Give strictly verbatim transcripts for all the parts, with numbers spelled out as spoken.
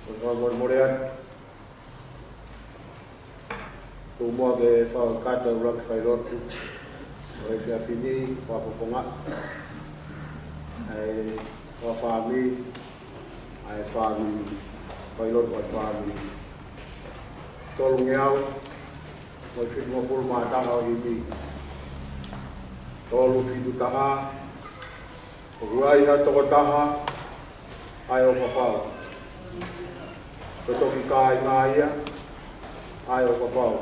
ʻOku ou fakamolemole atu. Tuku muʻa ke fakakakato e ʻuluaki failotu ʻo e efiafi ni, fakafofonga ʻa e fakafāmili, ʻa e fāmili, failotu ʻa e fāmili. Tolungeau mo e fitungofulu mā taha ʻo e himi. Tolu fitu taha, ʻoku ʻi ai ha tokotaha ʻa e ʻofa fau. Ko e toki kāinga ia ʻa e ʻofa fau.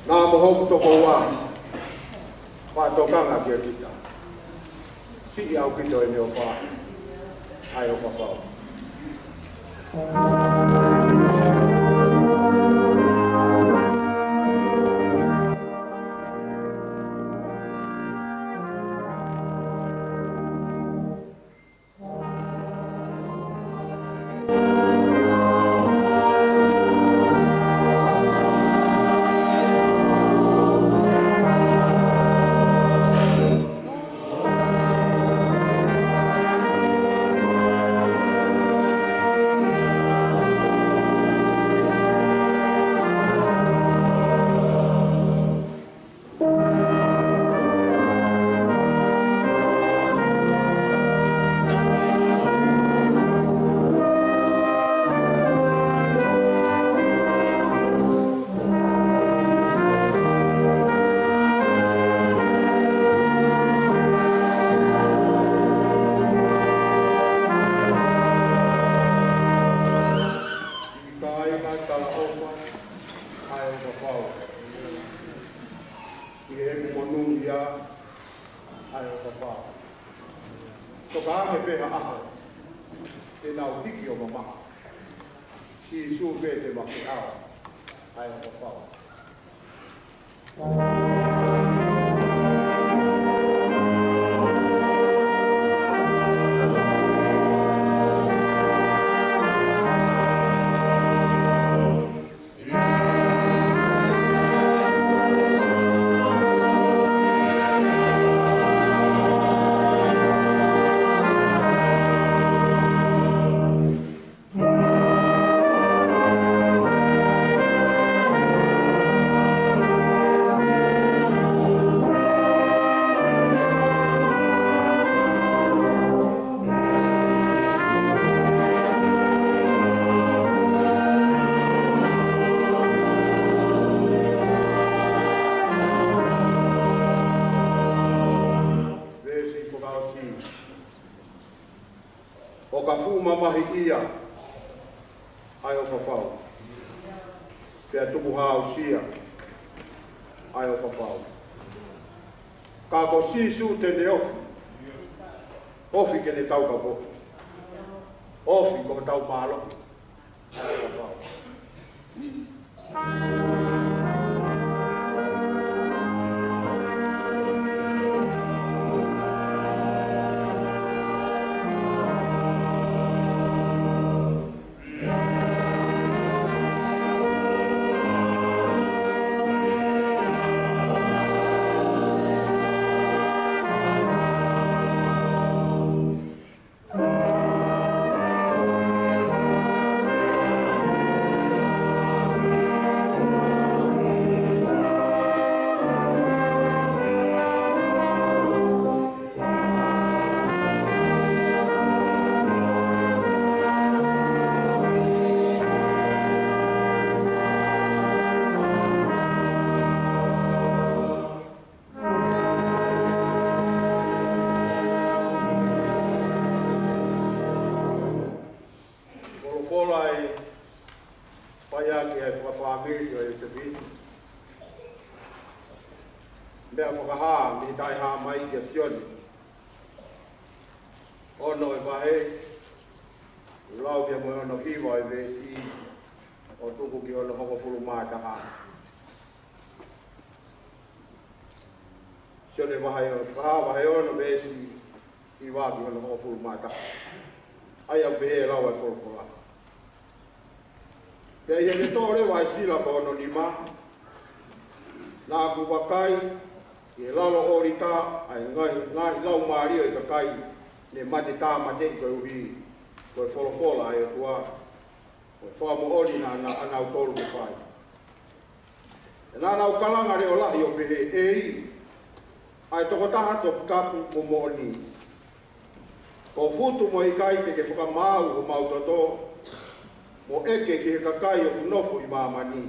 Naʻa mo hoku tokoua, fakatokanga kia kita. Siʻi ʻaupito ʻene ʻofa, ʻa e ʻofa fau. Kāinga, talaʻofa ʻa e ʻofa fau. ʻI heʻeku monūʻia ʻa e ʻofa fau. Toka ange pē ha ʻaho te nau hiki ʻo mamaʻo. Sīsū pē te ma feʻao ʻa e ʻofa fau. Ka fuʻu mamahiʻia ʻa e ʻofa fau, pea tukuhāusia ʻa e ʻofa fau. Ka ko Sīsū te ne ofi, ofi ke ne taukapoʻi, ofi ko hotau mālohi. Folofola ʻe fai ʻaki ʻa e fakafāmili ʻo Iosefini. Meʻa fakahā mei he Taʻehāmai kia Sione. Ono ʻo e vahe, lau pea mo e ono hiva ʻo e veesi, ʻo tuku ki he ono hongofulu mā taha. Sione vahe ono, vahe ono veesi hiva ki he ono hongofulu mā taha. ʻA ia ʻoku pehē ʻa e lau ʻa e folofola. Pea ʻi heʻene toʻo leva ʻa e sila ko hono nima, naʻa ku vakai ʻi he lalo ʻōlita ʻa e ngaahi, ngaahi laumālie ʻo e kakai ne mate tāmateʻi koeʻuhi ko e folofola ʻa e ʻOtua, ko e fakamoʻoni naʻa, naʻa, ʻanautolu ke fai. Pea naʻa nau kalanga leʻo lahi ʻo pehē, ʻEiki, ʻa e tokotaha toputapu mo moʻoni, ko Futu mo e ʻikai te ke fakamaau homau toto, mo ʻeke ki he kakai ʻoku nofo ʻi māmani.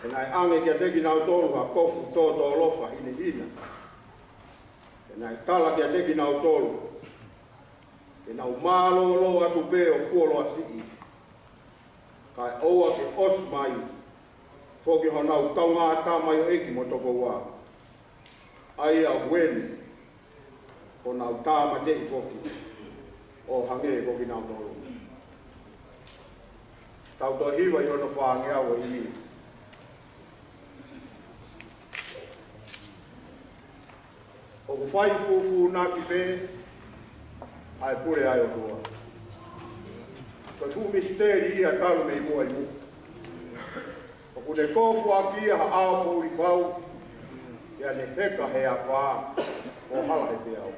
He naʻe ʻange kiate kinautolu ha kofu tōtōlofa hinehina. He naʻe tala kiate kinautolu ke nau mālōlō atu pē ʻo fuoloa siʻi, kae ʻoua ke ʻosi mai foki honau kaungā tamaioʻeiki mo tokoua, ʻa ia ʻoku eni kuo nau tāmateʻi foki ʻo hangē ko kinautolu. Tau toe hiva ʻi hono fāngeau ʻo e himi. ʻOku fai fufūnaki pē ʻa e pule ʻa e ʻOtua. Ko e fuʻu misiteli ia talu mei muʻa ʻi muʻa. ʻOku ne kofuʻaki ia ha ʻao poʻuli fau, pea ne heka he afā ʻo hala he peau.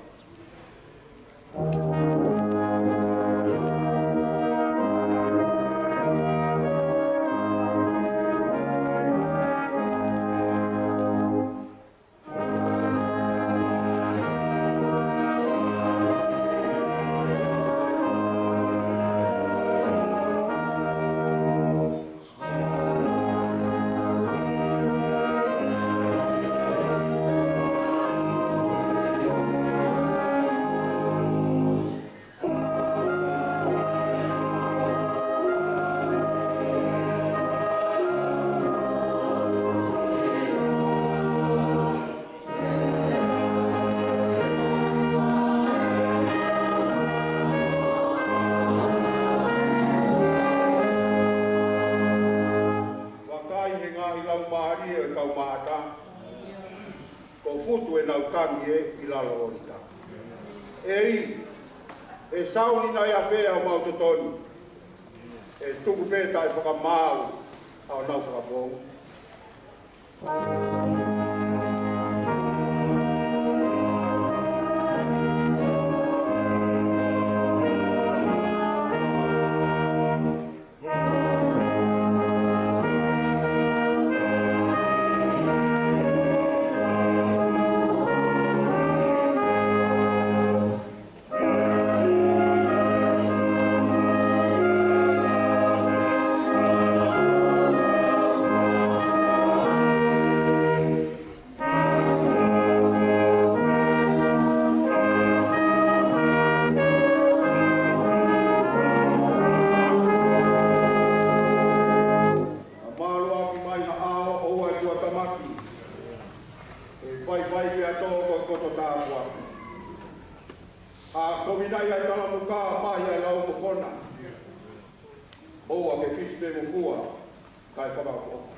Vakai he ngaahi laumālie ʻo e kau maʻata, ko Futu ʻenau tangi ē ʻi lalo ʻōlita. ʻEiki, ʻe sauni nai ʻafē ʻa homau totonu? ʻE tuku pē taʻe fakamaau ʻa honau fakapou. Faifai ki he tō ko e koto tāpuaki. ʻA kovi nai ʻa e talamuka, mahi ʻa e lau mokona. ʻOua ke fisi pe mokua, kae fakaʻofoʻofa.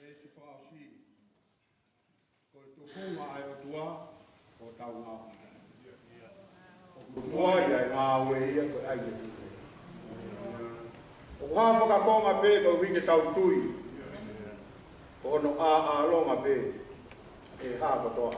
Veesi fakaʻosi. Ko e tufunga ʻa e ʻOtua ʻoku tau ngāue. ʻOku tuai ʻa e ngāue ia ko e ʻai ke tuku. ʻOku hā fakakonga pē koeʻuhi ke tau tui. Ko hono ʻāʻālonga pē ʻe hā kotoa.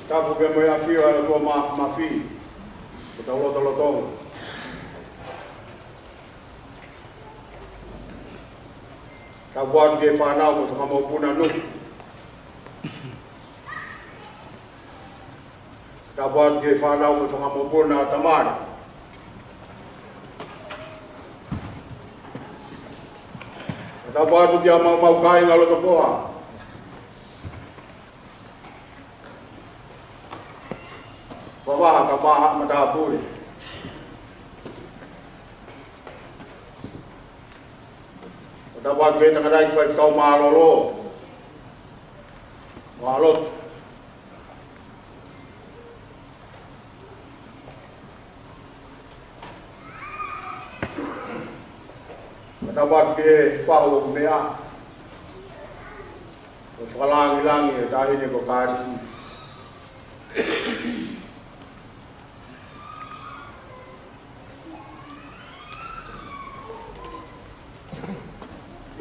Tapu pea mo e ʻafio ʻa e ʻOtua Māfimafi, ko hotau lotolotonga. Tapu atu ki he fānau mo e fanga mokopuna Nuku. Tapu atu ki he fānau mo e fanga mokopuna Tamale. Tapu atu ki he maumau kāinga Lotopoha. Favaha kae ʻumaʻā haʻa matāpule. Tapu atu ki he tangataʻeiki faifekau mālōlō. Mālō. Tapu atu ki he fahu ʻoku meʻa. Ko e fakalāngilangi ʻo e taʻahine ko Kalisi.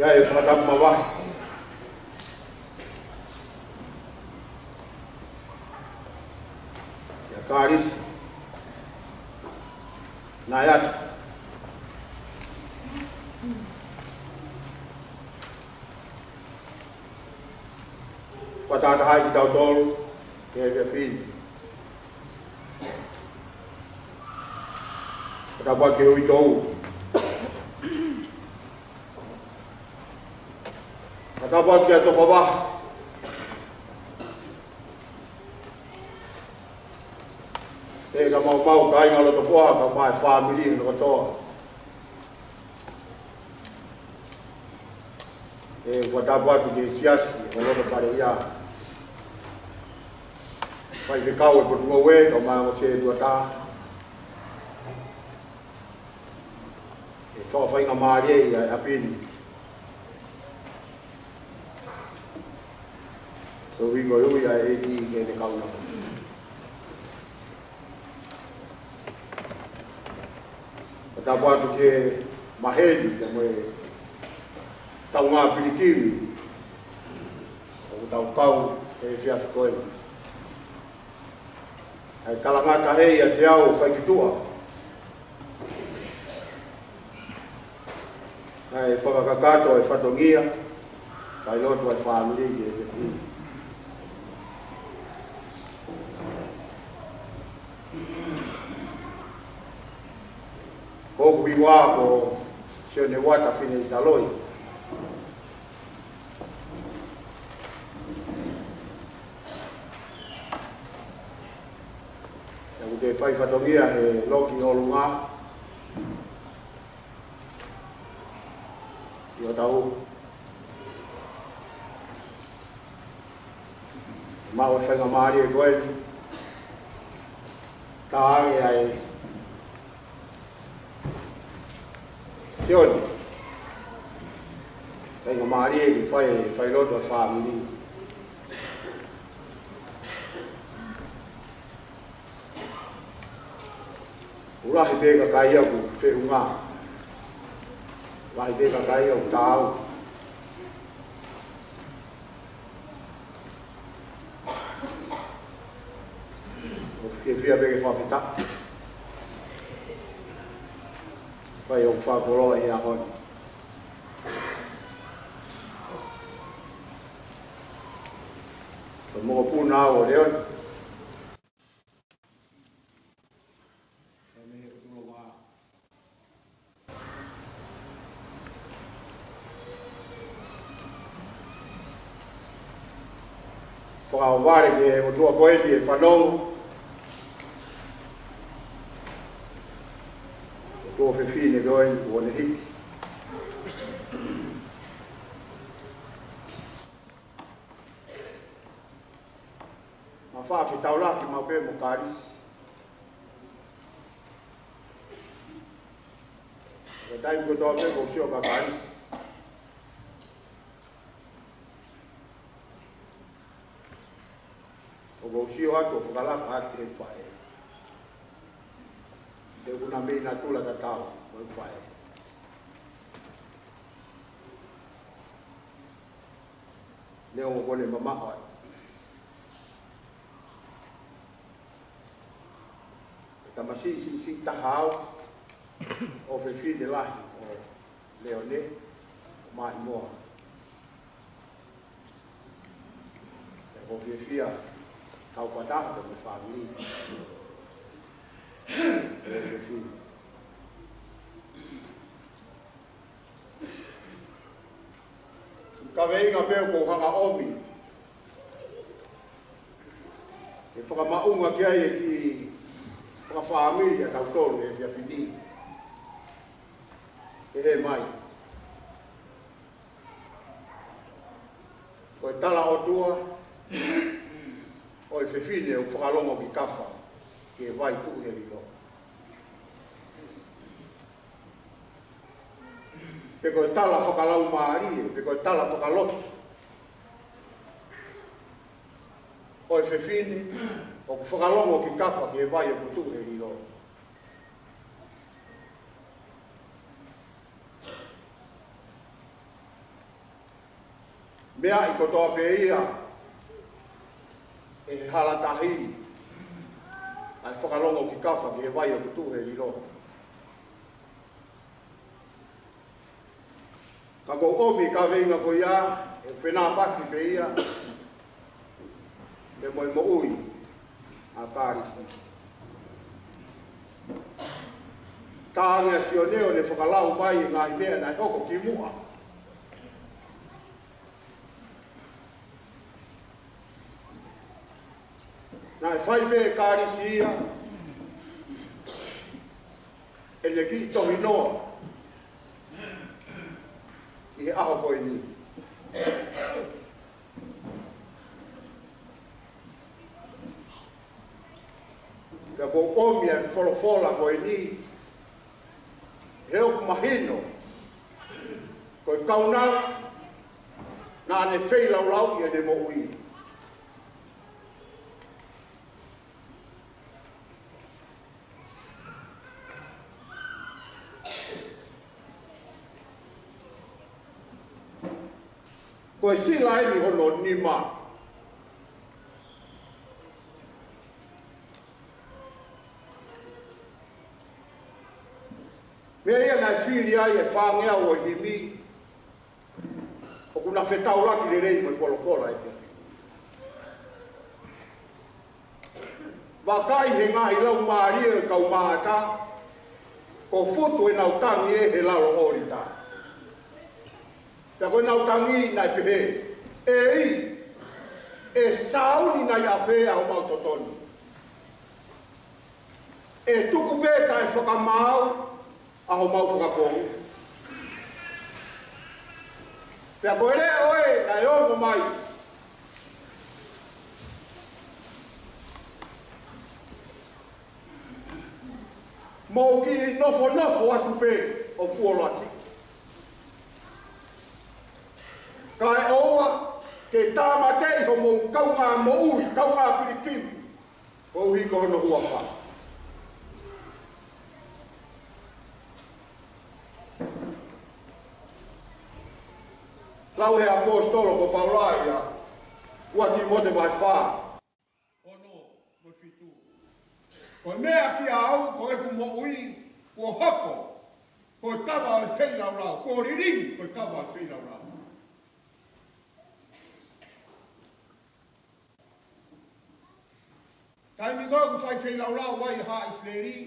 ʻIo, ʻe fakatapu mavahe kia Kalisi. Naʻe ʻatu. Kuo tātaha ai kitautolu he efiafi ni. Tapu atu ki he uitou. Tapu atu ki he tofa vaha. ʻE ka maumau kāinga Lotopoha, kae ʻumaʻā e fāmili ʻo e loto. ʻE, ʻoku tapu atu ki he siasi, ʻo e loto Fale Ia. Faifekau ʻo e Potungāue, kae ʻumaʻā ʻa Sētuata. ʻE, fakafaingamālie ia ʻa e ʻapi ni. Ko e ʻuhinga ʻo e ui ʻa e ʻEiki ke ne kaunga. Tapu atu ki he maheni, pea mo e kaungā pilikimi ʻoku tau kau he efiafi ko eni. ʻA e kalanga tahe ia te au fai ki tuʻa. ʻA e fakakakato e fatongia, fai lotu ʻa e fāmili ki he efiafi ni. ʻOku ʻi ai ko Sione Uata Fineʻisaloi. ʻOku te fai fatongia he loki ʻolunga ʻi hotau maʻu e faingamālie ko eni. Tānaki ai Sione. Faingamālie ke fai, fai lotu ʻa e fāmili. ʻOku lahi pē kakai ʻoku feʻunga. Lahi pē kakai ʻoku taau. ʻOku fiefia pē ke fakafetaʻi. Fai ʻo fakakoloa ʻi he ʻaho ni. Ko e mokopuna ʻo Leone. Fakaʻohovale ki he ʻOtua ko eni ʻe fanongo. ʻOtua fefine ko eni kuo ne hiki. Mo e fakafetaulaki maʻu pē mo Kalisi. Ko e taimi kotoa pē ʻoku ou sio kia Kalisi, ʻoku ou sio atu ʻo fakalaka atu ki he faʻē. He ʻoku na mei natula tatau mo e faʻē. Neongo kuo ne mamaʻo atu. Ko e tamasiʻi siʻisiʻi taha au, ʻofefine lahi ʻo Leone, ʻo Maimoa. ʻOku ou fiefia kau fakataha mo e fāmili. ʻOfefine. Kaveinga pē ʻoku ou hanga ʻo ʻomi ke fakamaʻunga ki ai e kiʻi fakafāmili ʻa tautolu he efiafi ni. Ke ʻomai ko e tala ʻOtua ʻo e fefine ʻoku fakalongo ki kafa ki he vai tuʻu he lilo. Pe ko e tala fakalaumālie, pe ko e tala fakalotu ʻo e fefine ʻoku fakalongo ki kafa ki he vai ʻoku tuʻu he lilo. Meaʻi kotoa pē ia ʻe he hala tahi ʻa e fakalongo ki kafa ki he vai ʻoku tuʻu he lilo. Ka ʻoku ou ʻomi e kaveinga ko ia, ʻe fenāpaki pē ia pea mo e moʻui ʻa Kalisi. Tānaki ʻa Sione ʻo ne fakalau mai e ngaahi meʻa naʻe hoko kimuʻa. Naʻe fai pē ʻe Kalisi ia ʻene kiʻi tohinoa ʻi he ʻaho ko eni. Pea ʻoku ou ʻomi ʻa e folofola ko eni, he ʻoku mahino ko e kaunanga naʻa ne feilaulau ʻi heʻene moʻui. Ko e sila eni hono nima. Meʻa ia naʻe fili ai e fāngeau ʻo e himi, ʻoku na fetaulaki lelei mo e folofola ʻa e efiafi. Vakai he ngaahi laumālie ʻo e kau maʻata, Ko futu ʻenau tangi ē he lalo ʻōlita. Pea ko ʻenau tangi naʻe pehē, ʻEiki, ʻe sauni nai ʻafē ʻa homau toto ni? ʻE tuku pē taʻe fakamaau ʻa homau fakapō. Pea ko e leʻo ē naʻe ongo mai, Mou kiʻi nofonofo atu pē ʻo fuoloa kiʻi. Kae ʻoua ke tāmateʻi homou kaungā moʻui, kaungā pilikimi, koeʻuhi ko hono huafa. Lau he ʻaposetolo ko Paula ia, ua Tīmote vahe fā, ono mo e fitu. Ko e meʻa kiate au, ko ʻeku moʻui kuo hoko ko e kava ʻo e feilaulau, kuo lilingi ko e kava ʻo e feilaulau. Taimi ko ē ʻoku fai feilaulau ai ʻa haʻa ʻIsileli,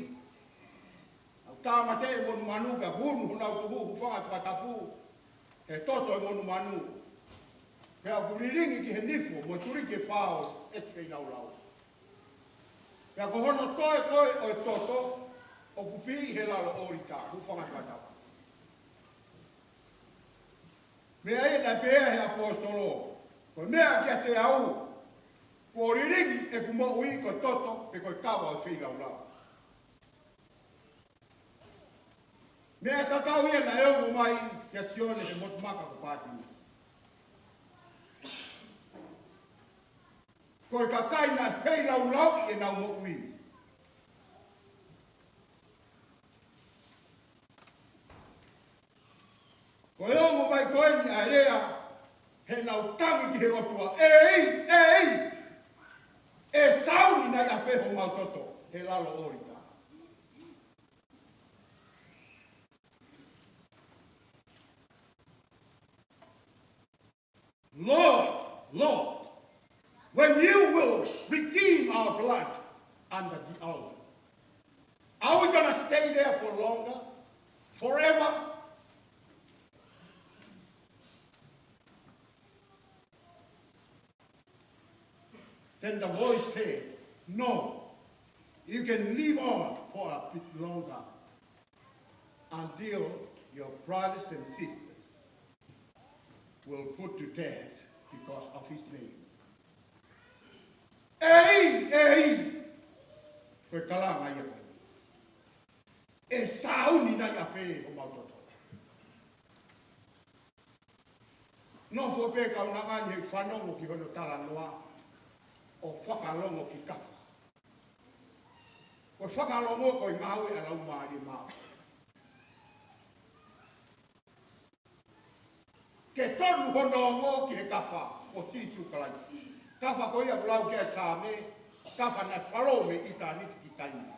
ʻoku tāmateʻi e monumanu pea unu honau tuhu, hūfanga he fakatapu he toto e monumanu. Pea ʻoku lilingi ki he nifo mo e tuliki e fao ʻo e feilaulau. Pea ko hono toe ko ē ʻo e toto ʻoku piʻi he lalo ʻōlita, hūfanga he fakatapu. Meʻa ia naʻe pehē he ʻaposetolo, ko e meʻa kiate au, kuo lilingi ʻeku moʻui ko e toto, pe ko e kava ʻo e feilaulau. Meʻa tatau ia naʻe ongo mai kia Sione he motu maka ko Pātimo. Ko e kakai naʻe feilaulauʻi ʻenau moʻui. Ko e ongo mai ko eni ʻa e lea heʻenau tangi ki he ʻOtua, ʻEiki, ʻEiki, ʻe sauni nai ʻafē homau toto he lalo ʻōlita? Lord, Lord, when you will redeem our blood under the altar, are we gonna stay there for longer? Forever? Then the voice said, no, you can live on for a bit longer until your brothers and sisters will put to death because of his name. ʻEiki, ʻEiki, ko e kalanga ia ko ē. ʻE sauni nai ʻafē homau toto? Nofo pē kaunanga ni he fanongo ki hono talanoa ʻo fakalongo ki kafa. Ko e fakalongo ko e ngāue ʻa e Laumālie Māʻoniʻoni. Ke tonu hono ongo ki he kafa ʻo Sīsū Kalaisi. Kafa ko ia ʻoku lau ki ai e Saame, kafa naʻe falo mei ʻitāniti ki taimi.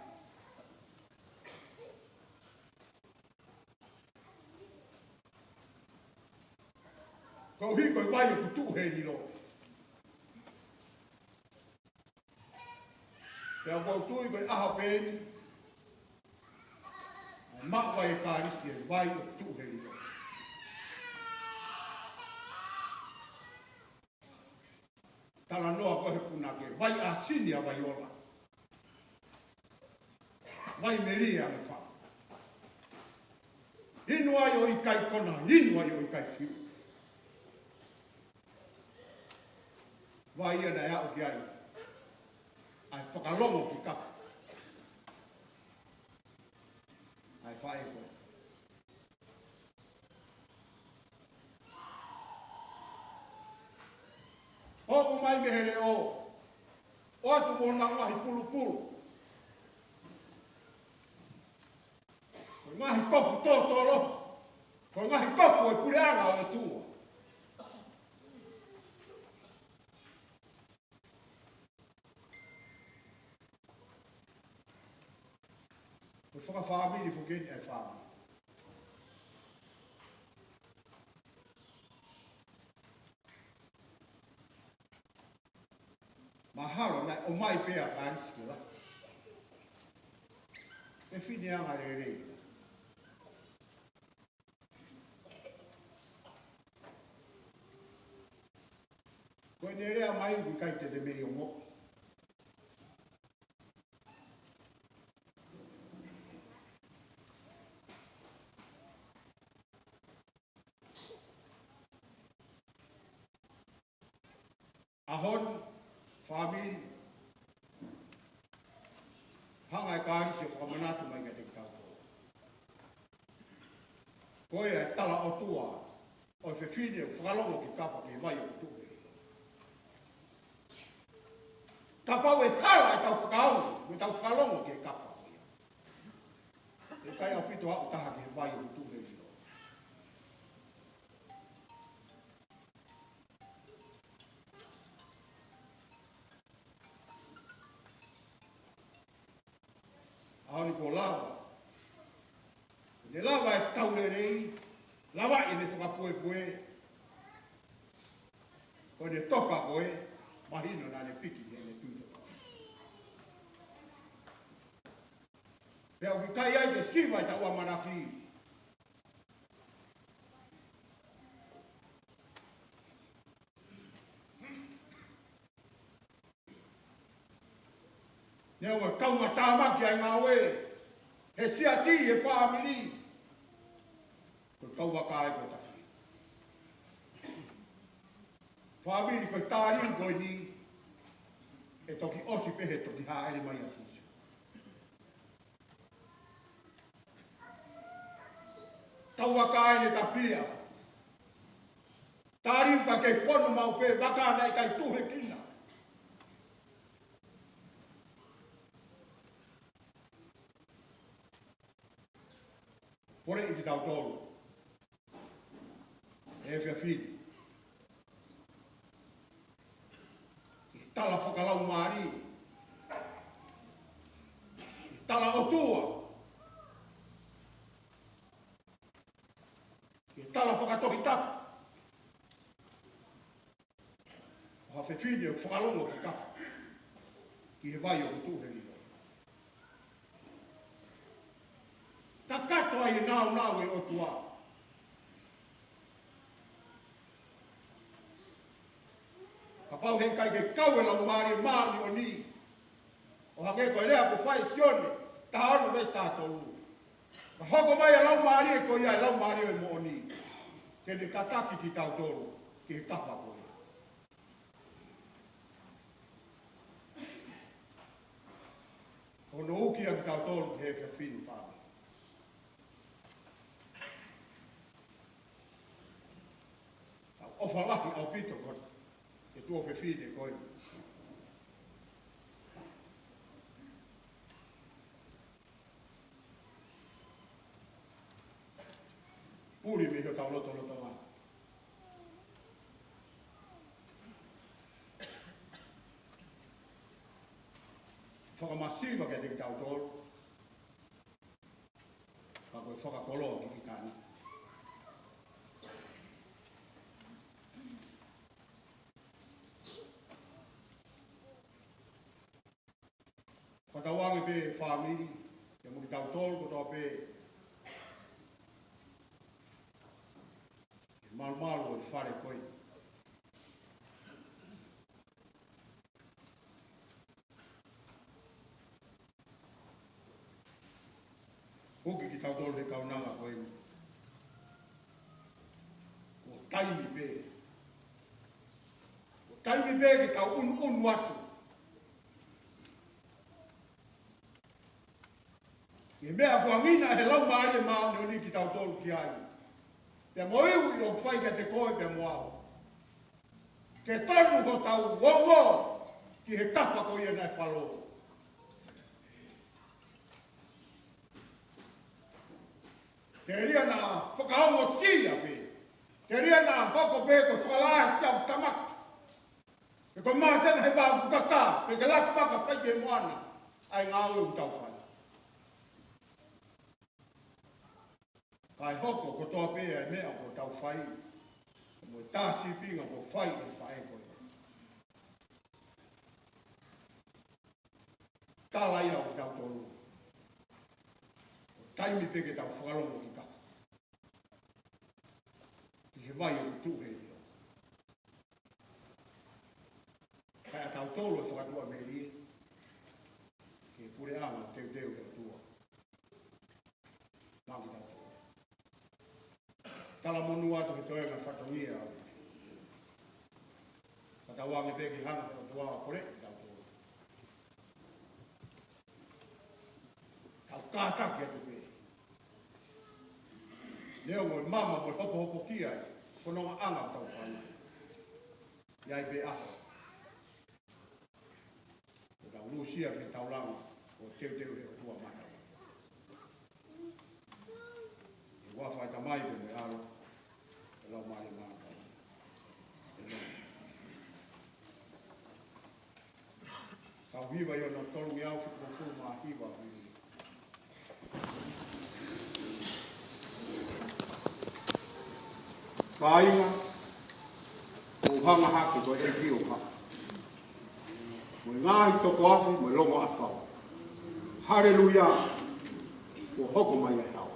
Koeʻuhi ko e vai ʻoku tuʻu he lilo. Pea ʻoku ou tui ko e ʻaho pē eni ʻe maʻu ai e Kalisi e vai ʻoku tuʻu he lilo. Talanoa ko ē he punake, vai ʻāsini ʻa Vaiola. Vai melie ʻa Ngefaʻa. Inu ai ʻo ʻikai kona, inu ai ʻo ʻikai fiu. Vai ia naʻe aʻu ki ai ʻa e fakalongo ki kafa ʻa e faʻē ko ē. ʻOku mai mei he leʻo, ʻoatu mo honau ngaahi pulupulu, ko e ngaahi kofu tōtōlosi, ko e ngaahi kofu ʻo e puleʻanga ʻo e ʻOtua. Ko e fakafāmili foki eni ʻa e fāmili. Mahalo naʻe ʻomai pē ʻa Kalisi ke la. ʻE fineʻanga lelei. Ne lea mai ʻoku ʻikai te te mei ongoʻi. ʻAho ni, fāmili, hanga ʻe Kalisi ʻo fakamanatu mai kiate kitautolu. Ko ia e tala ʻOtua ʻo e fefine ʻoku fakalongo ki kafa ki he vai ʻoku tuʻu heni. Kapau ʻe hala ʻetau fakaongo, mo ʻetau fakalongo ki he kafa ko ia, ʻe ʻikai ʻaupito aʻu taha ki he vai ʻoku tuʻu heni. ʻAho ni kuo lava. Ne lava e tau lelei, lava ʻene fakapuepue. Ko ʻene toka ko ē, mahino naʻa ne piki ʻene tui toka. Pea ʻoku ʻikai ai ke siva ʻetau ʻamanaki. Neongo e kaungātāmaki ʻa e ngāue he siasi, he fāmili, ko e kauakaʻi ko e tafi. Fāmili, ko e tāliu ko eni ʻe toki ʻosi pē he toki hāʻele mai ʻa Sīsū. Kauakaʻi ʻene tafi ia. Tāliu ka ke fonu maʻu pē, vaka naʻe ʻikai tuʻu he kina. Poleʻi kitautolu he efiafi ni ki he tala fakalaumālie, ki he tala ʻOtua, ki he tala fakatohitapu. ʻO ha fefine ʻoku fakalongo ki kafa ki he vai ʻoku tuʻu heni. Kakato ai e nāunau ʻo e ʻOtua. Kapau he ʻikai ke kau e Laumālie Māʻoniʻoni, ʻo hangē ko e lea kuo fai ʻe Sione taha ono veesi taha tolu, ka hoko mai ʻa e Laumālie ko ia, ʻa e Laumālie ʻo e moʻoni, te ne tataki kitautolu ki he kafa ko ia. Hono uki ʻa kitautolu he efiafi ni, fāmili. Tau ʻofa lahi ʻaupito ko e tuofefine ko eni. Puli mei hotau lotolotonga. Fakamasiva kiate kitautolu, ka ko e fakakoloa ki ʻitāniti. Fakatauange pē fāmili, pea mo kitautolu kotoa pē, ke malumalu ʻa e fale ko ē. Uki kitautolu he kaunanga ko eni. Ko e taimi pē. Ko e taimi pē ke tau ʻunuʻunu atu ki he meʻa kuo angina ʻe he Laumālie Māʻoniʻoni kitautolu ki ai. Pea mo e ui ʻoku fai kiate koe pea mo au, ke tonu hotau ongo ki he kafa ko ia naʻe fakalongo. Telia naʻa fakaongosia pē. Telia naʻa hoko pē ko e fakalahi ʻa e tamaki. Pe ko e mātena he vā ʻoku kaka, pe ke laki maka fai ki he moana, ʻa e ngāue ʻoku tau fai. Kae hoko kotoa pē ʻa e meʻa ʻoku tau fai, mo e tā sīpinga ʻoku fai ʻe he faʻē ko ē. Tala ia ʻo kitautolu. Ko e taimi pē ke tau fakalongo ki kafa, ki he vai ʻoku tuʻu heni. tolu e fakatuʻamelie ki he puleʻanga teuteu ʻa e ʻOtua maʻa kitautolu. Talamonū atu he toenga fatongia ʻa e ʻOtua. Ka tau ange pē ke hanga ʻe he ʻOtua ʻo poleʻi kitautolu. Tau kātaki atu pē. Neongo e mama mo e hopohopokia e fonongaʻanga ʻoku tau fai, ʻe ʻi ai pē ʻaho ʻoku tau lūsia ki he taulanga ʻo e teuteu ʻa e ʻOtua maʻatautolu. ʻI he huafa ʻo e Tamai pea mo e ʻAlo, ʻe Laumālie Māʻoniʻoni. ʻĒmeni. Tau hiva ʻi hono tolungeau fitungofulu mā hiva. Kāinga, ʻoku hanga hake ko e ʻEiki ʻo haʻu, mo e ngaahi toko afe mo e longo ʻakau. Haleluia. Kuo hoko mai ʻa e ʻaho.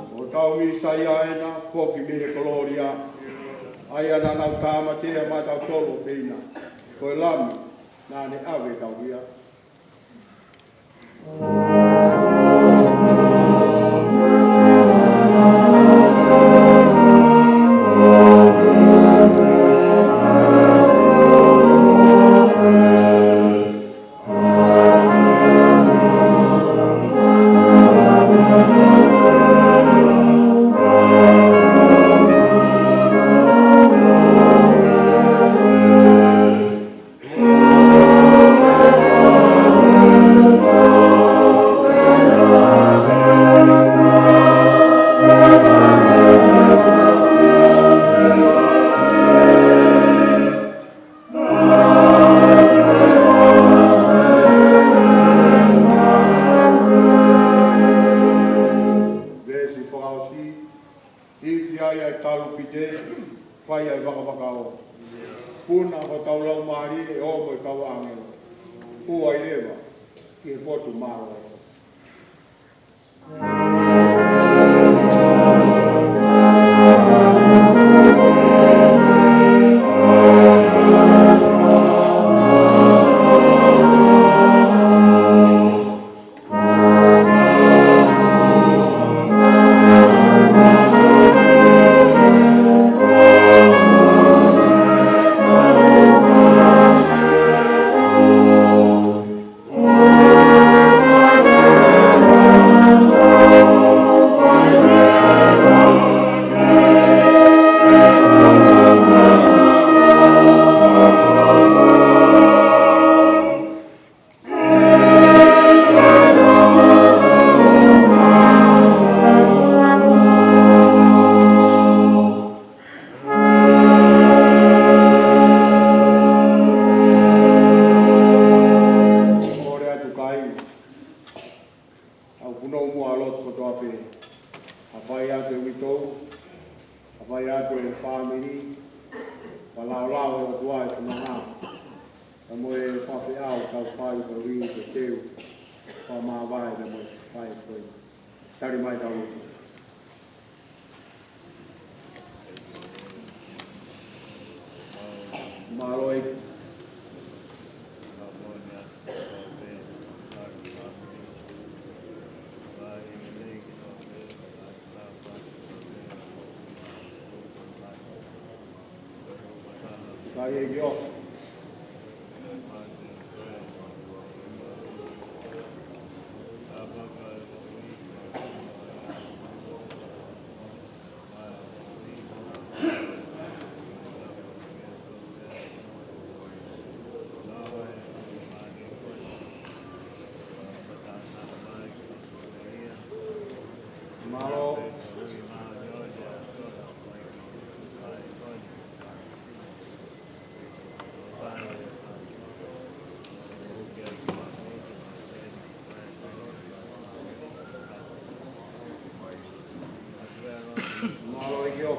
Ko hotau Mīsaia ena, foki mei he kolōlia, ʻa ia naʻa nau tāmateʻi maʻatautolu ʻofeina, ko e Lami naʻa ne ʻave ʻetau hia. Veesi fakaʻosi. Ifi ai ʻa e talupite, fai ʻa e vakavakaō. Puna hotau laumālie ʻo mo e kau ʻāngelo. Hū ai leva ki he potu mālōlō. Kole atu kāinga, ʻa e punou mo e lotu kotoa pē. Hāpai atu e uitou, hāpai atu e fāmili, fakalaolao e ʻOtua e fononga, pea mo e faifekau kau fai ko e ui ke teu, fakamāvae pea mo e fai ko e tali mai kau lotu. Mālō e Ai, ai, ʻio. Mālō. Mālō ʻEiki ʻo.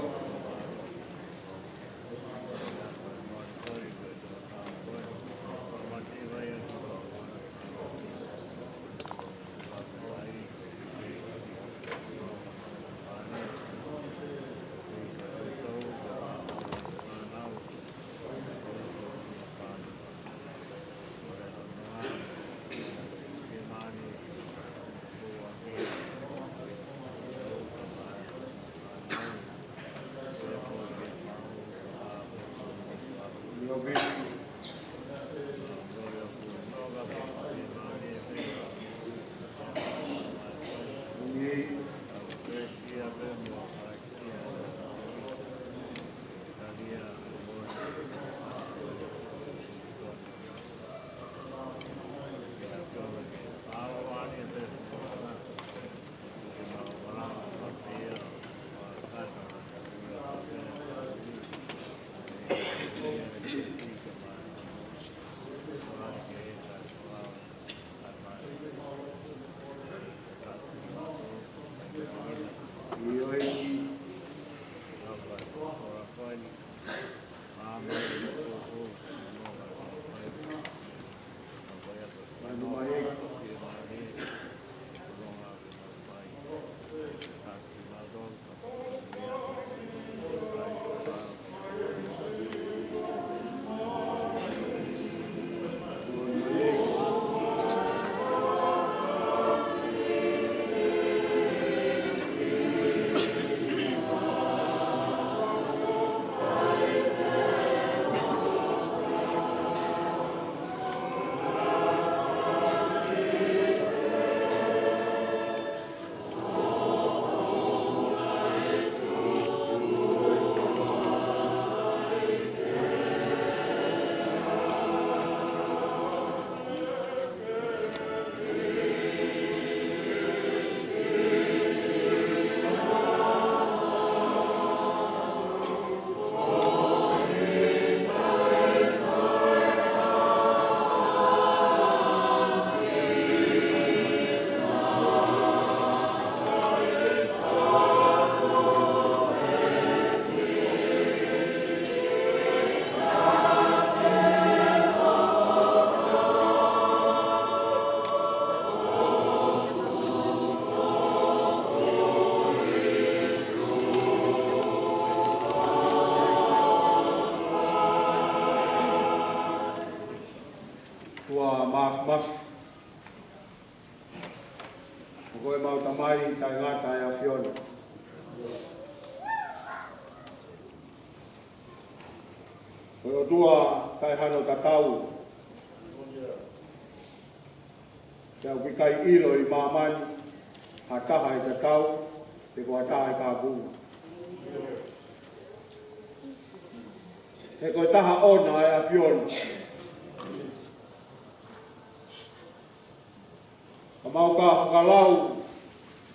Ua ma, ma. Ko koe ʻemau Tamai taʻengata ʻa e ʻAfiona. Ko e ʻOtua taʻehano tatau. Pea ʻoku ʻikai ʻilo ʻi māmani ha taha ʻe tatau, pe ko ha taha ʻe kāpui. He ko e taha ʻona ʻa e ʻAfiona. Ka mau ka fakalau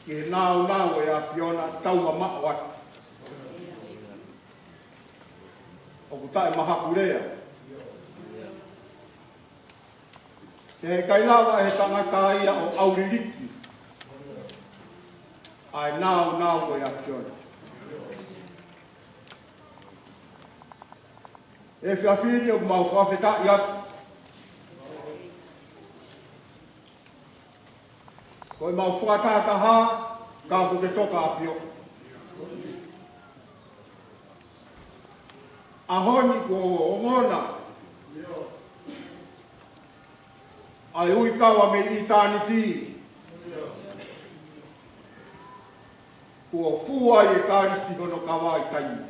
ki he nāunau ʻo e ʻAfiona, tau mamaʻo atu. ʻOku taʻemahakulea. He ʻikai lava ʻe he tangata ia ʻo ʻauliliki ʻa e nāunau ʻo e ʻAfiona. ʻE fiafili ʻoku mau fakafetaʻi atu. Ko ʻemau fakatahataha, ka ʻoku ke toka ʻapio. ʻAho ni kuo ongona ʻa e ui kaua mei ʻitāniti. Kuo fua ai ʻe Kalaisi hono kava ʻi taimi.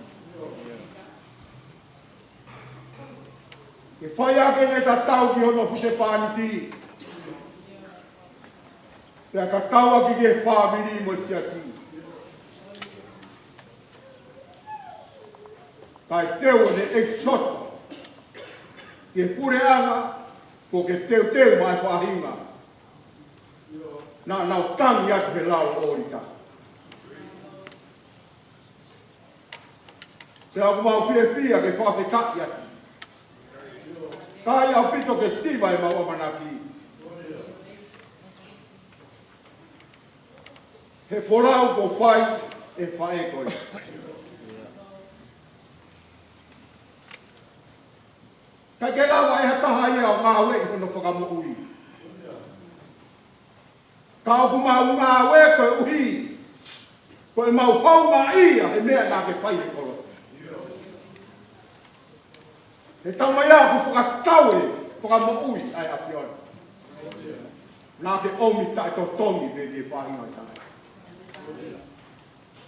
ʻE fai ʻaki ʻene tatau ki hono husepāniti, pea tatau ʻaki ki he fāmili mo e siasi. Kae teu ʻene ʻekisoto ki he puleʻanga, kuo ke teuteu maʻa e faʻahinga naʻa nau tangi atu he lao ʻo ʻita. Pea ʻoku mau fiefia ke fakafetaʻi atu. Ka ʻi ai ʻaupito ke siva ʻemau ʻamanaki he folau kuo fai ʻe he faʻē ko ē. ʻIkai ke lava ʻe ha taha ia ʻo ngāueʻi hono fakamoʻui. Ka ʻoku mau ngāue koeʻuhi ko ʻemau houngaʻia he meʻa naʻa ke fai he kolosi. He taimi ia ʻoku fakatau e fakamoʻui ʻa e ʻAfiona, naʻa ke ʻomi taʻetotongi pē ki he faʻahinga ʻo e tangata.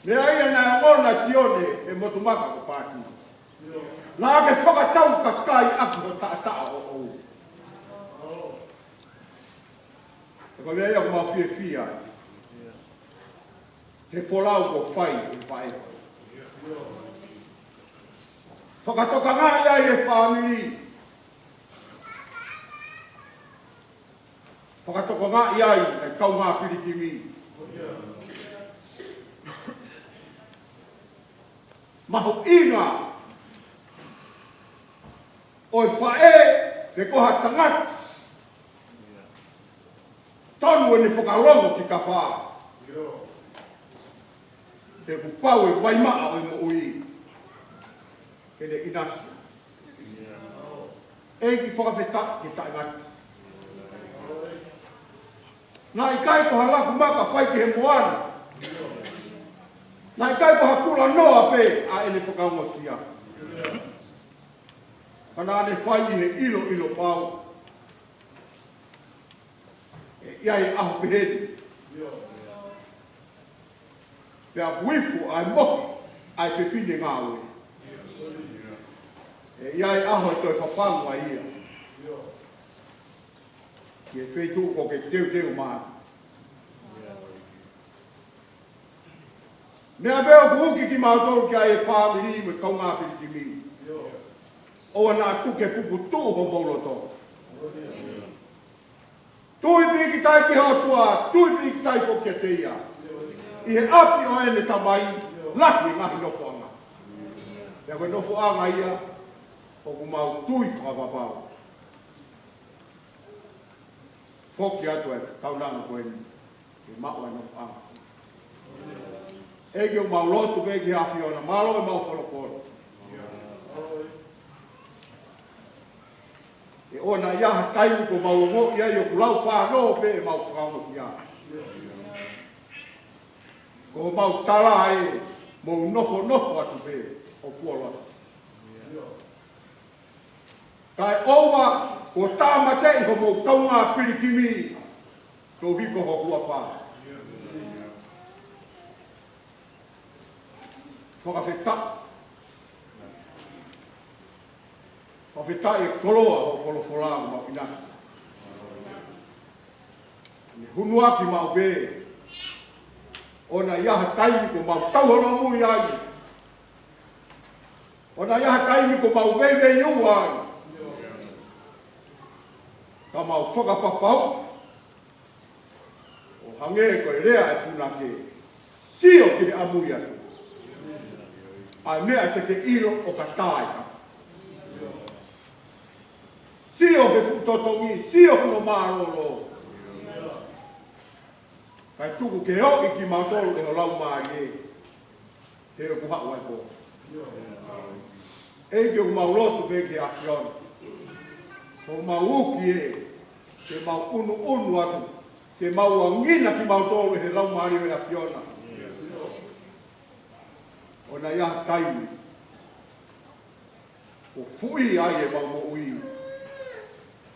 Meʻa ia naʻe ongona ʻe Sione he motu maka ko Pātimo. Naʻa ke fakatau kakai ʻaki ho taʻataʻa ʻoʻou. Ko e meʻa ia ʻoku mau fiefia ai he folau kuo fai ʻe he faʻē. Fakatokangaʻi ai e fāmili. Fakatokangaʻi ai e kaungā pilikimi. Mahuʻinga ʻo e faʻē pe ko ha tangata tonu ʻene fakalongo ki kapa, he kuo pau e vaimaʻa ʻo e moʻui ke ne ʻinasi. ʻEiki, fakafetaʻi ke taʻengata. Naʻe ʻikai ko ha laku maka fai ki he moana. Naʻe ʻikai ko ha kulanoa pē ʻa ʻene fakaongosia. Ka naʻa ne fai ʻi he ʻiloʻilo pau ʻe ʻi ai e ʻaho pehē ni. Pea kuifu ʻa e mohe ʻa e fefine ngāue, ʻe ʻi ai e ʻaho ʻe toe fafangu ai ia ki he feituʻu kuo ke teuteu mai. Meʻa pē ʻoku uki kimautolu ki ai e fāmili mo e kaungā pilikimi, ʻoua naʻa tuku ke puputuʻu homou loto. Tui pīkitai ki he ʻOtua, tui pīkitai foki kiate ia. ʻI he ʻapi ʻo ʻene Tamai, lahi e ngaahi nofoʻanga. Pea ko e nofoʻanga ia ʻoku mau tui fakapapau. Foki atu e kaunanga ko eni ke maʻu e nofoʻanga. ʻEiki, ʻoku mau lotu pē ki he ʻAfiona, mālō ʻemau folofola. ʻE ʻoua naʻa ʻi ai ha taimi kuo mau ongoʻi ai ʻoku lau fānō pē ʻemau fakaongosia. Ko homau tala ē, mou nofonofo atu pē ʻo fuoloa. Kae ʻoua kuo tāmateʻi homou kaungā pilikimi koeʻuhi ko ho huafa. Fakafetaʻi. Fakafetaʻi e koloa hoʻo folofola ʻoku mau ʻinasi. Ne hunuaki maʻu pē. ʻOua naʻa ʻi ai ha taimi kuo mau tauholomui ai. ʻOua naʻa ʻi ai ha taimi kuo mau veiveiua ai. Ka mau fakapapauʻi, ʻo hangē ko e lea ʻa e punake, sio ki he ʻamui atu, ʻa e meʻa te ke ʻilo ʻoka tā e kapa. Sio he fuʻu totongi, sio hono mālōlō. Kae tuku ke ʻoʻi kimautolu ʻe ho Laumālie, he ʻoku haʻu ʻa e pō. ʻEiki, ʻoku mau lotu pē ki he ʻAfiona, ʻoku mau uki ē, ke mau ʻunuʻunu atu, ke mau angina kimautolu ʻe he Laumālie ʻo e ʻAfiona. ʻOua naʻa ʻi ai ha taimi kuo fuʻi ai ʻemau moʻui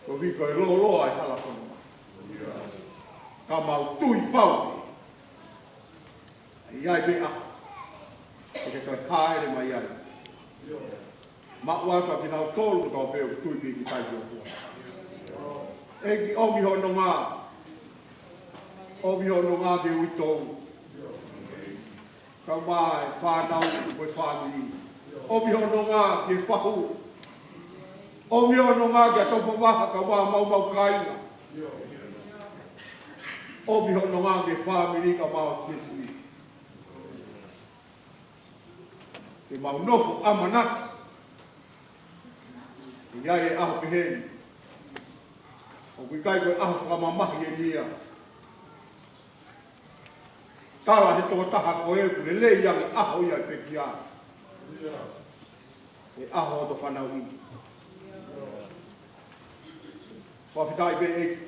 koeʻuhi ko e lōloa e hala fononga. Ka mau tui pau ʻe ʻi ai pē ʻaho ʻe ke toe hāʻele mai ai. Maʻu atu ʻa kinautolu kotoa pē ʻoku tui pē ki he ʻOtua. ʻEiki, ʻomi hoʻo nonga. ʻOmi hoʻo nonga ki he uitou. Kae ʻumaʻā e fānau mo e fāmili. ʻOmi hoʻo nonga ki he fahu. ʻOmi hoʻo nonga ki he tokovaha kae ʻumaʻā homau kāinga. ʻOmi hoʻo nonga ki he fāmili kae ʻumaʻā e kiʻi fili. Ke mau nofo ʻamanaki. ʻI ai e ʻaho pehē ni. ʻOku ʻikai ko e ʻaho fakamamahi eni ia. Tala he tokotaha ko ē ʻoku lelei ange ʻaho ia ʻe pekia. E ʻaho hoto fanauʻi. Fakafetaʻi pē ʻEiki.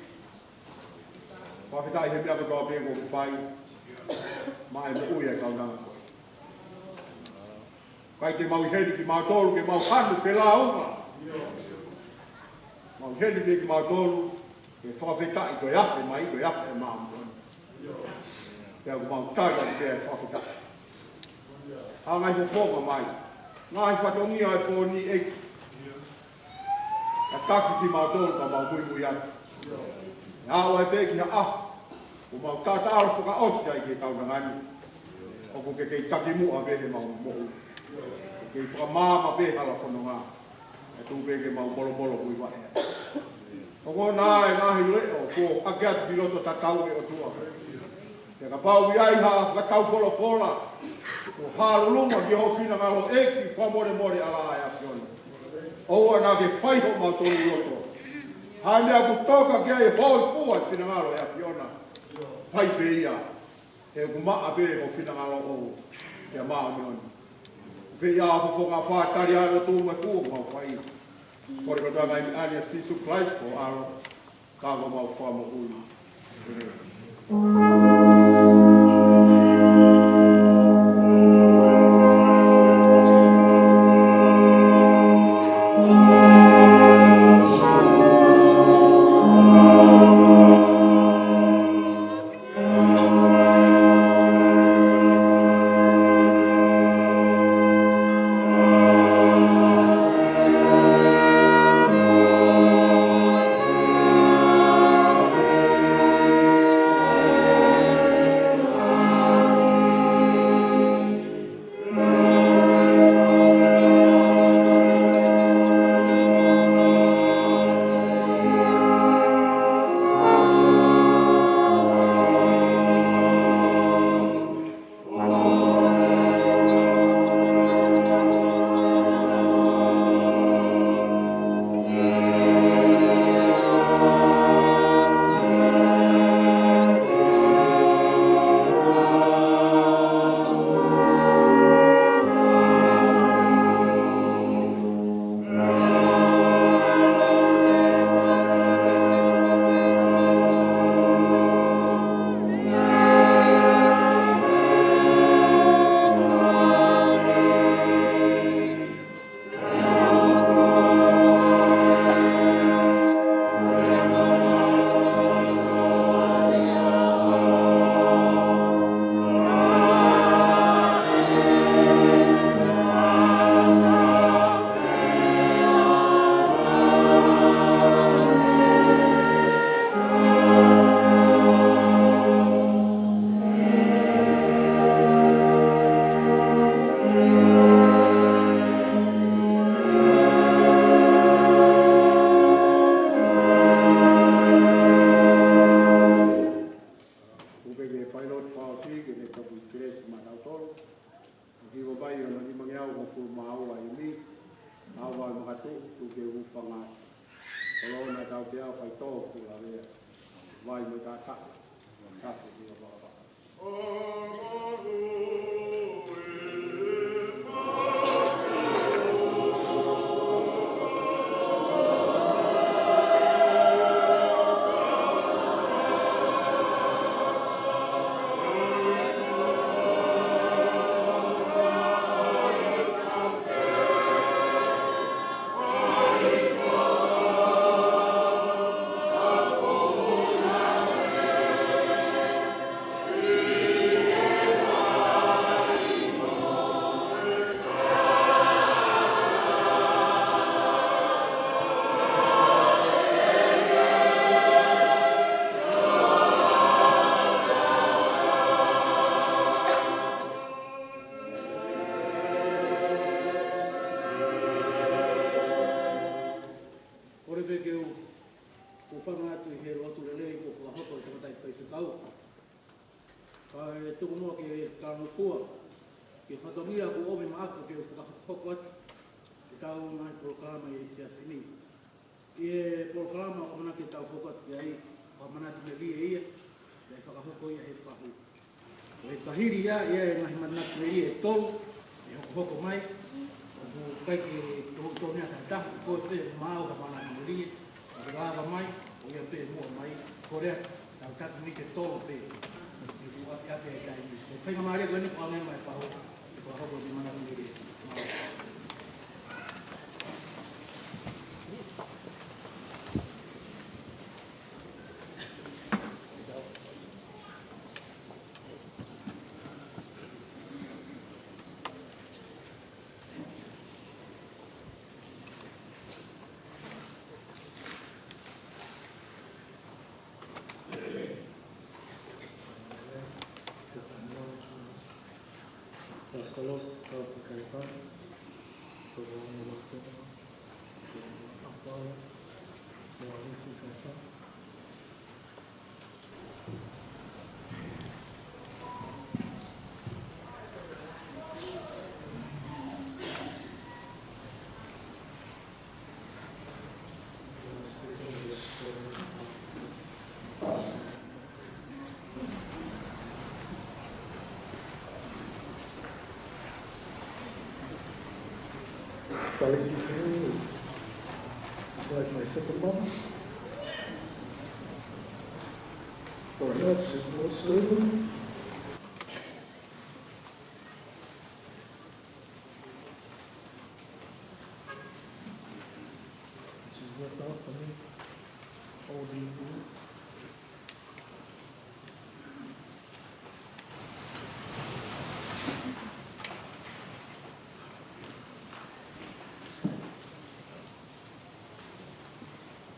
Fakafetaʻi he meʻa kotoa pē kuo ke fai. Maʻa e moʻui ʻa e kaunanga ko ē. ʻIkai te mau ʻi heni kimautolu ke mau hanu ke launga. Mau ʻi heni pē kimautolu ke fakafetaʻi ko e afe mai, ko e afe ʻa e māmani. Pea ʻoku mau tali atu pē ʻa e fakafetaʻi. Hanga ʻi he fofonga mai. Ngaahi fatongia ʻo e pō ni ʻEiki. Ka taki kimautolu ka mau muimui atu. ʻE aʻu ai pē ki ha ʻaho. ʻOku mau taʻataʻalo fakaʻosi ai ki he kaunanga ni. ʻOku ke kei takimuʻa pē he mau moʻui. Ke kei fakamaama pē hala fononga. ʻE tuʻu pē ke mau molomolo kui vaʻe. ʻOku ʻi ai e ngaahi leʻo, kuo ʻohake atu ki loto tatau ʻe ʻOtua. Pea kapau ʻe ʻi ai ha fakatau folofola, ʻo hālulunga ki hoʻo finangalo ʻEiki, fakamolemole ʻa e ʻAfiona. ʻOua naʻa ke fai hoʻo mautolu loto. Ha meʻa ʻoku toka ki ai e hōifua e finangalo ʻo e ʻAfiona. Fai pē ia. He ʻoku maʻa pē hoʻo finangalo ʻo ia māʻoniʻoni. Fai ʻa e fofonga fātali ʻa e lotu mo e kuo mau fai. Kole kotoa ngaahi meʻa ni ʻia Sīsū Kalaisi ko ho ʻAlo, ka ko homau Fakamoʻui. Kuo pehē ʻe he failotu fakaʻosi ke ne toki kelesi maʻatautolu. ʻOku ʻi ai ʻa e nima ngeau hongofulu mā ua ʻi he ʻaho ni, ʻa e makatuʻu, tuku ke u hūfanga. Koloa ʻa e tautea, faitoʻo kuo lavea. Vai mo e taʻataʻa. Tapu ki he fakapā. Kae tuku muʻa ke talangofua ki he fatongia kuo ʻomi maʻaku ke u fakahoko atu ʻetau ngaahi polokalama ʻi he efiafi ni. ʻI he polokalama ʻoku ʻamanaki ke tau hoko atu ki ai, ʻoku ʻamanaki melie ia, ʻe fakahoko ia he fahu. Ko e tahili ia, ʻi ai e ngaahi manatu melie ʻe tolu ʻe hokohoko mai, ʻoku ʻikai ke toutou ne ʻa taha, ko e pē maʻu ha manatu melie, ʻoku lava mai, ʻo ia pē muʻa mai, ko e lea, tau taki mite tolo pē, ʻi he ʻapiʻapi e taimi. Ko e faingamālie ko eni ko ʻene mai pau, ko e hoko ni manatu melie. Talisi Tui is, is like my second mom. Perhaps she's more stable. She's worked out for me all these years.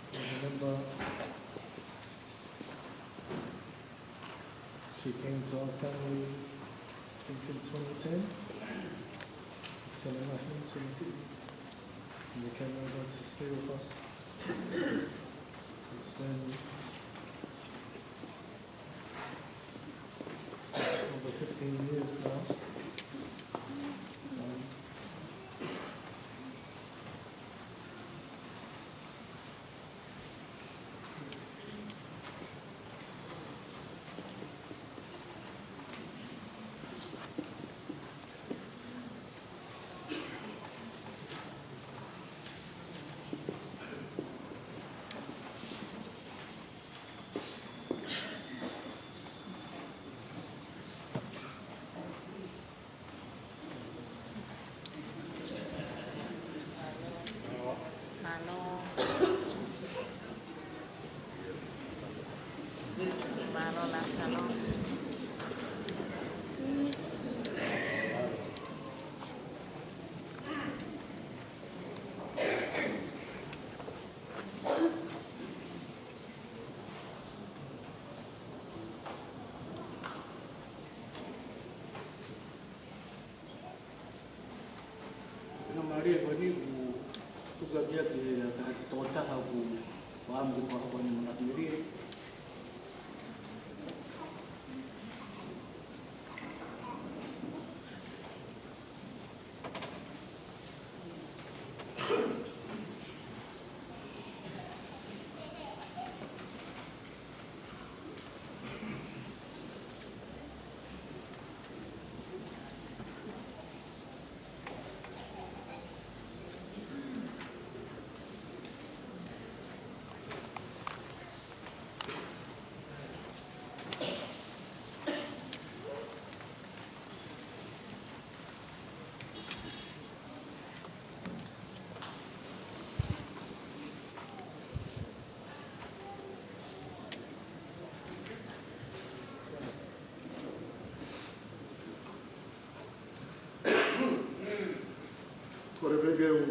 I remember she came to our family, I think, in twenty ten. Sent her in to the city, and they came over to stay with us. It's been over fifteen years now. Um, Mālō. Mālō Lāsalo. Faingamālie ko eni ʻoku tuku atu ia ki he taha tokotaha ʻoku ʻamanaki ke fakahoko ʻene manatu melie. Kole pē ke u,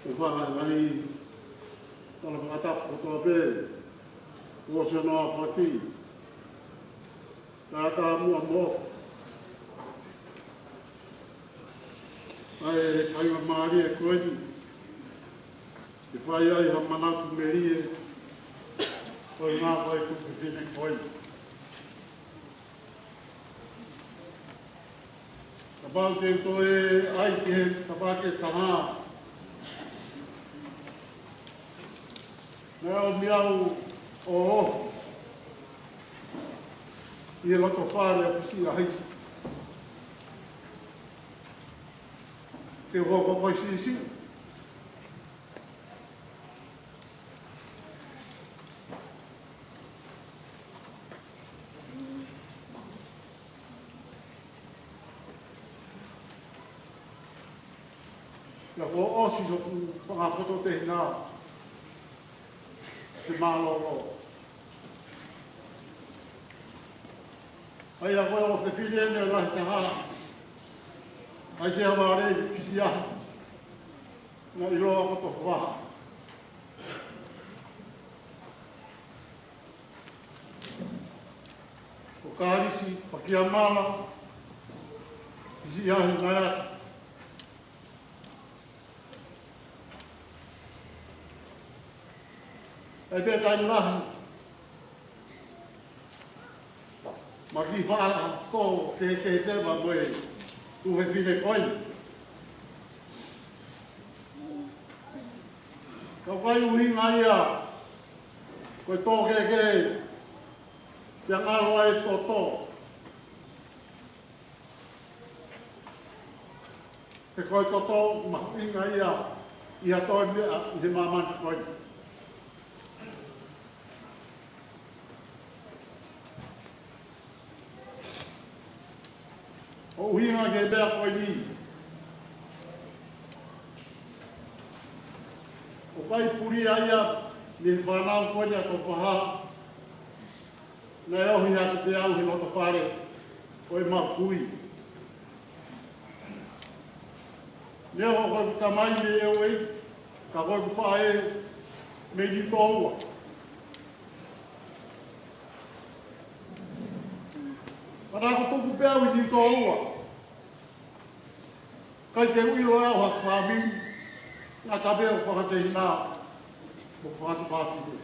u fakaʻaongaʻi ʻa e fakatapu kotoa pē kuo ʻosi hono aofaki. Ka ka muʻa mo ʻa e faingamālie ko eni ke fai ai ha manatu melie ʻo e ngaahi fai kupu fefine ko eni. Pau te u toe ʻai ki he tafaʻaki ʻe taha. Naʻe ʻomi au ʻo ʻoho ʻi he loto fale ʻo Fisiʻahi. Ke u hoko ko e siʻisiʻi. Pea kuo ʻosi hoku fanga poto tehina, te mālōlō. ʻA ia ko e ʻofefine ʻeni lahi taha, ʻa ia ʻoku vale ʻi Fisiʻahi, naʻe ʻiloa ko Tofovaha. Ko Kalisi Pakiamala, Fisiʻahi Naiata. ʻE pē taimi lahi ma ki faʻa tō kehekehe pē mo e ʻofefine ko eni. Ka ʻoku ʻikai ʻuhinga ia ko e tō kehekehe, pea ngalo ai e toto. He ko e toto mahuʻinga ia ʻi ha toe meʻa ʻi he māmani ko eni. ʻO ʻuhinga ki he meʻa ko eni, ʻoku ʻikai pulia ia mei he fānau ko eni ʻa Tofovaha, naʻe ohi atu pē au he loto fale ʻo e maʻu kui. Neongo ko ʻeku tamai mei ʻEueiki, ka ko ʻeku faʻē mei Niutōua. Ka naʻa ku tupu pē au ʻi Niutōua, ʻikai te u ʻilo au ha fāmili, ngata pē ʻo fakatehina mo fakatuʻa fafine.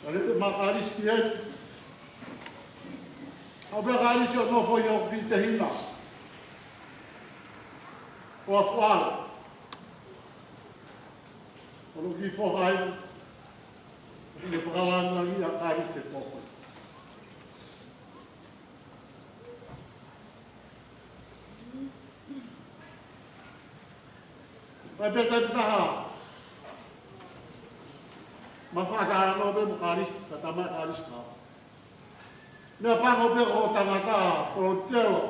Ka lele mai Kalisi ki heni. ʻAu pē Kalisi ʻo nofo ʻi hoku kiʻi tehina ʻo Afuala. ʻO loki foha ai, ʻo ne fakalāngilangiʻi ʻa Kalisi he pō ko ē. Pea pehē ʻe taha, ma fakatalanoa pē mo Kalisi, ka tama Kalisi ka. Meʻapango pē ko e tangata, ko e telo.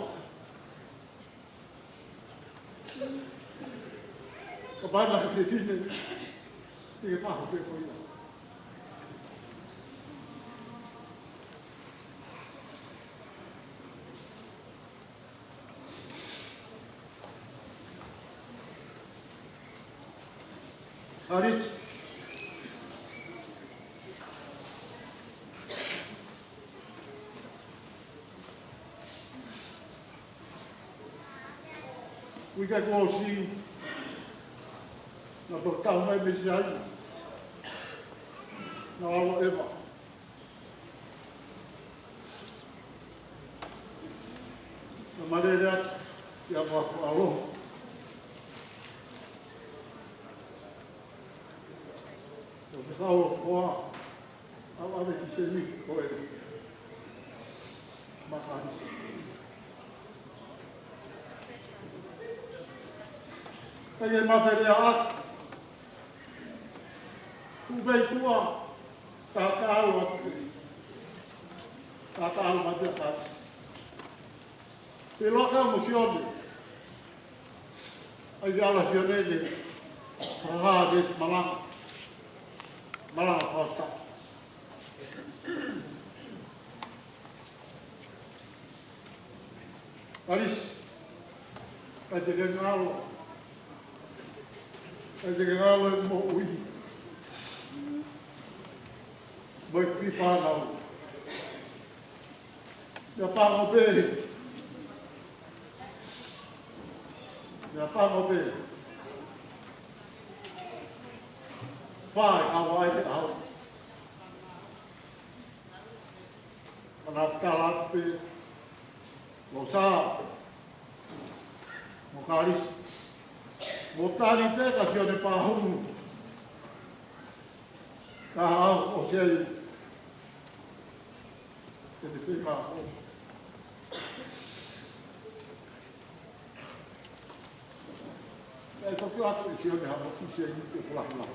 Ka pehē ʻe he fefine, ʻikai ke paha pē ko ia. Kalisi. Uike kuo ʻosi, naʻa ku tau mai mei Siaina. Naʻa ku ʻalu ʻo ʻeva. Naʻa ma lele atu ia ʻa Fakaʻaloha. Ko e kau koa, ʻave ki Seni ko e makani. Ka ʻi he mafele ʻa Kupe i tua, ka ka ʻalu atu. Ka ka ʻalu mai pē ʻa Kalisi. Pea ʻiloa ka mo Sione. ʻAi ke ʻalu ʻa Sione ke fakahā ʻa e malanga. Malanga fakaʻosi. Kalisi, ʻikai te ke ngalo, ʻikai te ke ngalo e moʻui mo e kiʻi fānau. Meʻapango pē. Meʻapango pē. Fai, ʻalu ai ke ʻalu. Nātalape, Losa, mo Kalisi, mo Tani pē ka Sione Pahunu, ka au ʻosi ai, te te pē mā o. ʻE toki atu ʻe Sione ha mokisi ai ni te pula pula.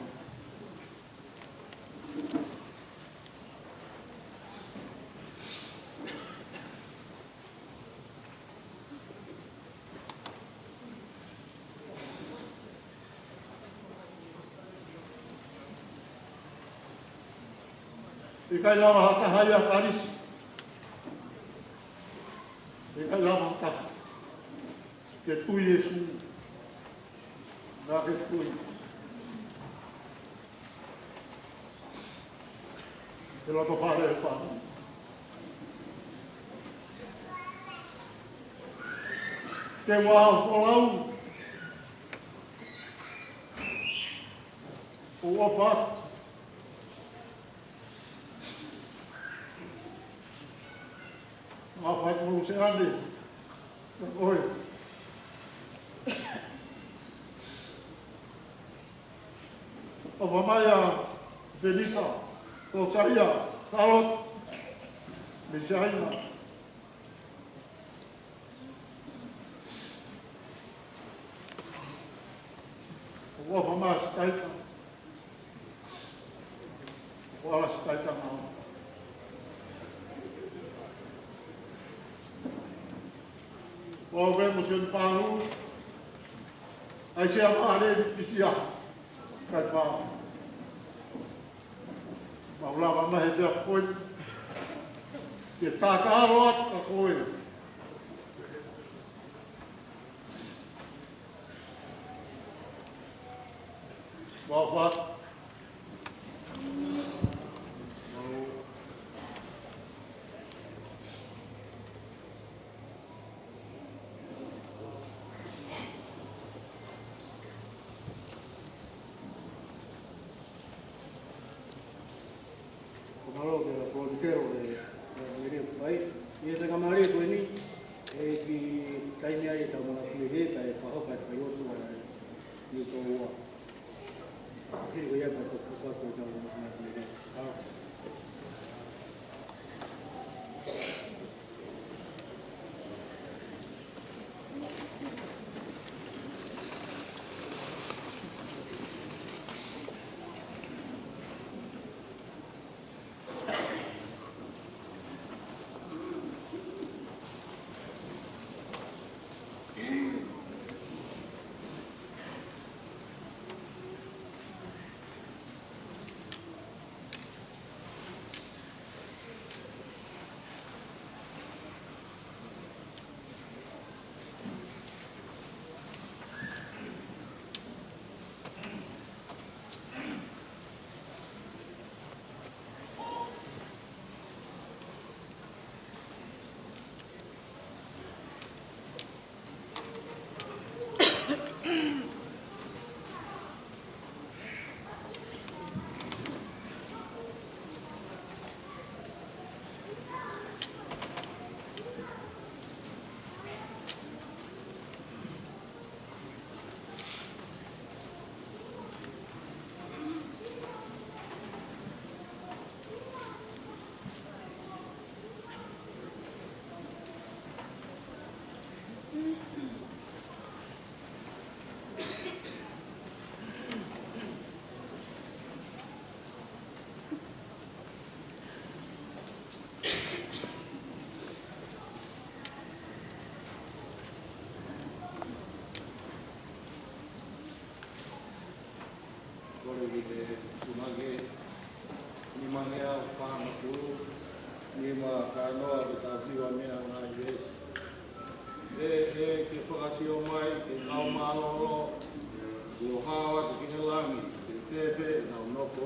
ʻIkai lava ha taha ia Kalisi. ʻIkai lava ha taha. Ke tui Sīsū. Naʻa ke tui. Ke loto fale e fale. Ke ua folau. ʻO ʻofa. Mafai mo se ane. Ka ko e. ʻOfa mai ʻa Felisa, Tosaia, Salot, Misaina. ʻOfa mai Sitaika. ʻO ala Sitaika mau. ʻO au mo Sione Pahunu. ʻAi se a mare ni pisia. Kai pā. Mau lava mai he te a koe. Ke tākalo atu ka koe. Mau fa. Ko mālō ke la polonikero e, e mele pai. ʻI he tanga mare ko eni, ʻe ki taimi ai e tau mana pule he, kae faho, kae fai ʻotu, ʻa, ni tō ua. Hili ko ia ka ko, ko, ko, ko, tau mana pule he. ʻA. Kole ki he tuʻumaʻu, nima ngeau fāngofulu, nima kānoa ke tau hiva mei ai, Siasi. ʻE, ʻe, ke fakasio mai, ke kau mālōlō, kuo hao atu ki he langi, ke tepe, nau nofo.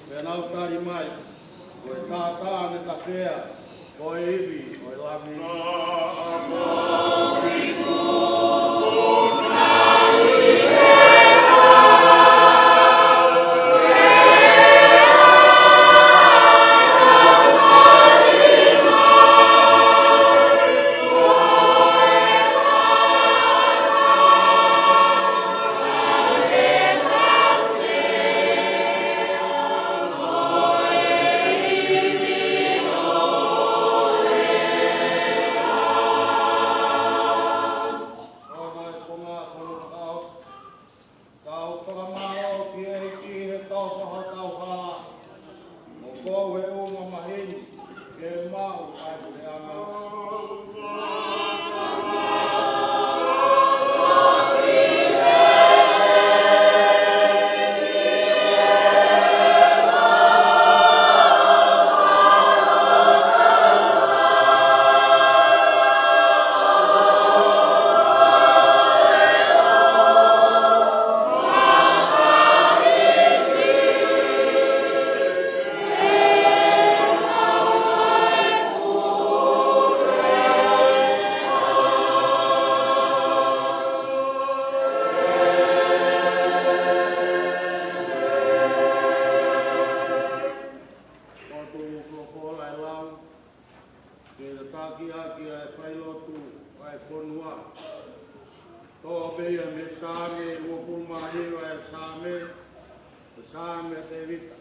Pea nau tali mai, ko e taʻataʻa ne tapea, ko e ivi ʻo e langi. Tau fakamālō ki he ʻEiki he tofa hotau hala, mo koe he ʻuhinga maheni, ke maʻu ai puleʻanga. Ke tataki ʻaki ʻa e failotu ʻa e fonua. Toʻo pē ia mei he Saame uofulu mā hiva, ʻa e Saame, ko e Saame ʻa Tēvita.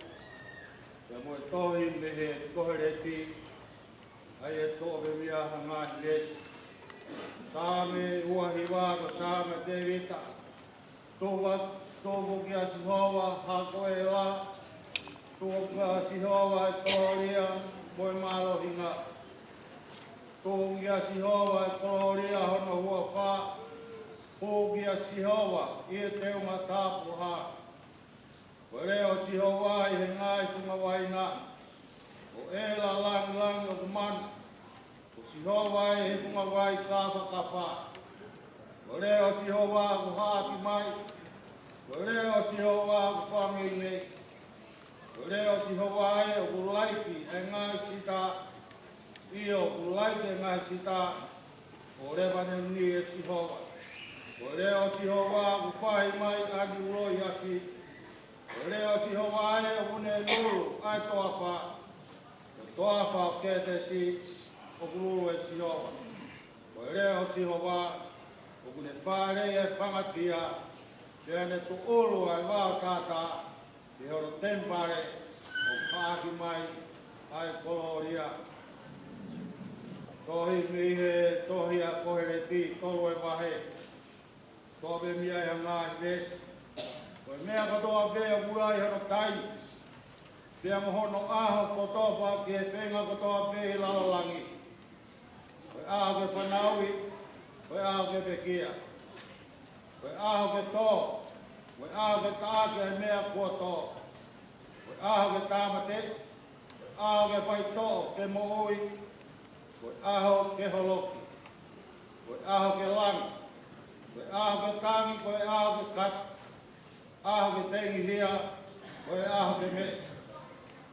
Pea mo e tohi mei he Koheleti, ʻa ia ʻe toʻo pē mei ai ʻa e ngaahi veesi. Saame ua hiva, ko e Saame ʻa Tēvita. Tuku, tuku kia Sihova ha ko e ʻela, tuku kia Sihova e kolōlia mo e mālohinga. Tuku kia Sihova e kolōlia hono huafa, tuku kia Sihova ʻi he teunga tāpuhā. Ko e leʻo ʻo Sihova ʻi he ngaahi funga vai na, ko e ʻela langilangi ʻoku manu. Ko Sihova ʻi he funga vai kāfakafa. Ko e leʻo ʻo Sihova ʻoku haʻaki mai. Ko e leʻo ʻo Sihova ʻoku fakameimei. Ko e leʻo ʻo Sihova ʻoku laiki ʻa e ngaahi sita. ʻIo, ʻoku laiki ʻa e ngaahi sita ʻo Lēpanoni ʻe Sihova. Ko e leʻo ʻo Sihova ʻoku fai mai ʻa e uloʻi ʻaki. Ko e leʻo ʻo Sihova ʻoku ne lulu ʻa e toafa. Ko e toafa ʻo Ketesi ʻoku lulu ʻe Sihova. Ko e leʻo ʻo Sihova ʻoku ne fāʻeleʻi ʻa e fangatia, pea ne tuʻulu ʻa e vaotātā ʻi hono temipale, ʻo haʻaki mai ʻa e kolōlia. Tohi mei he tohi ʻa Koheleti, tolu e vahe. Toʻo pē mei ai ʻa e ngaahi veesi. Ko e meʻa kotoa pē ʻoku ʻi ai hono taimi, pea mo hono ʻaho kotoa pē ki he feinga kotoa pē ʻi lalo langi. Ko e ʻaho ke fanauʻi, ko e ʻaho ke pekia. Ko e ʻaho ke tō, ko e ʻaho ke taʻaki ʻa e meʻa kuo tō. Ko e ʻaho ke tāmateʻi, ko e ʻaho ke faitoʻo ke moʻui, ko e ʻaho ke holoki, ko e ʻaho ke langi, ko e ʻaho ke tangi, ko e ʻaho ke kata, ʻaho ke tengihia, ko e ʻaho ke meʻe,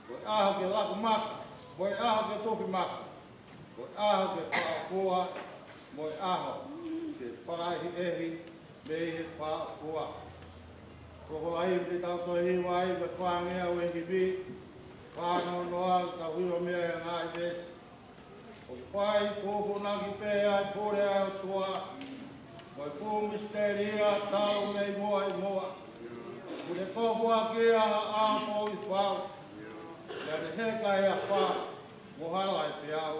ko e ʻaho ke laku maka, ko e ʻaho ke tufi maka, ko e ʻaho ke fāʻofua, mo e ʻaho ke fakaʻehiʻehi mei he fāʻofua. Ko e lahi pē ʻetau toe hiva ai, ko e fāngeau e hiva, fānono ʻetau hiva mei ai ʻa e ngaahi veesi. ʻOku fai fufūnaki pē ʻa e pule ʻa e ʻOtua, mo e fuʻu misitelia talu mei muʻa ʻi muʻa. Kuo ne kofuʻaki ʻa e ʻaho ʻi fau, pea ne heka ʻi he afā mo hala ʻi he peau.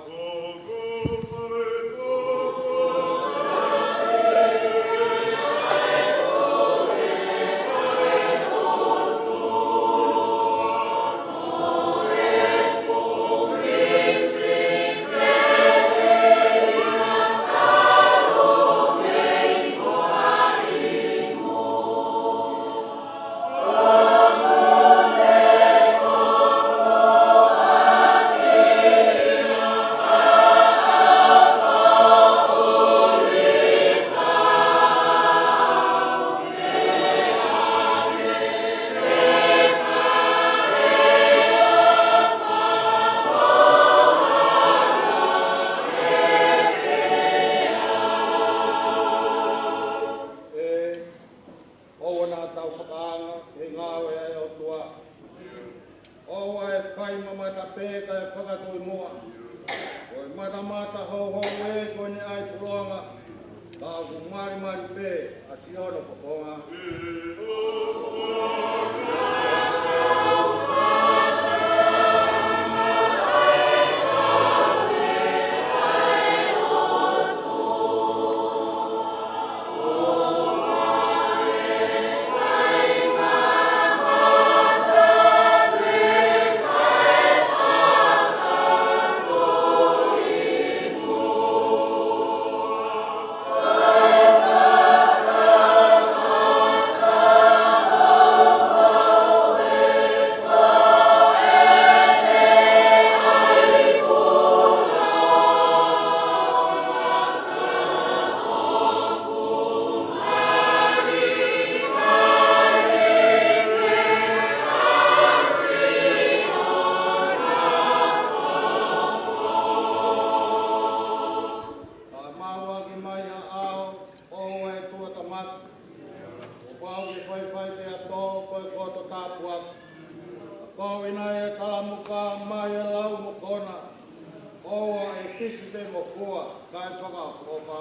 ʻOua ʻe fai mamata pē kae fakatui muʻa. Ko e matamata houhou ē ko eni ʻa e pulonga, ka ʻoku malimali pē ʻa Sione Fofonga. Ka mau ʻaki mai ha ʻao, ʻoua ʻe tuʻatamaki. Kuo pau ke faifai pea tō, ko e koto tāpuaki. Ko ʻena ʻe kalamuka mai e lau mo kona, ʻoua ʻe kisi pe mokua, kae fakaʻofoʻofa.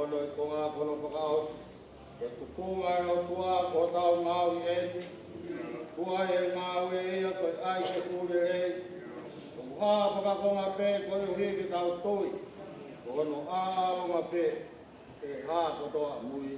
Ono i konga ko hono fakaʻosi. Ko e tufunga ʻo e ʻOtua ko hotau ngāue eni. Tuai e ngāue ia ko e ʻai ke pule lelei. ʻOku hā fakakonga pē koeʻuhi ke tau tui. Ko hono ʻaʻalonga pē ʻe hā kotoa mui.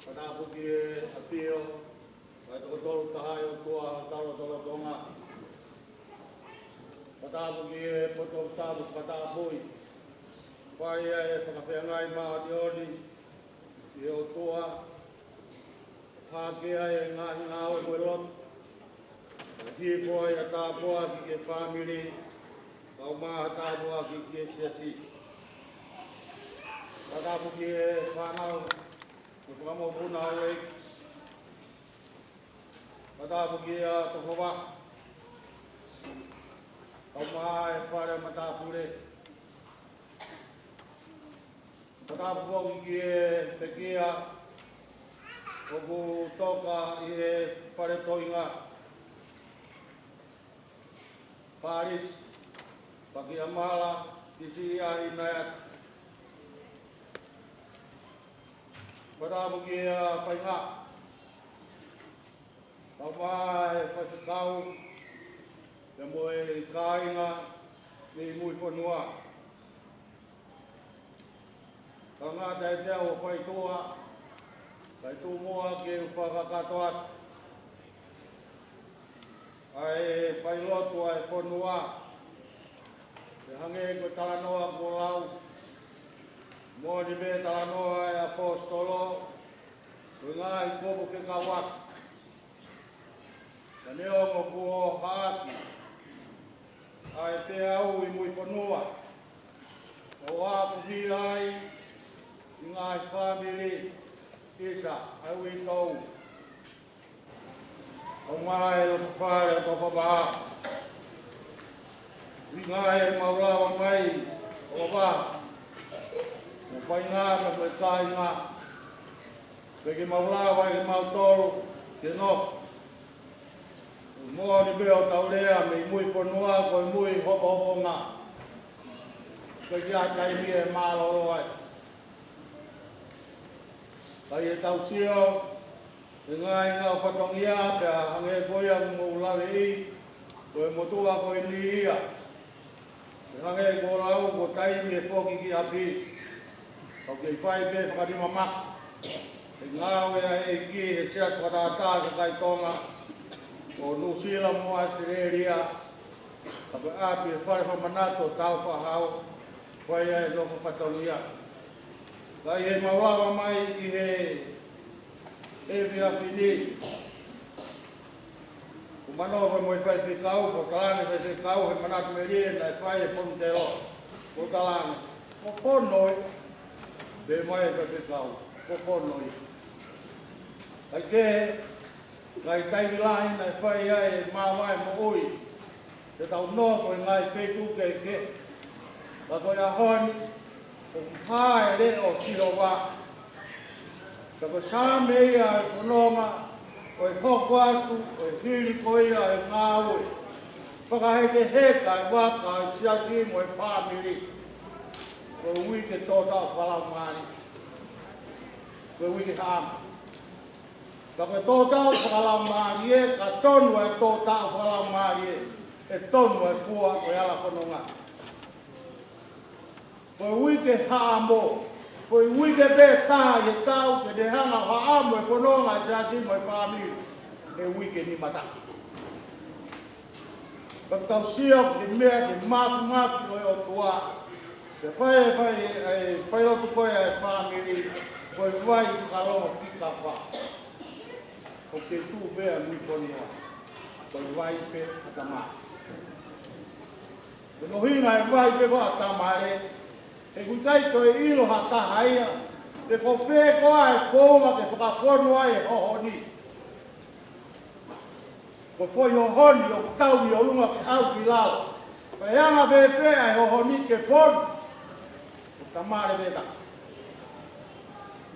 Fakatapu ki he ʻAfio, ʻa e Toko Tolu Tahaʻi ʻOtua ʻo hotau lotolotonga. Fakatapu ki he poto tapu fakatapui. Fai ai e fakafeangai māʻoniʻoni ki he ʻOtua. Hake ai e ngaahi ngāue mo e lotu. Hifo ai ha tāpuaki ki he fāmili, kae ʻumaʻā ha tāpuaki ki he siasi. Fakatapu ki he fānau, mo e fanga mokopuna ʻo e ʻEiki. Fakatapu ki he tokoua, kae ʻumaʻā e fale matāpule. Fakatapu foki ki he pekia ʻoku toka ʻi he fale toenga, Palisi, Pakiʻamala, P C I, Naiata. Fakatapu ki he faingataʻa, kae ʻumaʻā e faifekau, pea mo e kāinga mei Muifonua. Kae ʻumaʻā e teau ʻo e faitoʻo, Kae tuku muʻa ke u fakakakato atu ʻa e failotu ʻa e fonua, ʻo hangē ko e talanoa kuo lau, moʻoni pē talanoa ʻa e ʻaposetolo, ko e ngaahi kupu fekauʻaki. Ka neongo kuo haʻaki ʻa e peau ʻi Muifonua, ʻo aʻu ki ai ʻi he ngaahi fāmili ʻisa ʻa e uitou. ʻOmai ʻa e loto fale ʻo Taufaʻāhau. ʻUhinga ʻemau lava mai ʻo lava mo faingataʻa mo e kāinga, pea ke mau lava ʻe mautolu ke nofo. Moʻoni pē ʻoku tau lea mei Muifonua ko e mui hopohoponga. Ko e kiʻi taimi ʻe mālōlō ai. Ka ʻi heʻetau sio he ngaahi ngāue fatongia, pea hangē ko ia ʻoku mou laveʻi, ko e motuʻa ko eni ia. Pea hangē ko e lau, ko e taimi ʻe foki ki ʻapi. Kau kei fai pē fakanima maka he ngāue ʻa e ʻEiki he Siasi Fakatātā ʻa e Kakai Tonga ʻo Nuʻusila mo ʻAositelēlia. Ka ko e ʻapi ʻe fale fakamanatu ʻo Taufaʻāhau, ko ia ʻe nofo fatongia. Ka ʻi heʻemau lava mai ʻi he efiafi ni, ʻoku manako mo e faifekau, ʻoku talaange faifekau he manatu melie naʻe fai ʻe Ponutelo. ʻOku talaange, ʻoku pono ia. Pehē mai ʻe faifekau, ʻoku pono ia. Kae kehe, ngaahi taimi lahi naʻe fai ai e māvae moʻui, te tau nofo he ngaahi feituʻu kehekehe. Ka ko e ʻaho ni, ʻoku hā e leʻo ʻo Sihova. Ka ko e Saame ia ʻo e fononga, ʻo e hoko atu ʻo e hili ko ia ʻo e ngāue. Fakahekeheka e vaka ʻo e siasi mo e fāmili. Ko e uike tōtaʻu fakalaumālie. Ko e uike haʻamo. Ka ko e tōtaʻu fakalaumālie, ka tonu e tōtaʻu fakalaumālie, ʻe tonu e fua ʻo e ala fononga. Ko e uike haʻamo, ko e uike pē taha ʻi he taʻu ke ne hanga ʻo haʻamo e fononga ʻa e siasi mo e fāmili, he uike ni mata. Ka tau sio ki he meʻa ke māfimafi ʻo e ʻOtua. Ke fai, fai, ʻa e failotu ko ia ʻa e fāmili, ko e vai fakalongo ki kafa. ʻOku kei tuʻu pē ʻa Muifonua, ko e vai pē ʻa Tamale. Ko hono ʻuhinga e vai pē ko ē ʻa Tamale, he ʻoku ʻikai toe ʻilo ha taha ia pe ko fē koā e founga ke fakafonu ai e hohoni. Ko e foʻi hohoni ʻoku tau ʻi ʻolunga ke ʻalu ki lalo. Pea ʻe anga fēfē ʻa e hohoni ke fonu? Ko Tamale pē taha.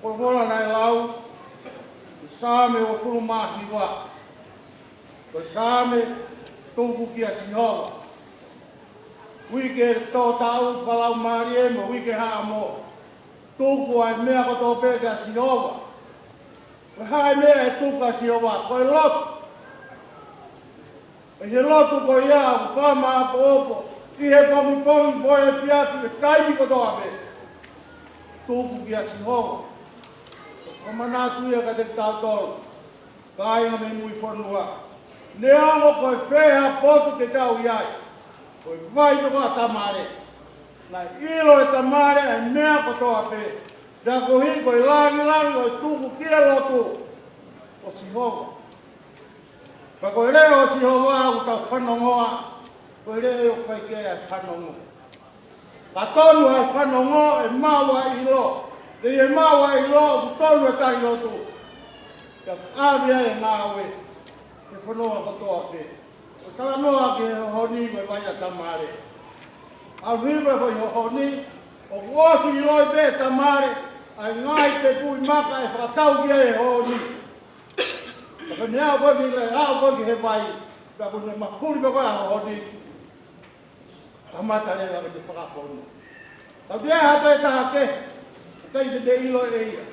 Ko e folofola naʻe lau ʻi he Saame uofulu mā hiva. Ko e Saame tuku kia Sihova. Uike tōtaʻu fakalaumālie mo e uike haʻamo. Tuku ʻa e meʻa kotoa pē kia Sihova. Ko e hā e meʻa ʻe tuku kia Sihova? Ko e lotu. ʻI he lotu ko ia ʻoku fakamāʻopoʻopo ʻi he pongipongi mo e efiafi, ʻi he taimi kotoa pē. Tuku kia Sihova. Ko e manatu ia kiate kitautolu kāinga mei Muifonua. Neongo ko e fē ha potu te tau ʻi ai, ko e vai pē ko ē ʻa Tamale. Naʻe ʻilo ʻe Tamale ʻa e meʻa kotoa pē. Pea koeʻuhi ko e lāngilangi ʻo e tuku ki he lotu ʻo Sihova. Pea ko e leʻo ʻo Sihova ʻoku tau fanongoa, ko e leʻo ʻoku fai ki ai e fanongo. Ka tonu ʻa e fanongo ʻe maʻu ʻa e ʻilo. Pea ʻi he maʻu ʻa e ʻilo ʻoku tonu e tali lotu. Pea ʻave ai e ngāue he fononga kotoa pē. ʻOku talanoa ki he hohoni mo e vai ʻa Tamale. ʻAlu hifo e foʻi hohoni, ʻoku ʻosi ʻiloʻi pē ʻe Tamale ʻa e ngaahi tepui maka ʻe fakatau ki ai e hohoni. Ka ko e meʻa ko ē ki he, aʻu ko ē ki he vai, pea ko e mafuli pē ko ē ʻa e hohoni. Kamata leva ke te fakafonu. Ka ʻoku ʻi ai ha toe taha kehe, ʻikai te te ʻilo ʻe ia.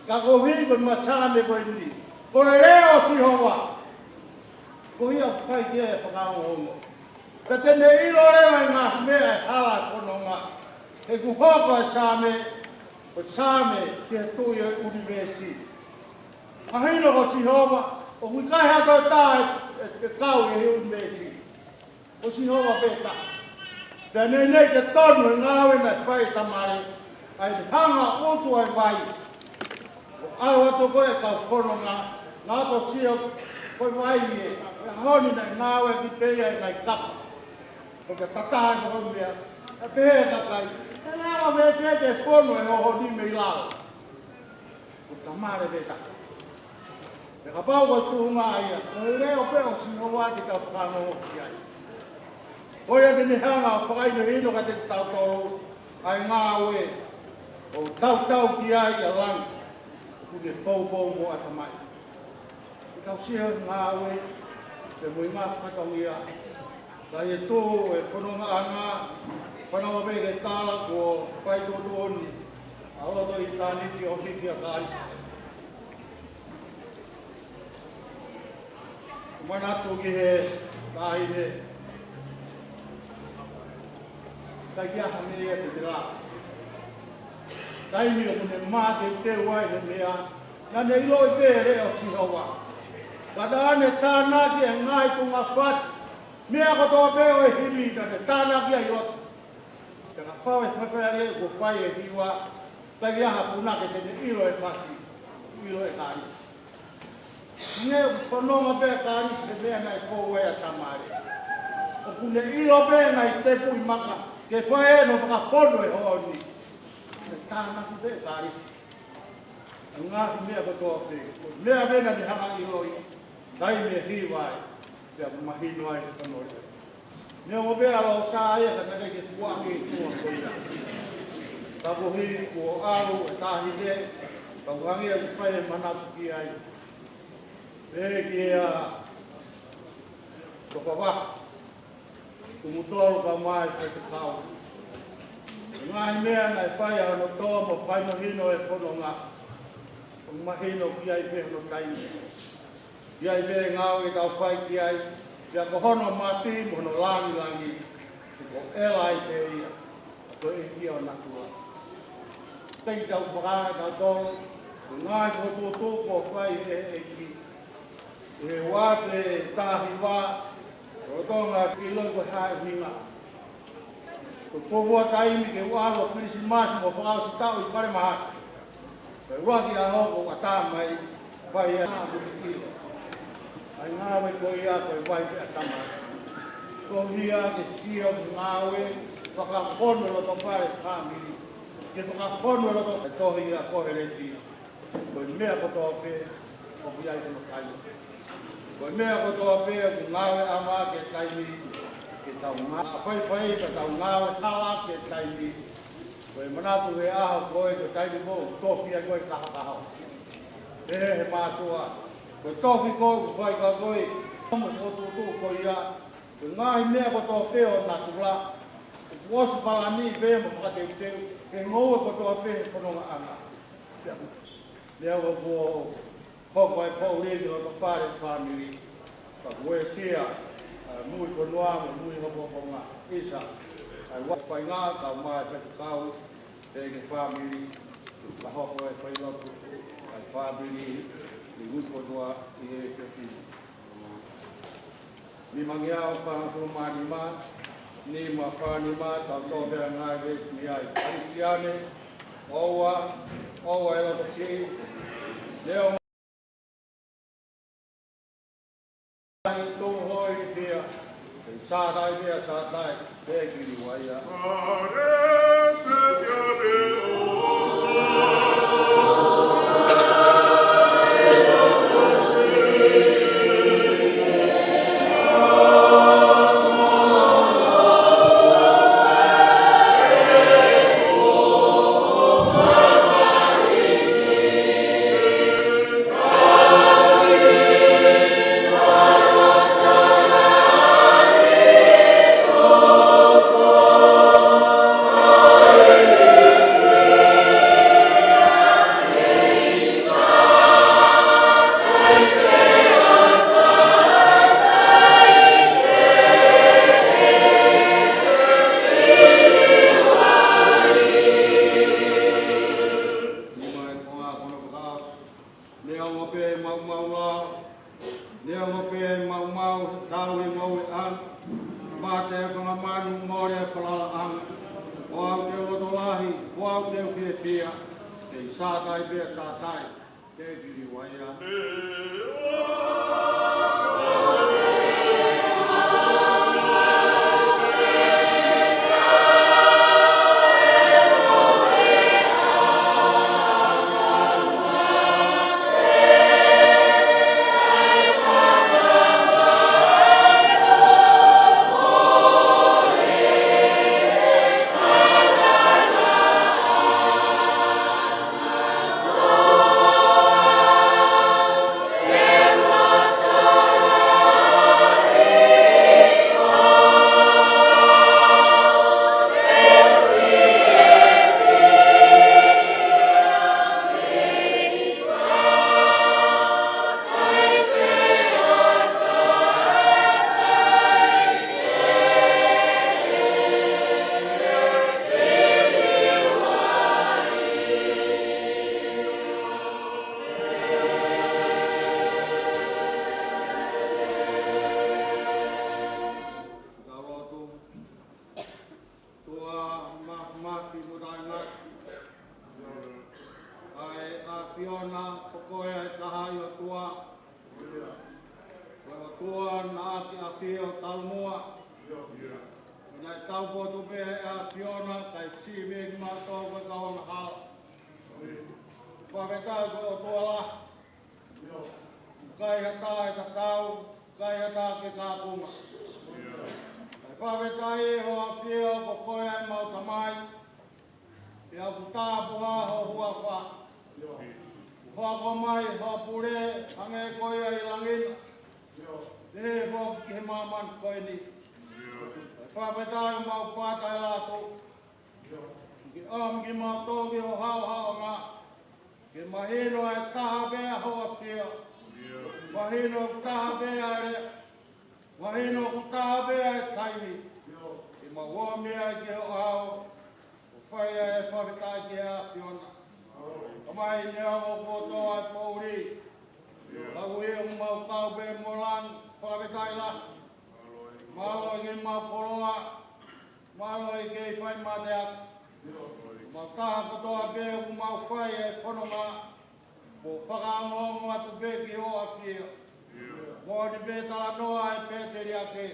Ka koeʻuhi ko e Saame ko eni, ko e leʻo ʻo Sihova, ko ia ʻoku fai ki ai e fakaongoongo. Ka te ne ʻilo leva e ngaahi meʻa ʻe hala e fononga. He ʻoku hoko e Saame, ko e Saame ki he Tuʻi ʻo e ʻunivēsi. Mahino ko Sihova, ʻoku ʻikai ha toe taha ʻe, ʻe, ʻe kau ʻi he ʻunivēsi. Ko Sihova pē taha. Pea neʻineʻi ke tonu e ngāue naʻe fai ʻe Tamale, ʻa e hanga ʻo utu ʻa e vai. ʻO ʻalu atu ko ē kau fononga, naʻa to sio ko e vai ē, ʻi he ʻaho ni naʻe ngāueʻaki pē ia ʻe he ngaahi kapa. Ko e tatā e kau meʻa, ʻa pehē ʻe he kakai, ʻe lava pē ke fonu e hohoni mei lalo. Ko Tamale pē taha. Pea kapau ko e tuʻunga ia, ko e leʻo pē ʻo Sihova te tau fakaongo ki ai. Ko ia te ne hanga ʻo fakahinohino kiate kitautolu ʻa e ngāue ʻoku tautau ki ai ʻa langi, ʻoku ne poupou mo ʻatamai. Ke tau sio he ngāue, pea mo e ngaahi fatongia, ka ʻi he tuʻu e fonongaʻanga, fanongo pē ki he tala kuo fai tuʻutuʻuni ʻa loto ʻitāniti ʻo hiki ʻa Kalisi. Manatu ki he taʻahine, ʻikai ke ʻi ai ha meʻa ia te ne lava. Taimi ʻoku ne mateuteu ai he meʻa, naʻa ne ʻiloʻi pē e leʻo ʻo Sihova. Ka naʻa ne tānaki e ngaahi tuʻunga fasi, meʻa kotoa pē ʻo e himi naʻa ne tānaki ai ʻo. Pea kapau ʻe faifai ange kuo fai e hiva, ʻikai ha punake te ne ʻilo e fasi, ʻilo e Kalisi. Hangē ʻoku fononga pē ʻa Kalisi he meʻa naʻe fou ai ʻa Tamale. ʻOku ne ʻilo pē ngaahi tepuʻi maka, ke fai ʻene fakafonu e hohoni. Naʻe tānaki pē ʻe Kalisi ʻa e ngaahi meʻa kotoa pē, ko e meʻa pē naʻa ne hanga ʻo ʻiloʻi, taimi e hiva ai, pea mahino ai hono leʻo. Neongo pē ʻa Lōsā ia ka naʻe ʻikai ke fuaʻaki e tuʻa ko ia. Ka koeʻuhi kuo ʻalu e taʻahine, ka ʻoku hangē ʻoku fai e manatu ki ai. Pehē ki he ʻa Tokavā, Tumutolu kae ʻumaʻā e Faifekau. Ngaahi meʻa naʻe fai ʻa hono tō mo fakamahino e fononga. ʻOku mahino ki ai pē hono taimi. ʻI ai pē ngāue ke tau fai ki ai, pea ko hono mati mo hono langilangi, he ko e ʻEla ai pē ia, ko e ʻEiki ʻo natula. Tei tau fakatautolu, ko e ngaahi fokotuʻutuʻu kuo fai ʻe he ʻEiki. ʻI he ua afe taha hiva, lolotonga ke ʻiloʻi ko e hā e ʻuhinga. Ko e fuofua taimi ke u ʻalu ʻo Kilisimasi mo fakaʻosi taʻu ʻi Falemahaki. Ko e ʻuluaki ʻaho ʻoku ʻatā mai, fai ai ʻa e ʻilo. ʻA e ngāue ko ia ko e vai pē ʻa Tamale. Ko ia ke sio ki he ngāue, fakafonu e loto fale fāmili. Ke fakafonu e loto e tohi ʻa Koheleti. Ko e meʻa kotoa pē, ʻoku ʻi ai hono taimi. Ko e meʻa kotoa pē, ʻoku ngāueʻanga ki he taimi, ke tau ngā-, faifai, ka tau ngāue hala ki he taimi. Ko e manatu he ʻaho ko ē, ko e taimi ko ē ʻoku tofi ai koe kahokaho. Pehē he mātuʻa, ko e tofi ko ē ʻoku fai kia koe, mo e fokotuʻutuʻu ko ia, ko e ngaahi meʻa kotoa pē ʻo natula, ʻoku ʻosi palani pē mo fakateuteu, ke ngoue kotoa pē he fonongaʻanga. Pea, meʻa ʻoku hoko ai e poʻuli ki loto fale fāmili. Ka uesia, ʻa e mui fonua mo e mui hopohoponga. ʻIsa, ʻa e ua fainga, kae ʻumaʻā e Faifekau, pea ki he fāmili, ka hoko e failotu, ʻa e fāmili, ʻi mui fonua, ʻi he fefine. Nimangeau fāngofulu mā nima, nima fā nima, tau toʻo pē ʻa e ngaahi veesi mei ai. Kalisitiane, ʻoua, ʻoua ʻe loto siʻi, leo mai tō hoi pia, e sātai pia sātai, pē ki liua ia. Mau lao, neongo pē ʻemau maʻu tauhi ngoueʻanga, mate ʻa e fanga manu, mole ʻa e falalaʻanga. Ko au te u loto lahi, ko au te u fiefia, kei Sātai pē ʻa Sātai, te u kili uaia. ʻOtua mafimafi mo taʻengata. ʻA e ʻAfiona, ko koe ʻa e taha ʻi ʻOtua. Ko e ʻOtua naʻa ke ʻafio taumuʻa. Naʻe taupotu pē ʻa e ʻAfiona, kae sivi kimautolu ko e kau angahala. Fakafetaʻi ko e ʻOtua lahi. ʻIkai ha taha ʻe tatau, ʻikai ha taha ke kaunga. Kae fakafetaʻi ʻe ho ʻAfio ko koe ʻa ʻemau Tamai. Pea ʻoku tāpuhā ho huafa. Kuo hoko mai ho pule, hangē ko ia ʻi langi na, pehē foki ki he māmani ko eni. Kae fakafetaʻi ʻemau pata e lātū. Ke ʻomi kimautolu ki ho haohaoaga. Ke mahino ʻe taha pē ʻa ho ʻAfio. Mahino ʻoku taha pē ʻa e lea. Mahino ʻoku taha pē ʻa e taimi. Ke mau ō mai ai ki ho ʻao. ʻO fai ai e fakafetaʻi ki he ʻAfiona. Tamai, neongo kuo tō ʻa e poʻuli, ka ʻoku ʻikai ke mau kau pē mo langi, fakafetaʻi lahi. Mālō ʻi heʻemau koloa. Mālō ʻi he kei fai mateaki. Mau taha kotoa pē ʻoku mau fai e fononga, mo fakaongoongo atu pē ki ho ʻAfio. Moʻoni pē talanoa e pēteliake.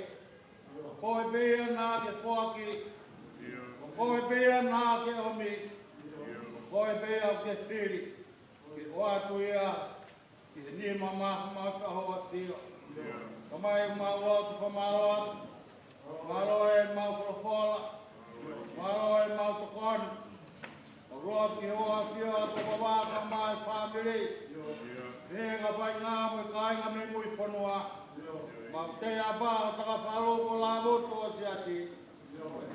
Ko koe pē ia naʻa ke foaki. Ko koe pē ia naʻa ke ʻomi. Ko koe pē ia ʻoku ke fili ke ʻoatu ia ki he nima mafimafi ʻa ho ʻAfio. Tamai, mau lotu fakamālō atu. Mālō ʻemau folofola. Mālō ʻemau tokoni. Mau lotu ki ho ʻAfio ʻa Tokova kae ʻumaʻā e fāmili. Pea mo e kāinga mei he fonua. Mau teʻa pē ʻa Takafalu ko e lāvutu ʻo e siasi.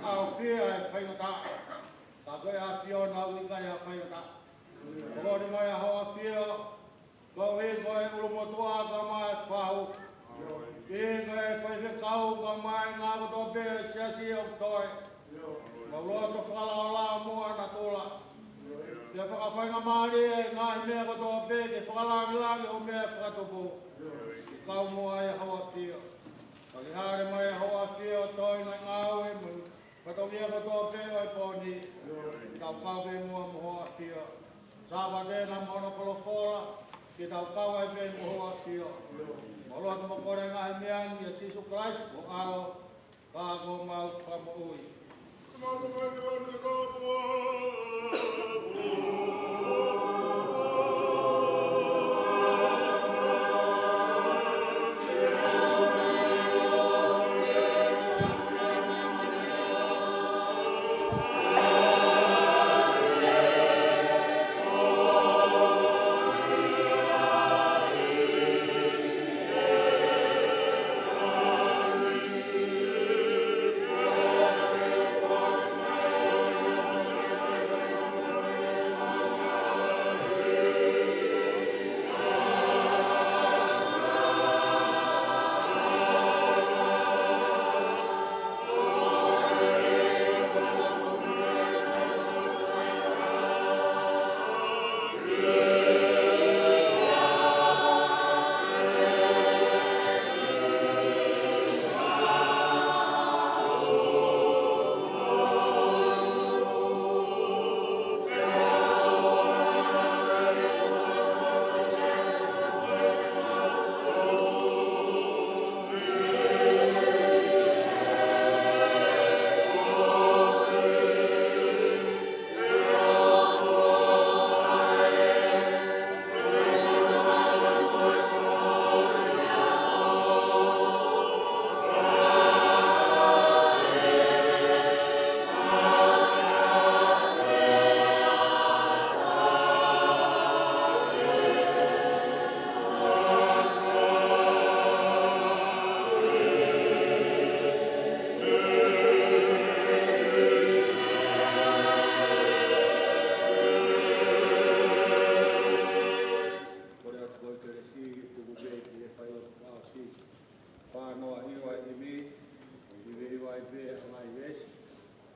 ʻAfio ʻa e faingataʻa. Ka ko e ʻAfiona ʻoku ʻikai ha faingataʻa. Ko e lea mai ʻa ho ʻAfio. Ko e ʻuhinga ʻo e ʻulumotuʻa kae ʻumaʻā e fahu. ʻUhinga ʻo e faifekau kae ʻumaʻā e ngāue kotoa pē ʻa e siasi ʻoku toe. Mau lotu fakalaolao muʻa natula. Pea fakafaingamālie e ngaahi meʻa kotoa pē ke fakalāngilangi hoʻo meʻa fakatupu. Ke kau muʻa ai ho ʻAfio. Ka ke hāʻele mai ho ʻAfio ʻo toe ngaahi ngāue mo e fatongia kotoa pē ʻo e pō ni. Ke tau kau pē muʻa mo ho ʻAfio. Sāpate na mo hono folofola, ke tau kau ai pē mo ho ʻAfio. Mau lotu mo kole e ngaahi meʻa ni ʻia Sīsū Kalaisi ko ho ʻAlo, ka ko homau Fakamoʻui. Emi, ʻo ʻivi ʻi vai pē ʻa e ngaahi veesi,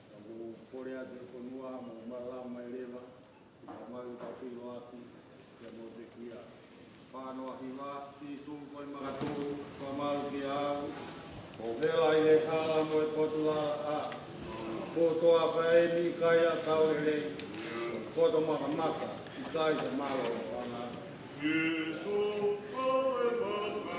ka mou kole atu e fonua, mou malama mai leva, ʻi he mau ka filo atu, ʻia mou te kia. Fānau ʻa hiva, Sīsū ko e makatū, fakamalu kiate au, ʻo hela ʻi he hala mo e potu lalaʻā, kotoa pē ʻeni ʻikai ha tau lelei, ʻo koto makamaka, ʻikai ha mālō ʻo fānau. Ko e ngaahi meʻa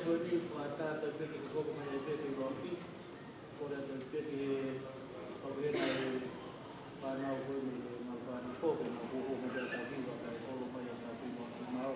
ko eni, ko e tau pē ke koko mai pē ke loki, ko e tau pē ke koko mai fānau ko eni, mau fānau foki, mau koko mai pē tau pē, ka e koko mai tau pē, mau koko mai.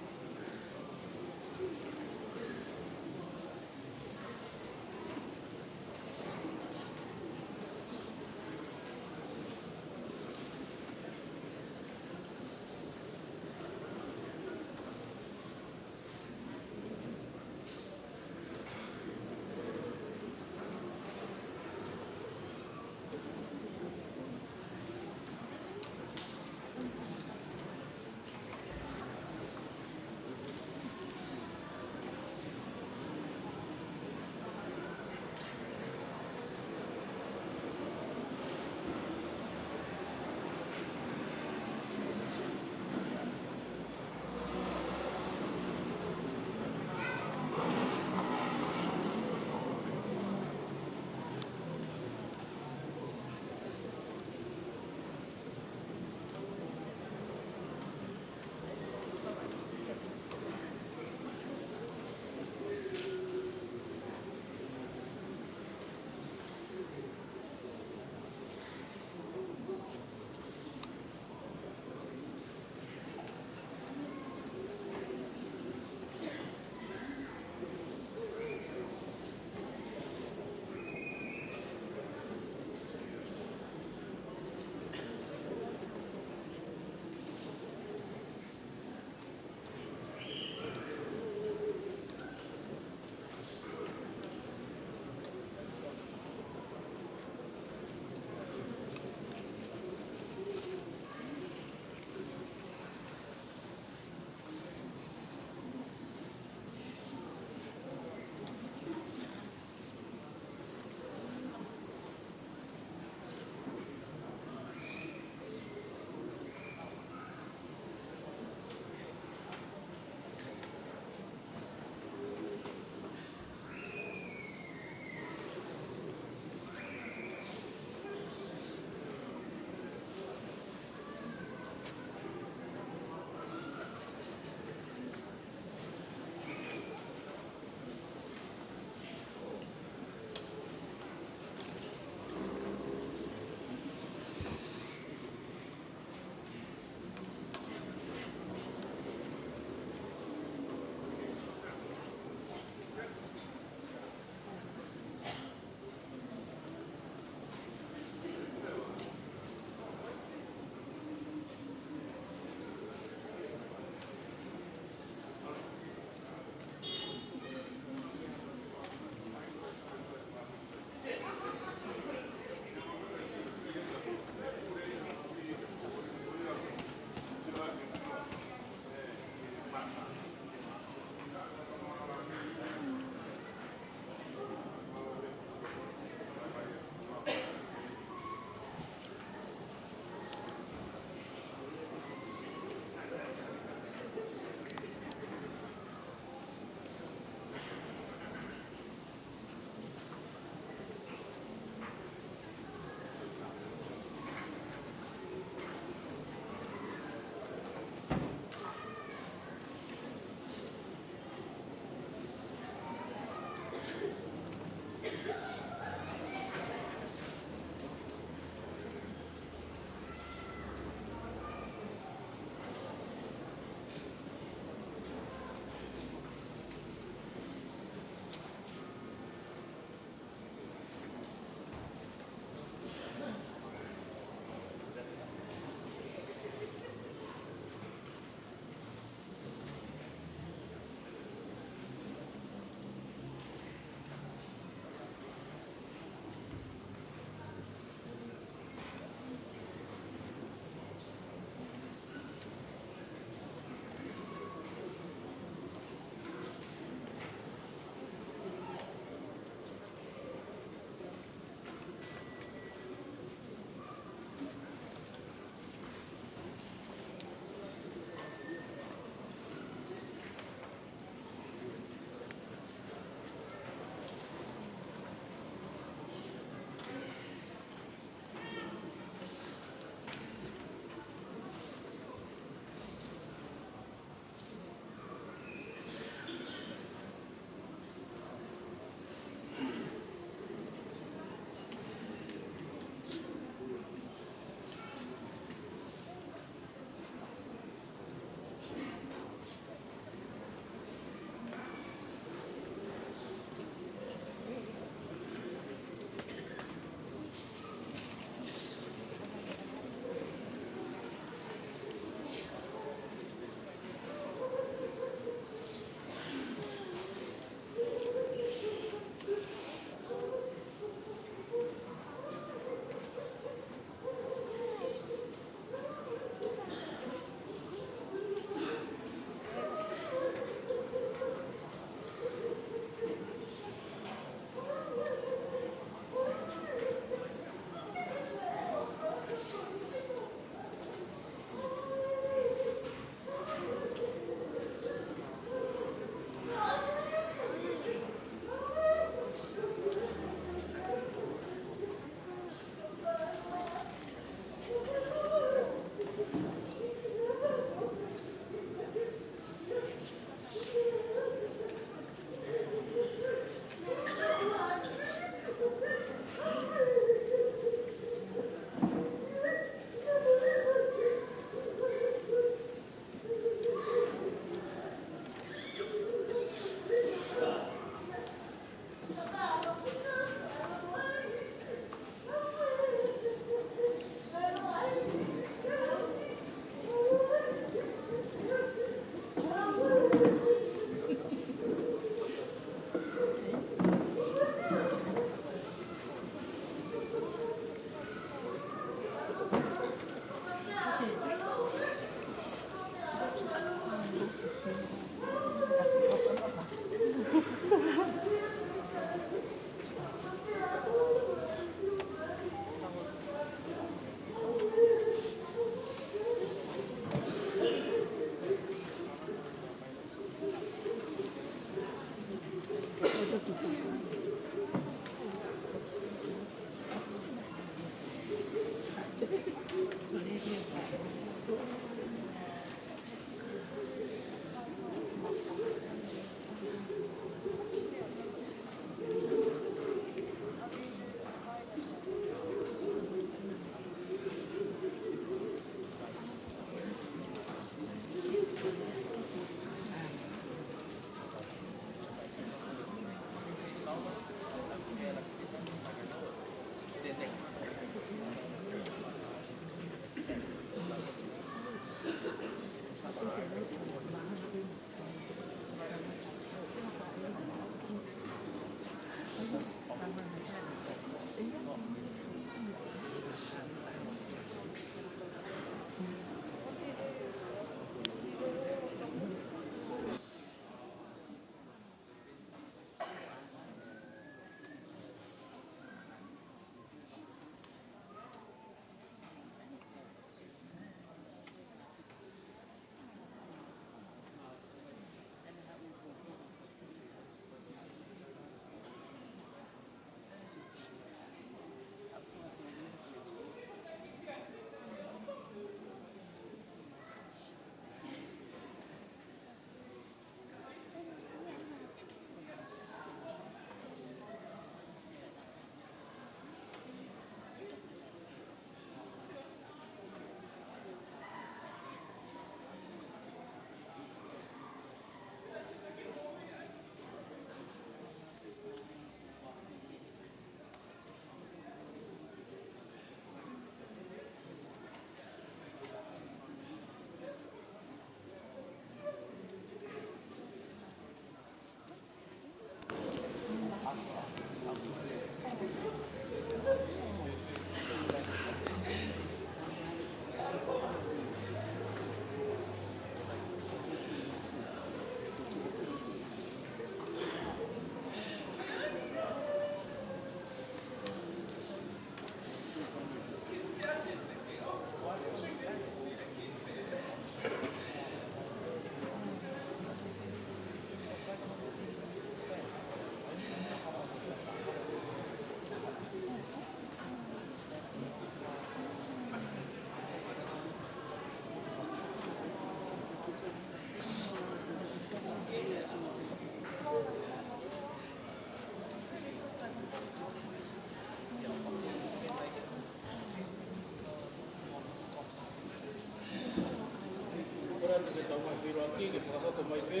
Ki ke fakahoko mai pē,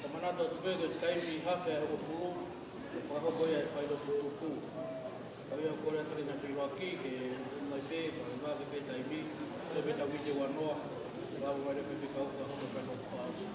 ka manatu atu pē ko e taimi hafe ʻe hongofulu, ke fakahoko ia e failo tutuku. Ka ʻi ai ha kole ʻa e kau feʻiloaki ke mai pē, ka ʻi ai pē taimi, ke pē tau ʻi he ua noa, ka ʻoku ʻi ai pē kau fakahoko e failo tutuku.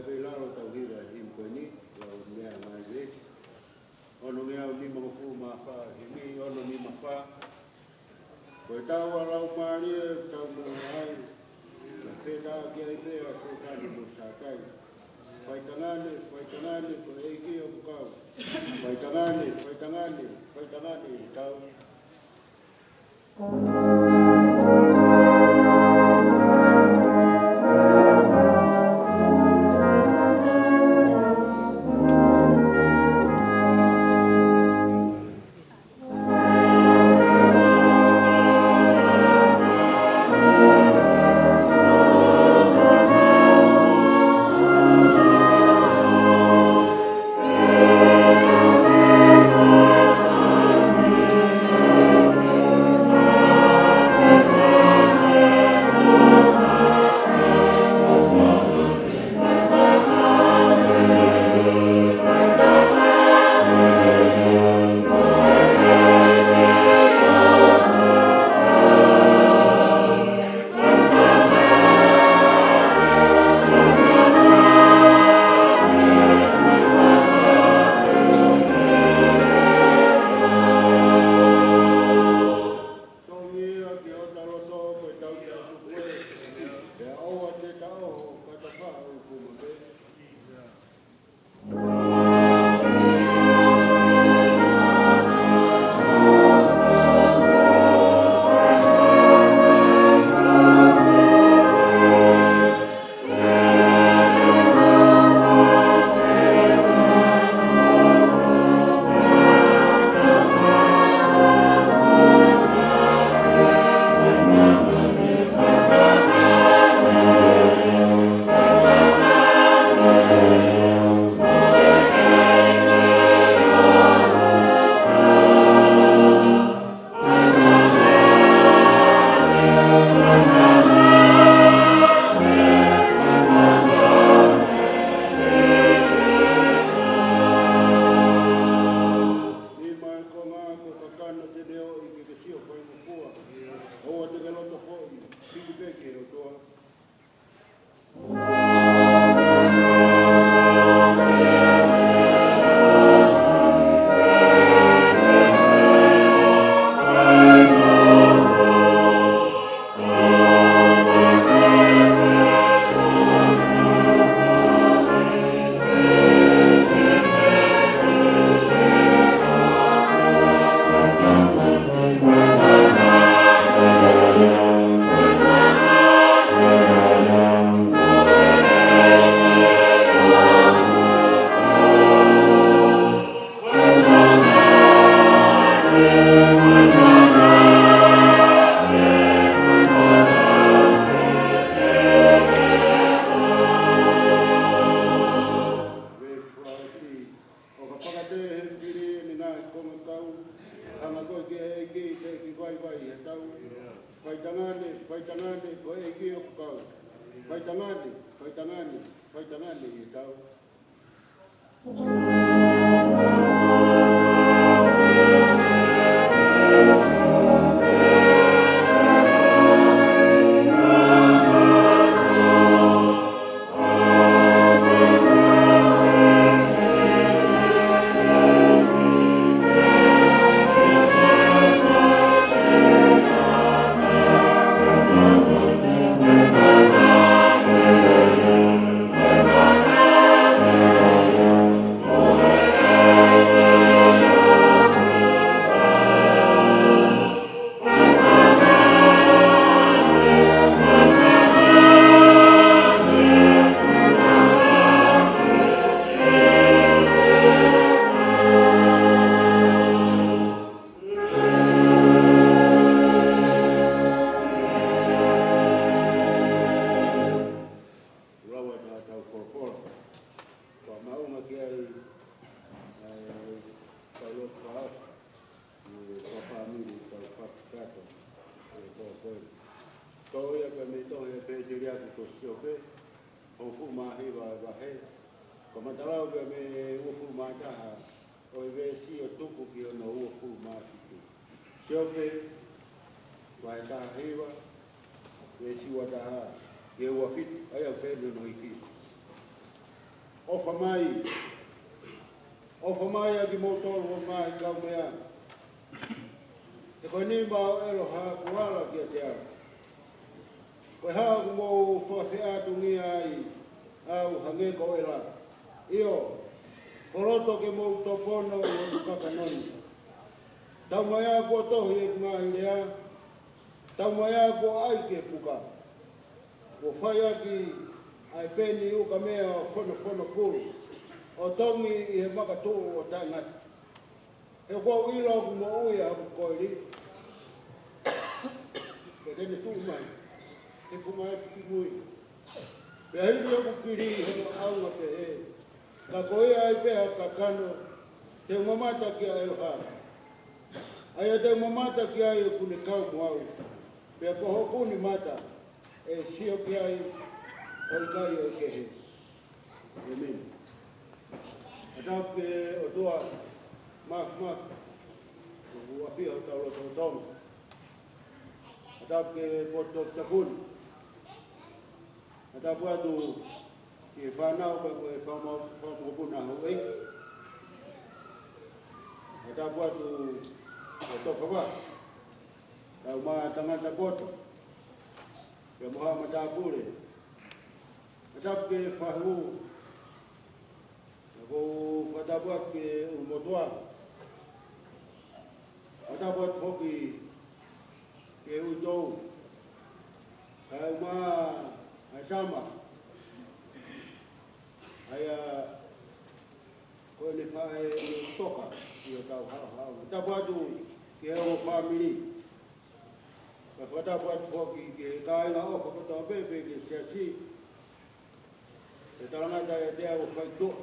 Pea ʻi lalo ʻetau hiva e himi ko eni, lau meʻa mai le. Ono ngeau nima hongofulu mā fā, himi ono nima fā. Ko e tau ʻa e Laumālie, tau mo ai. Ka peta ki ai pea Sētane mo Sātai. Faitangane, faitangane, ko e ʻEiki ʻoku kau. Faitangane, faitangane, faitangane ʻi he tau. Tōngia ki hota loto ko e tau te atu koe, pea ʻoua te ta ʻoho ka ta faʻu kumate. Nima e konga ko e kakano te ne ʻoʻi ke ke sio faingofua. ʻOua te ke loto foʻi, piki pē ki he ʻOtua. ʻO ka fakatē he fili ʻene ngaahi konga kau, hanga koe ki he ʻEiki te ki vaivai he tau. Faitangane, faitangane, ko e ʻEiki ʻoku kau. Faitangane, faitangane, faitangane ʻi he tau. Lava ʻetau folofola. Ko e maʻu mai ki ai, ʻa e, kau lotu fakaʻosi. ʻI he fāmili tau fakatato, ʻe ko koe. Ko ia ko e meʻa ʻoku pehē ʻe he pēteliake ko Siope, hongofulu mā hiva e vahe. Ko e matala pē mei he uofulu mā taha ʻo e veesi ʻo tuku ki hono uofulu mā fitu. Siope, vahe taha hiva, veesi ua taha ki he ua fitu, ʻa ia ʻoku pehē hono hiki. ʻOfa mai. ʻOfa mai ʻa kimoutolu ʻo ngaahi kaumeʻa. He ko eni ʻemau ʻelo ha kuala kiate au. Ko e hā ʻoku mou fakafeʻātungia ai au hangē ko ʻela? ʻIo, ko loto ke mou topono ʻi hoku kakano ni. Taumaiā kuo tohi ʻeku ngaahi lea. Taumaiā kuo ʻai ki he puka. Kuo fai ʻaki ʻa e peni ukamea ʻo fonofono kulu, ʻo tongi ʻi he makatuʻu ʻo taʻengata. He kuo u ʻilo ʻoku moʻui ʻa hoku koeli. Pea te ne tuʻu mai he funga eku kimui. Pea hili hoku kili ʻi hono ʻaunga pehē. Ka ko ia ai pē ha kakano, te u mamata kia ʻEloha. ʻA ia te u mamata ki ai ʻoku ne kau mo au. Pea ko hoku ni mata ʻe sio ki ai ʻo ʻikai ʻe kehe. ʻĒmeni. Tapu ki he ʻOtua Māfimafi, ʻoku ʻafio ʻi hotau lotolotonga. Tapu ki he potu tapu ni. Tapu atu ki he fānau pea mo e fāma-, fāmokopuna houʻeiki. Tapu atu ki he tokava. Tau mā tangata poto. Pea mo haʻa matāpule. Tapu ki he fahu. Pea ʻoku ou fakatapu atu ki he ʻulumotuʻa. Fakatapu atu foki ki he uitou. Kae ʻumaʻā ʻa e tama. ʻA ia ko ʻene faʻē ʻoku toka ʻi hotau haʻohaʻo. Tapu atu ki he ongo fāmili. Pea fakatapu atu foki ki he kāinga ʻofa kotoa pē, pea ki he siasi. Pea talangata ʻiate au ʻo fai tuʻa.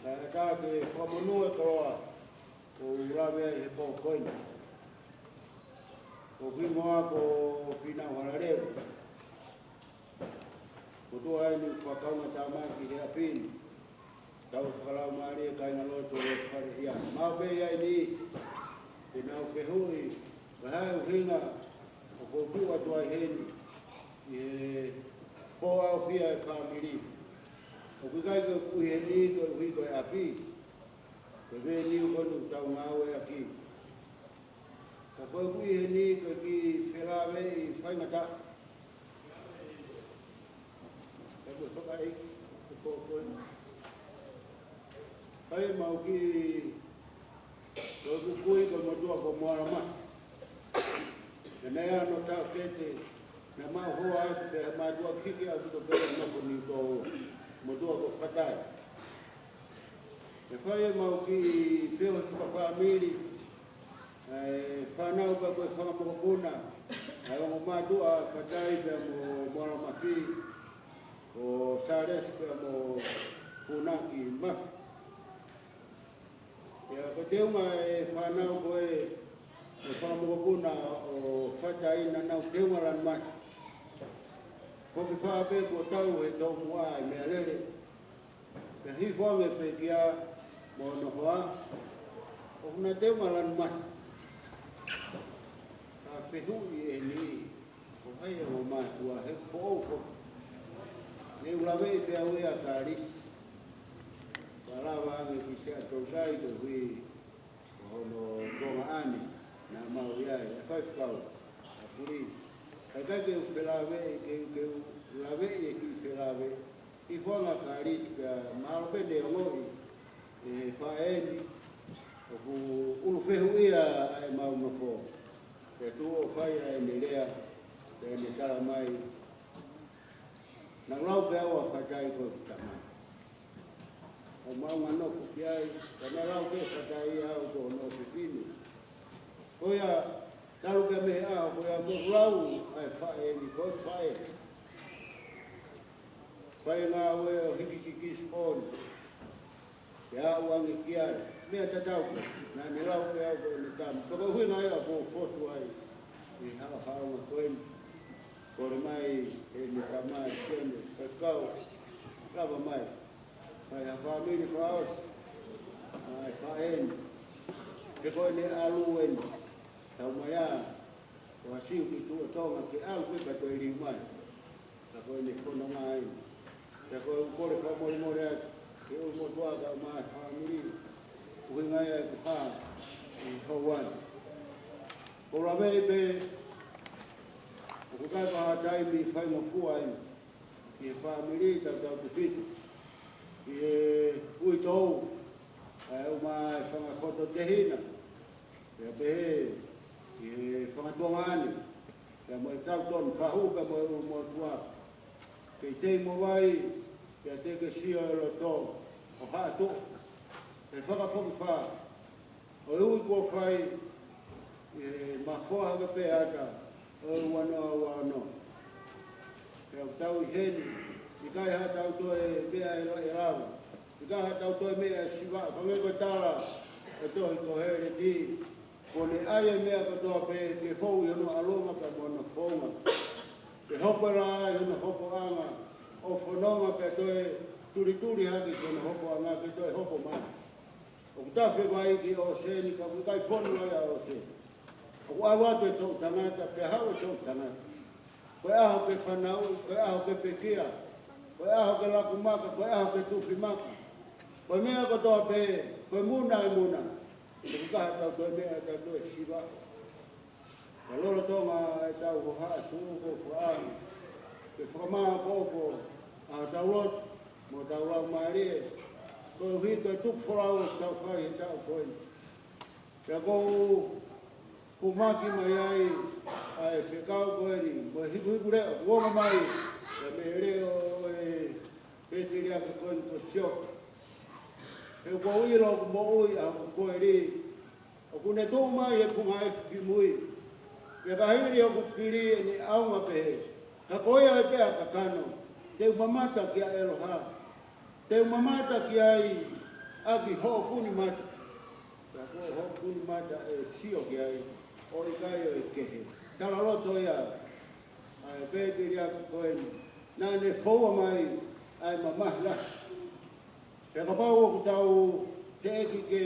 Kae ʻatā ke fakamonū e koloa ʻoku ou lave ai he pō ko eni. Ko hoku hingoa ko Fīnau Halaleu. Ko e tuʻa eni ʻoku fakakaungatāmaki he ʻapi ni. Tau fakalaumālie kāingalotu ʻo e Fale ʻIa. Maʻu pē ia eni te nau fehuʻi, ko e hā e ʻuhinga ʻoku ou tuʻu atu ai heni ʻi he pō ʻaofia e fāmili. ʻOku ʻikai ke u ʻi heni koeʻuhi ko e ʻapi. Ko e venue ko eni ʻoku tau ngāueʻaki. Ka ko ʻeku ʻi heni ko e kiʻi felāveʻi faingataʻa. Ka ko e fakaʻi, ko e ko e. ʻAi mau ki, ko ʻeku kui ko e motuʻa ko Moalama. Pea naʻe ʻi ai hano taʻokete, naʻa mau hoa atu pea mātuʻaki hiki ʻa e kuto pea mako ni ko motuʻa ko Fatai. ʻE fai ʻemau kiʻi feohi fakafāmili, ʻa e fānau pea mo e fanga mokopuna, ʻa e ongo mātuʻa Fatai pea mo Moalamafi, ko Sālesi pea mo Funaki Mafi. Pea ko e teunga e fānau ko ē, e fanga mokopuna ʻo Fatai naʻa nau teunga lanu mate. Ko e kiʻi fā pē kuo tau he tomuʻa e meʻalele. Pea hifo ange pē kia mo hono hoa, ʻoku na teunga lanu mate. Ka fehuʻi eni, ko hai ʻa e ongo mātuʻa he foʻou ko. Ne u laveʻi pē au ia ʻa Kalisi. Ka lava ange ki Siaʻatoutai koeʻuhi ko hono konga ʻaʻani, naʻa mau ʻi ai, ʻa e faifekau, ʻa Puli. Ka ʻikai ke u felāveʻi, ke, ke u laveʻi e kiʻi felāveʻi. Hifo ange ʻa Kalisi pea mahalo pē ne ongoʻi ʻe he faʻē ni ʻoku ʻulu fehuʻia ʻa ʻemau nofo. Pea tuʻu ʻo fai ʻa ʻene lea, pea ne tala mai, naʻa ku lau pē au ʻa Fatai ko ʻeku tamai. ʻO mau ngano ko ki ai, ka naʻe lau pē Fatai au ko hono ʻofefine. Ko ia, talu pē mei he ʻaho ko ia mo lau ʻa e faʻē ni ko e faʻē. Fai ngāue ʻo hiki ki Kisiponi. Pea aʻu ange ki ai, meʻa tatau pē, naʻa ne lau pē au ko ʻene tama. Ko e ʻuhinga ia ʻoku ou fotu ai ʻi he haʻohaʻonga ko eni. Kole mai ʻene tamai Sione, faifekau, lava mai. Mai ha fāmili fakaʻosi, ʻa e faʻē ni. He ko ʻene ʻalu eni, taumaiā, ko ha siu ki tuʻa Tonga ke ʻalu pē ka toe liu mai. Ka ko ʻene fononga eni. Pea ko ʻeku kole fakamolemole atu, ʻOku motuʻa ka ʻomai fāmili, ʻuhinga ia ʻeku hā ʻi Hawaiʻi. ʻOku ou lave pē, ʻoku ʻikai ko ha taimi faingofua eni ki he fāmili tautautefito ki he uitou, ʻa e ʻomai fanga koto tehina, pea pehē ki he fanga tuongaʻane, pea mo e tau tonu fahu, pea mo e ʻulumotuʻa. Kei tei mo vai, pea te ke sio e loto ʻo haʻa tuʻu he fakafokifā ʻo e ui kuo fai ʻi he mafoa hake pē ʻata ʻo e ua noa ua ono. Pea ʻoku tau ʻi heni, ʻikai haʻatau toe meʻa ʻe la-, ʻe lava, ʻikai haʻatau toe meʻa ʻe siva, hangē ko e tala ʻe Tohi Koheleti, kuo ne ʻai e meʻa kotoa pē ke fou ʻi hono ʻalunga pea mo hono founga. Ke hoko e lā ʻi hono hokoʻanga, ʻo fononga pea toe tulituli hake ki hono hokoʻanga ke toe hoko mai. ʻOku tafe vai ki ʻōseni, ka ʻoku ʻikai fonu ai ʻa ʻōseni. ʻOku ʻalu atu e toʻu tangata, pea haʻu e toʻu tangata. Ko e ʻaho ke fanauʻi, ko e ʻaho ke pekia, ko e ʻaho ke laku maka, ko e ʻaho ke tufi maka. Ko e meʻa kotoa pē, ko e muna e muna. ʻOku ʻikai haʻatau toe meʻa ʻe tau toe siva. Ka lolotonga ʻetau hohaʻa tuʻu ko faʻa ke fakamāʻopoʻopo ʻa hotau loto mo hotau laumālie, koeʻuhi ko e tuku folau ʻoku tau fai he taʻu ko eni. Pea ʻoku ou pumaki mai ai ʻa e fekau ko eni mo e hikuhiku leʻo kuo ongo mai, pea mei he leʻo ʻo e pēteliake ko eni ko Siope. He ʻoku ou ʻilo ʻoku moʻui ʻa hoku koeli, ʻoku ne tuʻu mai he funga efu ki mui. Pea ka hili hoku kili ʻene ʻaonga pehē, ka ko ia ai pē ʻa kakano, te u mamata kia ʻEloha, te u mamata ki ai ʻaki hoʻo kuni mata. Pea ko hoʻo kuni mata ʻe sio ki ai, ʻo ʻikai ʻo e kehe. Talaloto ia ʻa e pēteliake ko eni, naʻa ne foua mai ʻa e mamahi lahi. Pea kapau ʻoku tau teʻeki ke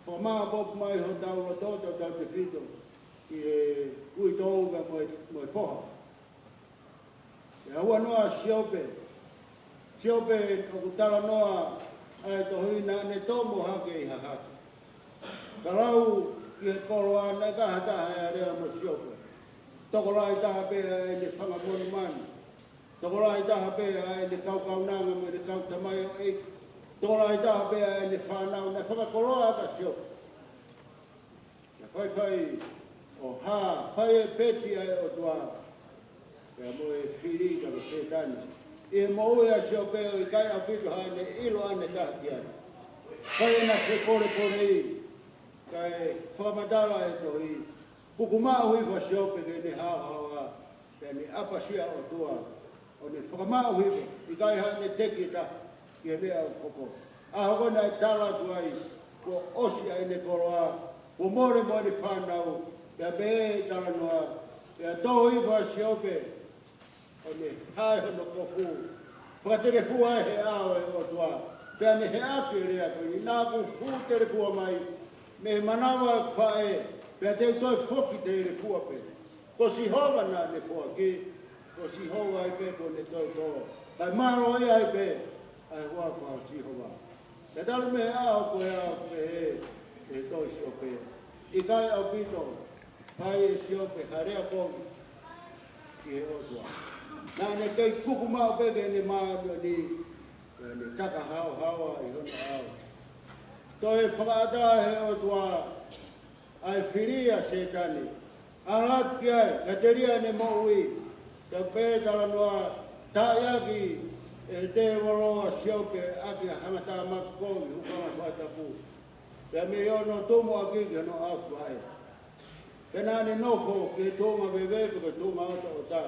fakamāʻopoʻopo mai hotau loto tautautefito ki he uitou pea mo e, mo e foha. Pea ua noa Siope. Siope ʻoku talanoa ʻa e tohi naʻa ne tomo hake ʻi hahake. Ka lau ki he koloa naʻe ʻikai ha taha ʻe alea mo Siope. Tokolahi taha pē ʻa ʻene fanga monumanu. Tokolahi taha pē ʻa ʻene kau kaunanga mo ʻene kau tamaioʻeiki. Tokolahi taha pē ʻa ʻene fānau naʻe fakakoloa ʻaki ʻa Siope. Naʻe faifai ʻo hā, fai e peti ʻa e ʻOtua pea mo e fili ka ko Sētane ʻi he moʻui ʻa Siope, ʻo ʻikai ʻaupito haʻane ʻilo ʻe taha ki ai. Fai ʻena fepolepolei, kae fakamatala e tohi, kuku maʻu hifo ʻa Siope ke ne haohaoa, pea ne ʻapasia ʻOtua, ʻo ne fakamaʻu hifo, ʻikai haʻane teki ʻe taha ki he meʻa ʻoku hoko. ʻAho ko ē naʻe tala atu ai kuo ʻosi ʻa ʻene koloa, kuo mole mo ʻene fānau, pea pehē ʻe he talanoa, pea tō hifo ʻa Siope, ʻo ne hae hono kofu, fakatekefua he ʻao ʻo e ʻOtua, pea ne heʻaki e lea ko eni, naʻa ku hū telefua mai mei he manava ʻo e faʻē, pea te u toe foki telefua pē. Ko Sihova naʻa ne foaki, ko Sihova ai pē kuo ne toe tō, kae mālōlō ai pē ʻa e huafa ʻo Sihova. Pea talu mei he ʻaho ko ia ʻoku pehē ʻe he tohi Siope, ʻikai ʻaupito fai ʻe Siope ha lea kovi ki he ʻOtua. Naʻa ne kei kuku maʻu pē ki heʻene māʻoniʻoni, pea ne taka haohaoa ʻi hono ʻao. Toe fakaʻatā ʻe he ʻOtua ʻa e fili ʻa Sētane. ʻAlu atu ki ai, ka telia ʻene moʻui. Ka pehē talanoa, taaʻi ʻaki ʻe he tēvolo ʻa Siope ʻaki ha hangatā maka kovi, hūfanga he fakatapu. Pea mei hono tumu ʻaki ki hono ʻaofi vaʻe. Pea naʻa ne nofo ki he tuʻunga veve pe ko e tuʻunga ʻotaʻota,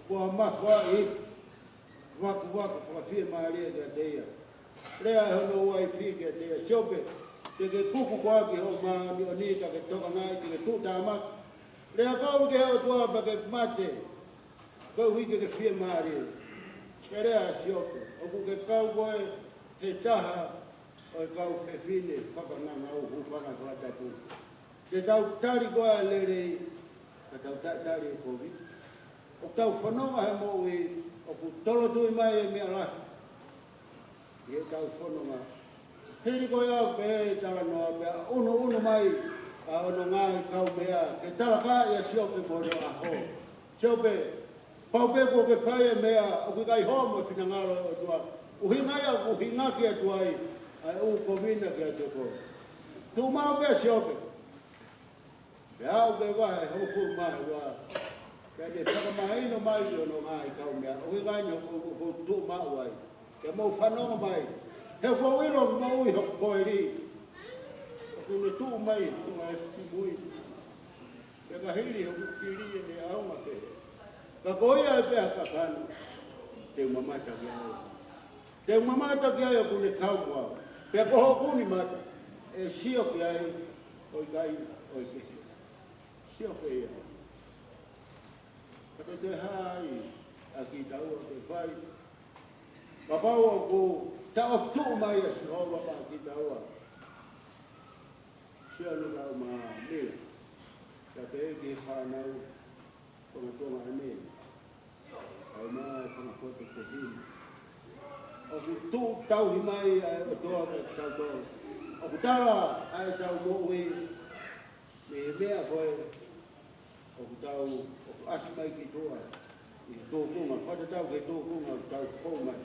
kuo mafoaʻi, vakuvaku fakafiemālie kiate ia. Lea ʻe hono uaifi kiate ia, Siope, te ke kuku koā ki hoʻo māʻoniʻoni ka ke tokangaʻi, te ke tuʻutāmaki? Lea kovi ki he ʻOtua pea ke mate, koeʻuhi ke ke fiemālie. Pea lea ʻa Siope, ʻoku ke kau koe he taha ʻo e kau fefine fakanangau, hūfanga he fakatapu. Te tau tali koe ʻa e lelei, ka tau taʻetali e kovi. ʻOku tau fononga he moʻui ʻoku tolotui mai e meʻa lahi. ʻi heʻetau fononga. Hili ko ia ʻoku pehē ʻe he talanoa pea ʻunuʻunu mai ʻa hono ngaahi kaumeʻa ke talakaaʻi ʻa Siope mo hono ʻaho. Siope, pau pē kuo ke fai e meʻa ʻoku ʻikai hoʻo mo e finangalo ʻo e ʻOtua. ʻUhinga ia ʻoku ʻuhinga ki ai ʻa e ʻū kovi na kiate koe. Tuʻu maʻu pē ʻa Siope. Pea aʻu ki he vahe hongofulu mā ua, pea ne fakamahino mai ki hono ngaahi kaumeʻa, ʻuhinga eni ʻoku, ʻoku, ʻoku tuʻu maʻu ai. Ke mou fanongo mai. He ʻoku ou ʻilo ʻoku moʻui hoku koeli. ʻOku ne tuʻu mai, tuʻu mai ki mui. Pea ka hili hoku kili ʻene ʻaonga pē. Ka ko ia ʻe pehē ʻa e kakano, te u mamata ki ai. Te u mamata ki ai ʻoku ne kau mo au. Pea ko hoku ʻuni mata, ʻe sio ki ai, ʻo ʻikai, ʻo ʻikai. Sio ki ai. Ka te te hai, ʻa kitaua te fai. Kapau ʻoku taʻofi tuʻu mai ʻa Sihova maʻa kitaua. Sio ʻa e lau mā mila. Ka te ki he fānau, ko e tuʻunga ʻanenai. ʻAi mai e fanga poto te hini. ʻOku tuʻu tauhi mai ʻa e ʻOtua kiate kitautolu. ʻOku tala ʻa ʻetau moʻui. Mei he meʻa ko ē ʻoku tau, ʻoku ʻasi mai ki tuʻa. ʻI he tūkunga, fakatatau ki he tūkunga ʻoku tau fou mai.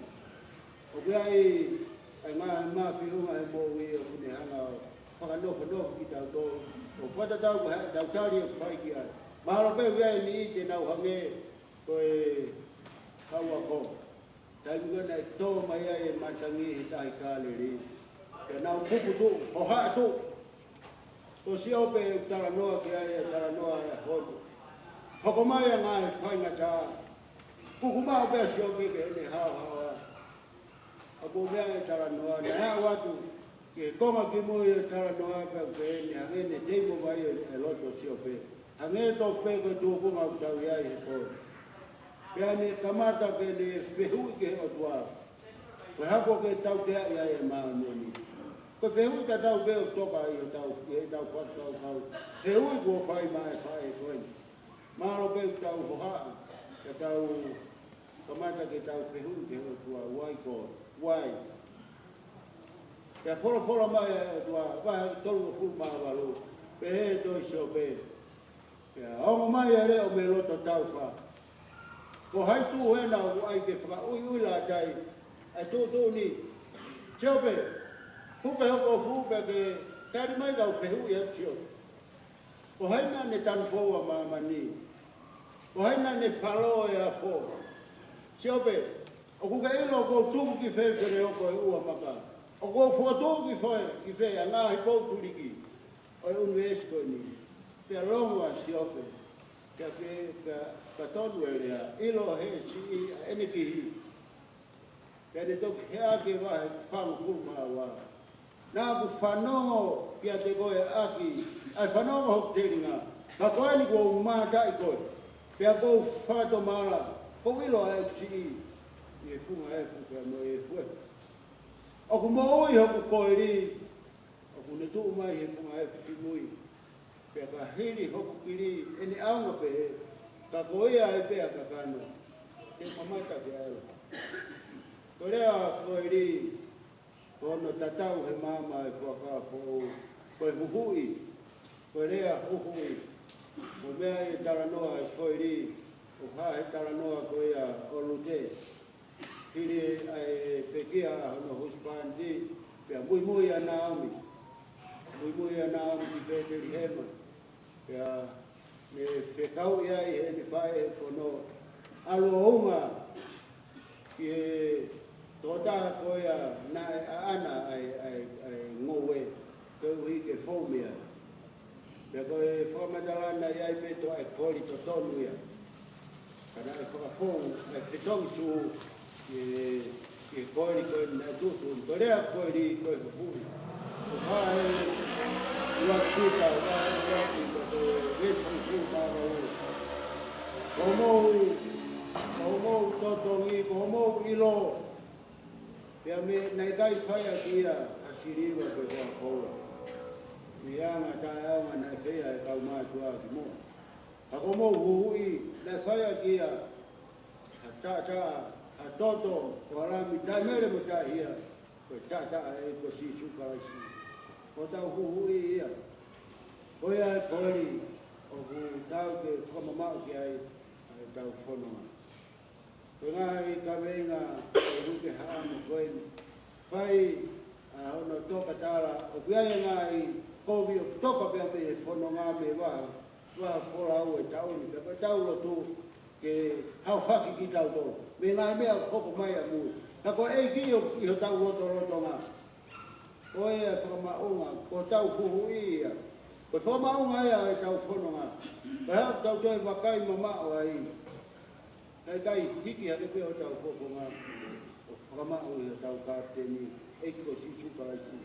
ʻOku ʻi ai ʻa e ngaahi mafiunga he moʻui ʻoku ne hanga ʻo fakanofonofo kitautolu. ʻO fakatatau ki heʻetau tali ʻoku fai ki ai. Mahalo pē ʻoku ʻi ai e niʻihi te nau hangē ko e kau ako. Taimi ko ē naʻe tō mai ai e matangi he tahi Kāleli. Pea nau puputuʻu, hohaʻa tuʻu. Ko Siope ʻoku talanoa ki ai e talanoa ʻo e ʻaho ni. Hoko mai ʻa e ngaahi faingataʻa. Kuku maʻu pē ʻa Siope ki heʻene haohaoa. ʻA ko e meʻa e talanoa, naʻe aʻu atu ki he konga kimui e talanoa pea ʻoku pehē ni hangē ne teimo vai e loto ʻo Siope. Hangē tofu pē ko e tūkunga ʻoku tau ʻi ai he pō ni. Pea ne kamata ke ne fehuʻi ki he ʻOtua. Ko e hā ʻoku ke tauteaʻi ai e māmani. Ko e fehuʻi tatau pē ʻoku toka ʻi hotau, ʻi heʻetau fakakaukau. Fehuʻi kuo fai maʻa e faʻē ko eni. Mahalo pē ʻoku tau hohaʻa, ka tau kamata ke tau fehuʻi ki he ʻOtua, why God? Why? Pea folofola mai ʻa e ʻOtua, vahe tolungofulu mā valu, pehē ʻe he tohi Siope. Pea ongo mai ʻa e leʻo mei loto taufa. Ko hai tuʻu ena ʻoku ʻai ke fakaʻuiʻuilātai ʻa e tuʻutuʻuni? Siope, puke hoku ofu pea ke tali mai kau fehuʻi atu Siope. Ko hai naʻa ne tanupou ʻa māmani? Ko hai naʻa ne falo e afo? Siope, ʻoku ke ʻilo ʻoku ou tuku ki fē feleoko e ua maka? ʻOku ou fokotuʻu ki fē, ki fē ʻa e ngaahi pou tuliki ʻo e ʻunivēsi ko eni? Pea longo ʻa Siope, pea ke, pea, pea tonu e lea, ʻilo he siʻi ʻa ʻene kihi. Pea ne toki hea ke vahe fāngofulu mā ua. Naʻa ku fanongo kiate koe ʻaki, ʻa e fanongo hoku telinga. Ka ko eni kuo u mātaʻi koe. Pea kuo u fakatomala, kuo u ʻilo ʻa e siʻi ʻi he funga efu pea mo e efu efu. ʻOku moʻui hoku koeli, ʻoku ne tuʻu mai he funga efu kimui. Pea ka hili hoku kili ʻene ʻaonga pē, ka ko ia ʻe pehē ʻa e kakano, te u mamata ki ai. Ko e lea koeli, ko hono tatau he maama e Fuakava Foʻou, ko e huhuʻi, ko e lea huhuʻi, ko e meʻa ʻi he talanoa e koeli, ʻo hā he talanoa ko ia ʻo Lute. Hili ʻa e pekia ʻa hono husepāniti, pea muimui ʻa Naomi. Muimui ʻa Naomi ki Petelihema. Pea ne fekauʻi ai heʻene faʻē he fono. ʻAlu ʻo unga ki he tokotaha ko ia naʻe ʻaʻana ʻa e, ʻa e, ʻa e ngoue. Koeʻuhi ke fou mei ai. Pea ko e fakamatala naʻe ʻi ai pē toa e koli totonu ia. Ka naʻe fakafou, ʻa e fetongi sū, ʻi he, ʻi he koli ko ē naʻe tuʻutuʻuni. Ko e lea koeli, ko e huhuʻi. Ko e vahe ua Pita, vahe ua Pita, ko e veesi hongofulu mā valu. Ko hoʻomou, ko hoʻomou totongi, ko hoʻomou ʻilo. Pea mo e naʻe ʻikai fai ʻaki ia ha siliva pe ko ha koula. Mei he anga taʻeʻaonga naʻe fai ʻe he kau mātuʻa kimuʻa. Ka ko hoʻomou huhuʻi naʻe fai ʻaki ia ha taʻataʻa, ha toto ʻo ha lami taʻemele mo taʻehia. Ko e taʻataʻa ʻa e ʻEiki ko Sīsū Kalaisi. Ko hotau huhuʻi ia. Ko ia ʻa e koeli ʻoku tau ke fakamamaʻo ki ai ʻa ʻetau fononga. Ko e ngaahi kaveinga ʻoku ke haʻamo ko eni. Fai ʻa hono tokatala, ʻoku ʻi ai e ngaahi kovi ʻoku toka pē mei he fononga mei he vaha, vaha folau ʻo e taʻu ni, pea ko ʻetau lotu ke haofaki kitautolu mei he ngaahi meʻa ʻoku hoko mai ʻamui. Ka ko e ʻEiki ʻoku ʻi hotau lotolotonga. Ko ia ʻa e fakamaʻunga, ko hotau huhuʻi ia. Ko e fakamaʻunga ia ʻo ʻetau fononga. Ko e hā ʻoku tau toe vakai mamaʻo ai. Kae ʻikai hiki hake pē hotau fofonga ʻo fakamaʻu ʻi hotau Kapiteni, ʻEiki ko Sīsū Kalaisi.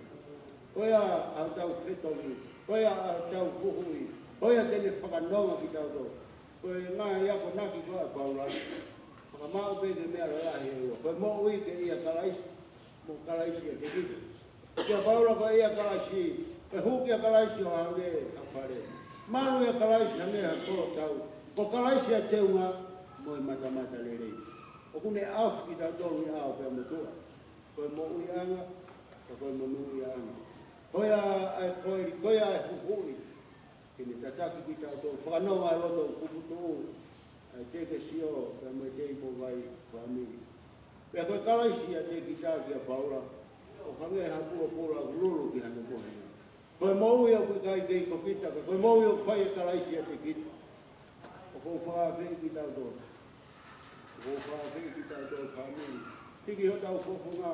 Ko ia ʻa hotau fetongi, ko ia ʻa hotau huhuʻi, ko ia te ne fakanonga kitautolu. Ko e ngaahi akonaki ko ē ʻa Paula, fakamaʻu pē ki he meʻa lalahi ʻe ua. Ko e moʻui ke ʻia Kalaisi, mo Kalaisi ʻiate kita. Kia Paula ko e ʻia Kalaisi, ʻe hū kia Kalaisi ʻo hangē ha fale. Malu ʻia Kalaisi hangē ha kolo tau. Ko Kalaisi ʻa e teunga mo e matamata lelei. ʻOku ne ʻaofi kitautolu ʻi ʻao pea mo tuʻa. Ko e moʻuiʻanga, ka ko e monūʻiaʻanga. Ko ia ʻa e koeli, ko ia ʻa e huhuʻi. Ke ne tataki kitautolu, fakanonga e loto kuputuʻu, ʻa e teke sio, pea mo e tei mo vai fāmili. Pea ko e Kalaisi ʻiate kita kia Paula, ʻo hangē ha pulopula ʻoku lulu ki hano mohenga. Ko e moʻui ʻoku ʻikai kei ko kita, ka ko e moʻui ʻoku fai ʻe Kalaisi ʻiate kita. ʻOku ou fakaafeʻi kitautolu. ʻOku ou fakaafeʻi kitautolu fāmili. Hiki hotau fofonga,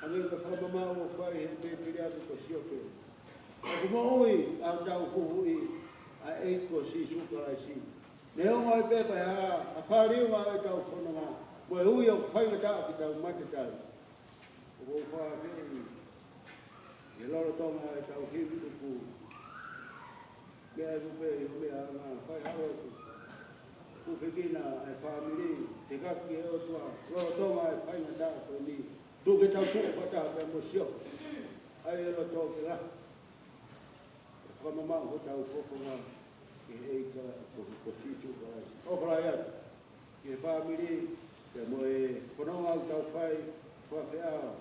hangē ko e fakamamaʻu ʻoku fai ʻe he pēteliake ko Siope. ʻOku moʻui ʻa hotau huhuʻi ʻa e ʻEiki ko Sīsū Kalaisi. Neongo ai pē pe ko e hā ʻa e fāliunga ʻo ʻetau fononga, mo e ui ʻoku faingataʻa ke tau matatali. ʻOku ou fakaafeʻi ʻi he lolotonga ʻo ʻetau hivi tuku. Meʻa ʻoku pē ʻi ho meʻa ʻa e ngaahi fai halo atu. Kuo pekina ʻa e fāmili, tekaki ʻe he ʻOtua, lolotonga ʻa e faingataʻa ko eni. Tuku ke tau tuʻu fakataha pea mo Siope. ʻAi e loto ke lahi. Fakamamaʻu hotau fofonga ki he ʻEiki ko, ko Sīsū Kalaisi. ʻOfa lahi atu ki he fāmili, pea mo e fononga ʻoku tau fai, fakafeʻao,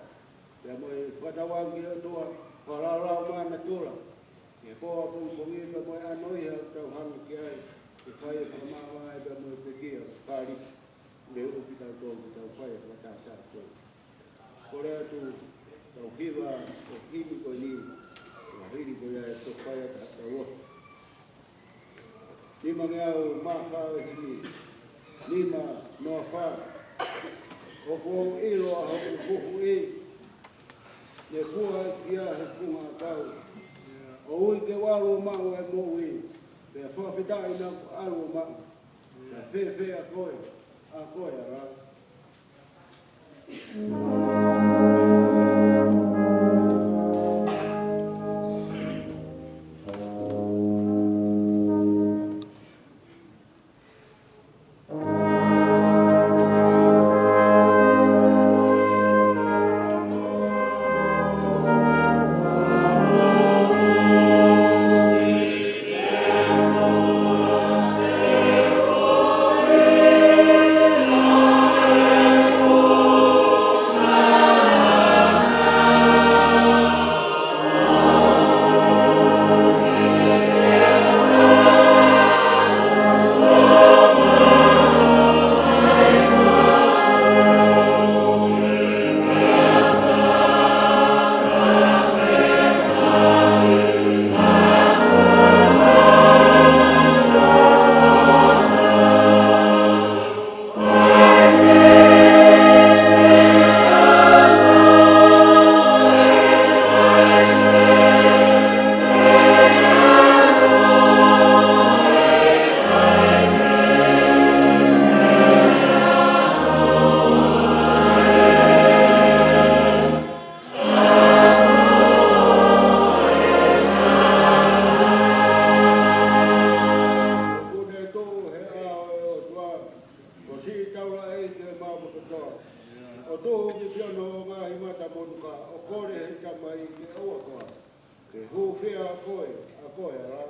pea mo e fakatauange ki he ʻOtua, fakalaulaumaʻa natula, ki he pō ʻapongipongi, pea mo e ʻanoiha ʻoku tau hanga ki ai, ke fai e fakamaʻamaʻa, pea mo e pekia, Kalaisi, ne uki kitautolu ke tau fai e fakatātā ʻOtua. Kole atu, tau hiva, ʻo himi ko eni, ʻo hili ko ia e tau fai atu ha tau o. Nima ngeau mā fā ʻo e himi, nima noa fā. ʻOku ou ʻilo ʻa hoku huhuʻi, ne fua ia he funga ʻakau. ʻOku ou ui ke u ʻalu ʻo maʻu e moʻui, pea fakafetaʻi naʻa ku ʻalu ʻo maʻu. Pea fēfē ʻa koe, ʻa koe ʻa la. Kuo ne tuʻu he ʻao ʻo e ʻOtua, kuo siʻi taulaʻeiki ʻo e māmani kotoa. ʻO tuʻu ki siʻono ngaahi mata monuka, ʻo kole he Tamai ke ʻoua koā ke hūfia ʻa koe, ʻa koe ʻa la.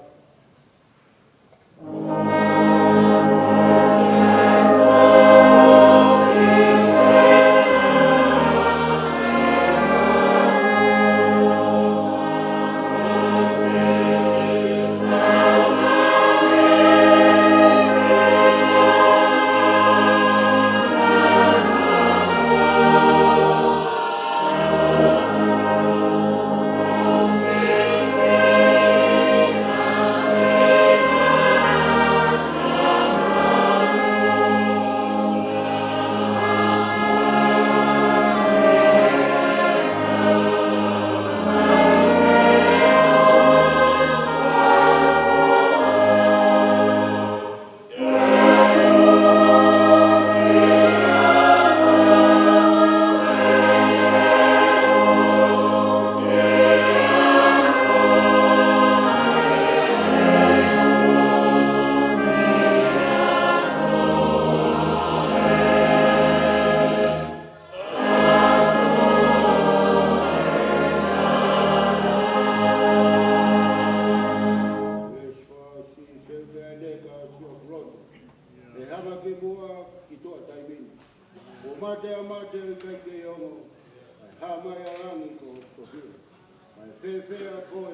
Fēfē ʻa koe,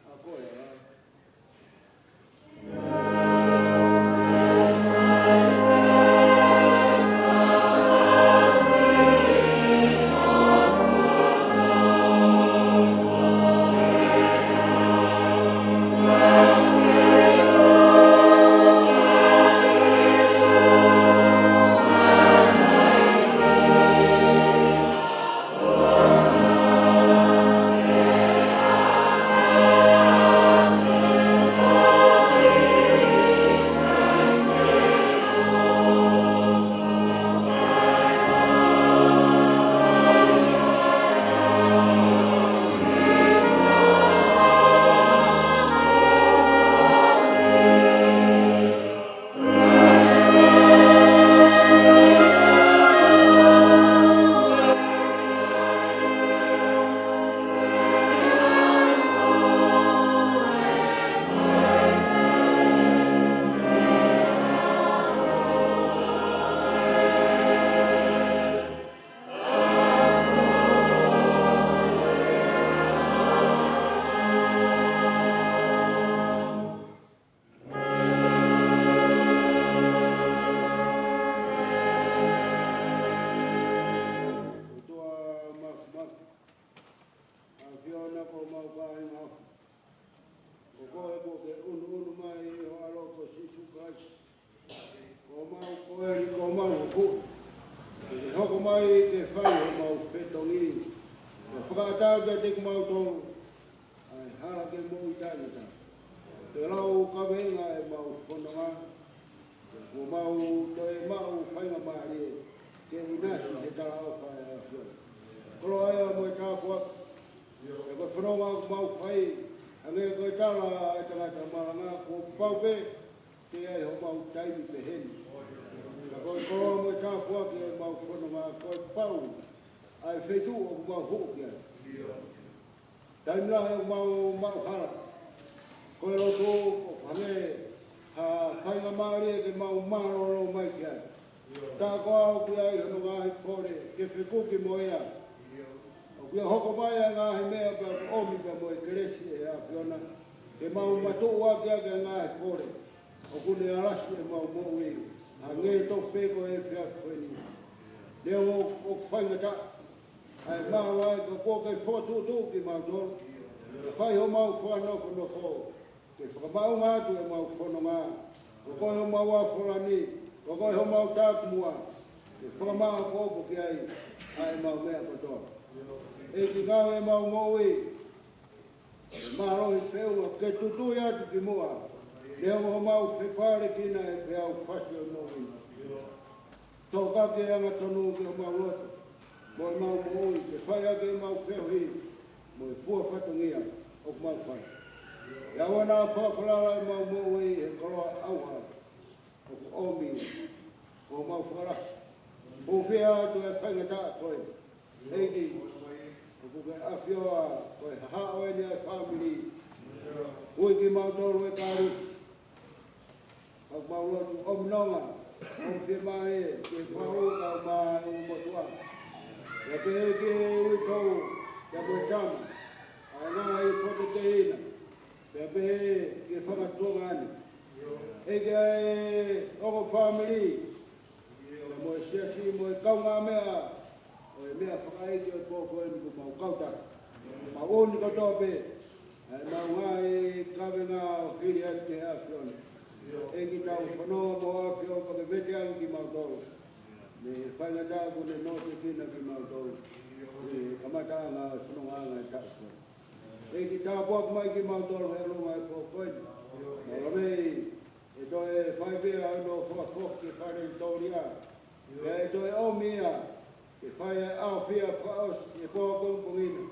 ʻa koe, ā? ʻOtua Māfimafi, ʻAfiona ko homau kāinga, ko koe kuo ke ʻunuʻunu mai ʻi ho ʻAlo ko Sīsū Kalaisi, ko homau koeli, ko homau hoko, ke ke hoko mai ke fai homau fetongi, ke fakaʻatā kiate kimautolu ʻa e hala ke moʻui taʻengata. Ke lau kaveinga ʻemau fononga, kuo mau toe maʻu faingamālie ke ʻinasi he talaʻofa ʻa e ʻAfiona. Koloa ia mo e tāpuaki, he ko e fononga ʻoku mau fai, hangē ko e tala ʻa e tangata malanga, kuo pau pē ke ʻi ai homau taimi pehē ni. Ka ko e koloa mo e tāpuaki ʻemau fononga, kuo pau ʻa e feituʻu ʻoku mau hū ki ai. Taimi lahi ʻoku mau maʻu hala. Ko e lotu ʻoku hangē ha faingamālie ke mau mālōlō mai ki ai. Tā ko au ʻoku ʻi ai hono ngaahi kole ke fekuki mo ia. ʻOku ʻi ai hoko mai ʻa e ngaahi meʻa pea ʻoku ʻomi pea mo e kelesi ʻa e ʻAfiona ke mau matuʻuaki ʻaki ʻa e ngaahi kole ʻoku ne alasi ʻemau moʻui, hangē tofu pē ko e efiafi ko eni. Neongo ʻoku faingataʻa ʻa e māvae, ka kuo ke fokotuʻutuʻu kimautolu ke fai homau fakanofonofo, ke fakamaʻunga atu ʻemau fononga. Ko koe homau ʻafolani, ko koe homau takimuʻa, ke fakamāʻopoʻopo ki ai ʻa ʻemau meʻa kotoa. ʻEiki, ngāue ʻemau moʻui, ʻe mālohi feʻunga ke tutui atu ki muʻa, neongo homau fepālekina ʻi he peau fasi ʻo e moʻui. Tokanga ke angatonu ki homau loto mo ʻemau moʻui, ke fai ʻaki ʻemau feohi mo e fua fatongia ʻoku mau fai. ʻE ʻoua naʻa fakafalala ʻemau moʻui he koloa ʻauha ʻoku ʻomi ko homau fakalahi. Hūfia atu e faingataʻa ko ē, ʻEiki, ʻoku ke ʻafioʻi ko e hahaʻo eni ʻa e fāmili. Ui kimautolu ʻe Kalaisi, ka mau lotu ʻomi nonga, ʻomi fiemālie ke fau ka mau motuʻa. Pea pehē ki he uitou, pea mo e tama, ʻa e ngaahi fakateina, pea pehē ki he fanga tuongaʻane. ʻEiki, ʻa e ongo fāmili, pea mo e siasi mo e kaungāmeʻa ʻo e meʻa fakaʻeiki ʻo e pō ko eni, kuo mau kau taha, mau ʻomi kotoa pē ʻa ʻemau ngaahi kavenga ʻo hili atu ki he ʻAfiona. ʻEiki, tau fanongo mo e ʻAfio pea ke vete ange kimautolu mei he faingataʻa kuo ne notekina kimautolu ʻi he kamataʻanga ʻo e fonongaʻanga ʻo e taʻu ko eni. ʻEiki, tāpuakiʻi mai kimautolu he ʻalunga ʻo e pō ko eni. Mau lave ʻe toe fai pē ʻa hono fakafoki ki he fale Vitolia. Pea ʻe toe ʻomi ia ke fai ʻa e ʻaofia fakaʻosi ʻi he pō ko eni, pongina.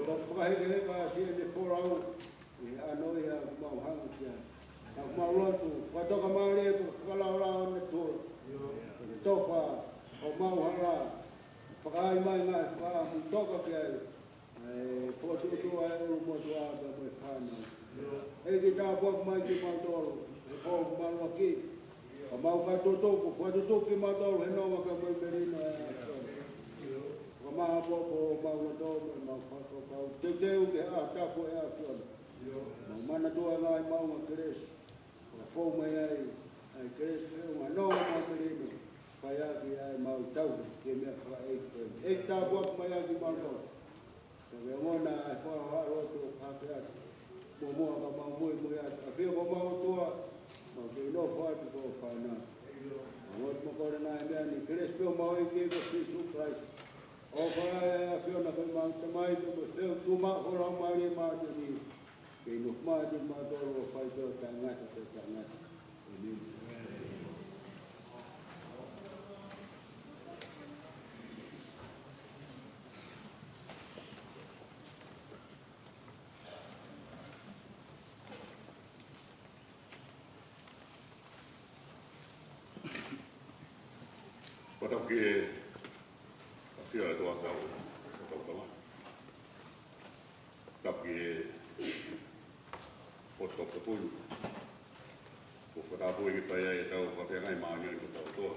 Ko e fakahekeheka ʻa siʻene folau ʻi he ʻanoʻi ʻoku mau hanga ki ai. Ka ʻoku mau lotu, fakatoka mālie, fakalaolao ʻa natula, ke tofa homau hala, fakaai mai ngaahi fakaʻamu, toka ki ai ʻa e fokotuʻutuʻu ʻa e ʻulumotuʻa pea mo e fānau. ʻEiki, tāpuakiʻi mai kimautolu he pō ʻoku māluʻaki, ka mau ka tutuku, fakatutuku kimautolu he nonga pea mo e melino ʻa e ʻAfiona. Ko Māʻopoʻopo homau loto mo ʻemau fakakaukau, teuteu ki he ʻaho tapu ʻo e ʻAfiona. Mau manatua e ngaahi maʻuʻanga kelesi ʻoku fou mai ai, ʻa e kelesi feʻunga nonga mo melino, fai ʻaki ʻa ʻemau tauhi ki he meʻa fakaʻeiki ko eni. ʻEiki, tāpuakiʻi mai ʻa kimautolu. Ka ke ongona ʻa e fakaʻaho lotu ʻoku hake atu. Muʻomuʻa ka mau muimui atu. ʻAfio ko homau ʻOtua, mau kei nofo atu ko ho fānau. Mau ʻoatu mo kole ʻa e ngaahi meʻa ni, kelesi pē ʻa homau ʻEiki ko Sīsū Kalaisi, ʻofa ʻa e ʻAfiona ko homau Tamai, pea mo e feohi ʻa e Laumālie Māʻoniʻoni, ke nofo maʻa kimautolu ʻo fai pē ʻo taʻengata pea taʻengata. ʻĒmeni. Fakatapu ki he ʻAfio ʻa e ʻOtua, ʻa e ʻOtua Tamai. Fakatapu ki he ʻOtua Takitaha. ʻOku fakatapu ʻi he fai ai ʻetau fakafeangai māʻoniʻoni mo hotau ʻOtua.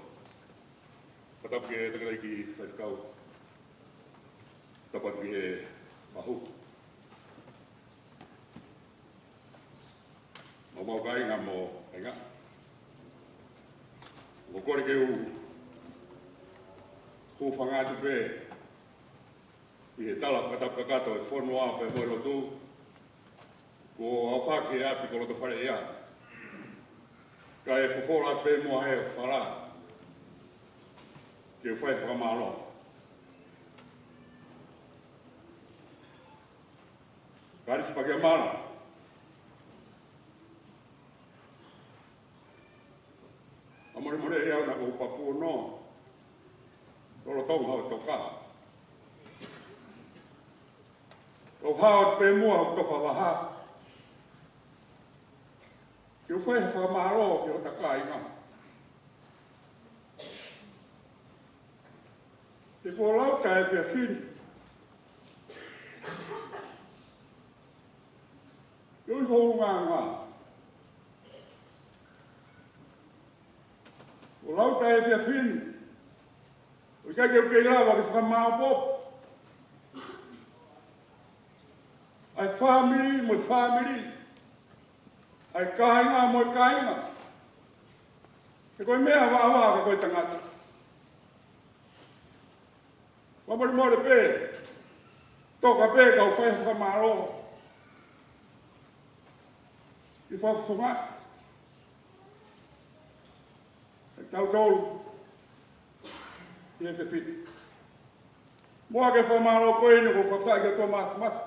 Fakatapu ki he Takitaha Faifekau. Tapu atu ki he fahu. Mo homau kāinga mo kāinga. ʻOku ou kole ke u hūfanga atu pē ʻi he tala fakatapu kakato ʻo e fonua pea mo e lotu. Kuo aofaki e ʻapi ko Lotofaleʻia. Kae fofola pē muʻa he fala ke u fai fakamālō. Kalisi Pakiamala. ʻA molemole ʻe au naʻa ku papu ono. Lolotonga hoʻo toka, ʻoku ou hao atu pē muʻa hoku tofa vaha ke u fai ha fakamālō ki hota kāinga. He kuo lau taʻe efiafi ni ʻi ho ʻulungaanga. Kuo lau taʻe efiafi ni, ʻoku ʻikai ke u kei lava ke fakamāopoopo ʻa e fāmili mo e fāmili, ʻa e kāinga mo e kāinga. He ko e meʻa vāvā ke ko e tangata. Fakamolemole pē, toka pē kau fai ha fakamālō ʻi he fakafofonga ʻa kitautolu ʻi he efiafi ni. Muʻa ki he fakamālō ko eni, ʻoku ou fakafetaʻi ki he ʻOtua Māfimafi.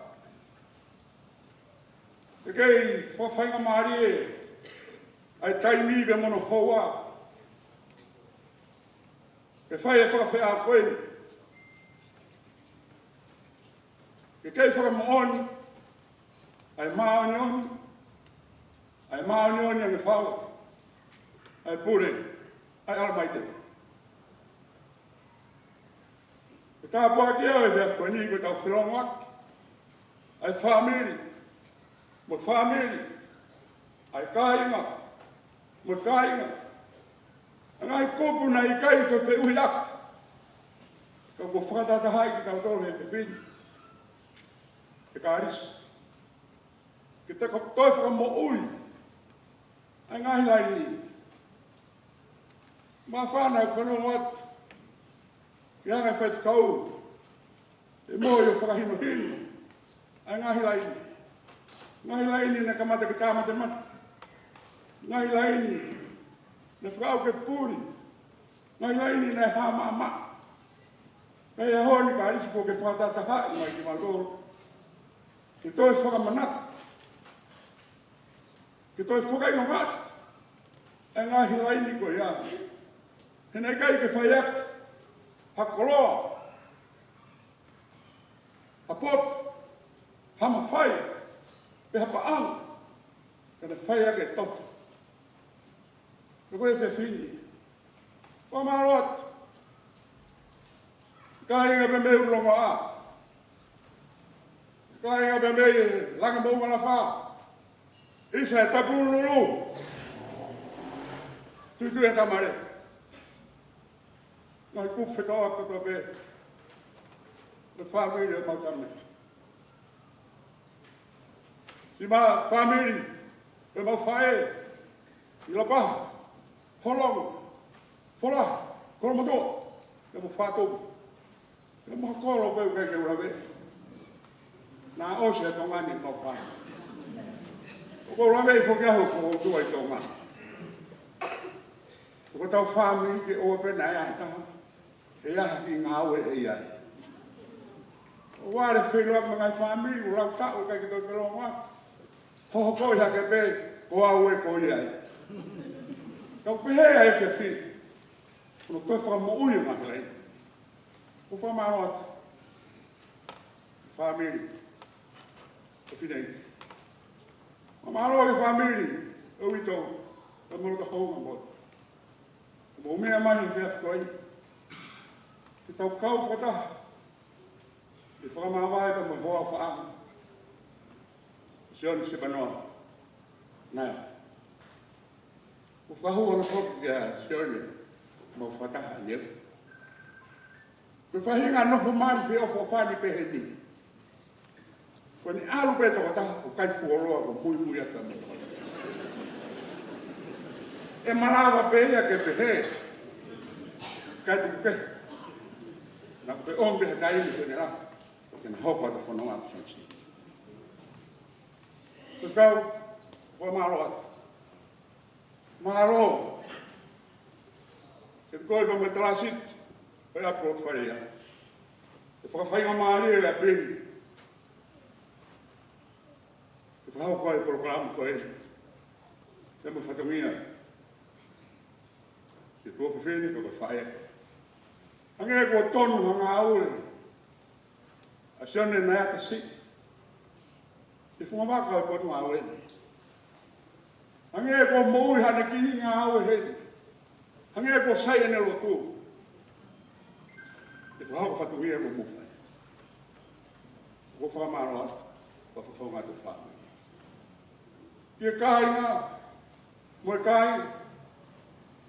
He kei fakafaingamālie ʻa e taimi pea mo hono houa ke fai e fakafeʻao ko eni. Ke kei fakamoʻoni ʻa e māʻoniʻoni, ʻa e māʻoniʻoni ʻa e fale, ʻa e pule, ʻa e ʻalamaite. Ke tāpuakiʻi ʻa e efiafi ko eni ko ʻetau felōngoaki ʻa e fāmili mo e fāmili, ʻa e kāinga mo e kāinga. ʻA e ngaahi kupu naʻe ʻikai toe feʻuhiʻaki, ka kuo fakatahatahaʻi kitautolu he efiafi ni ʻe Kalisi. Ke ta ka toe fakamoʻui ʻa e ngaahi laini. Māfana ʻeku fanongo atu ki he anga e faifekau ʻe moʻui ʻo fakahinohino ʻa e ngaahi laini. Ngaahi laini naʻe kamata ke tāmatemate. Ngaahi laini naʻe fakaʻau ke puli. Ngaahi laini naʻe hā maʻamaʻa. Ka ʻi he ʻaho ni Kalisi kuo ke fakatahatahaʻi mai kimautolu ke toe fakamanatu, ke toe fakaʻilongaʻi ʻa e ngaahi laini ko ia. He naʻe ʻikai ke fai ʻaki ha koloa, ha poto, ha mafai, pe ha paʻanga, ka naʻe fai ʻaki e toto. Ka ko e efiafi ni, fakamālō atu. Kāinga pē mei ʻUlulongoaʻa. Kāinga pē mei Langimaʻunga Lafā. ʻIsa e Tapulululu. Tuitui e Tamale. Ngaahi kupu fekauʻaki kotoa pē. Ko e fāmili ʻo e mau tama. Siʻi fāmili ʻo e mau faʻē, ʻi Lapaha, Holongo, Folaha, Kolomotuʻa, ʻi he mau fātomu. ʻI he mau kolo pē ʻoku ʻikai ke u lave. Naʻe ʻosi ʻa Tonga ni mau fā. ʻOku ou lave foki au ʻoku ou tuʻu ʻi Tonga. Ko ʻetau fāmili ke ʻoua pē naʻa ʻi ai ha taha ʻe ʻi ai ha kiʻi ngāue ʻe ʻi ai. ʻOua ʻe feilaulau mo e ngaahi fāmili, ʻoku lau taʻu ʻikai ke toe felōngoaki. Hohoko ʻi hake pē, ko au ē ko ia ē. Kau pehē ʻa e efiafi, ʻoku toe fakamoʻui ʻa e ngaahi laine. ʻOku ou fakamālō atu. Fāmili. Ko e fineʻeiki. Fakamālō ki he fāmili ʻo e uitou, ʻa e molo ta hou ma molo. Mou meʻa mai he efiafi ko eni ke tau kau fakataha ʻi he fakamāvae pea mo e hoa ʻo e faʻahinga, Sione Sepanoa. Naʻe ʻoku ou fakahū ʻa e foki kia Sione, mau fakataha ʻanenai. Ko e faʻahinga nofo mali feʻofoʻofani pehē ni. Ko ʻene ʻalu pē tokotaha ʻo kai fuoloa ʻo muimui atu mo e tokotaha. ʻE malava pē ia ke pehē, kai tuku kehe. Naʻa ko e ʻomi pē ha taimi Sione la, ʻo ke na hoko atu fononga ʻa Sione. Ko e kau, ko e mālō atu. Mālō kiate koe pea mo e Talāsiti ʻo e ʻapi ko Loto Fale Alea. ʻE fakafaingamālie ʻa e ʻapi ni ke fakahoko ai e polokalama ko eni. Pea mo e fatongia ki he tuofefine pea mo e faʻē. Hangē kuo tonu ha ngāue ʻa Sione Naiatasi ʻi he funga vaka ʻo e potungāue ni. Hangē kuo moʻui haʻane kiʻi ngāue heni. Hangē kuo sai ʻene lotu. ʻE fakahoko fatongia mo mou fai. ʻOku ou fakamālō atu, ʻoku ou fakafofonga atu fāmili. Ki he kāinga, mo e kāinga,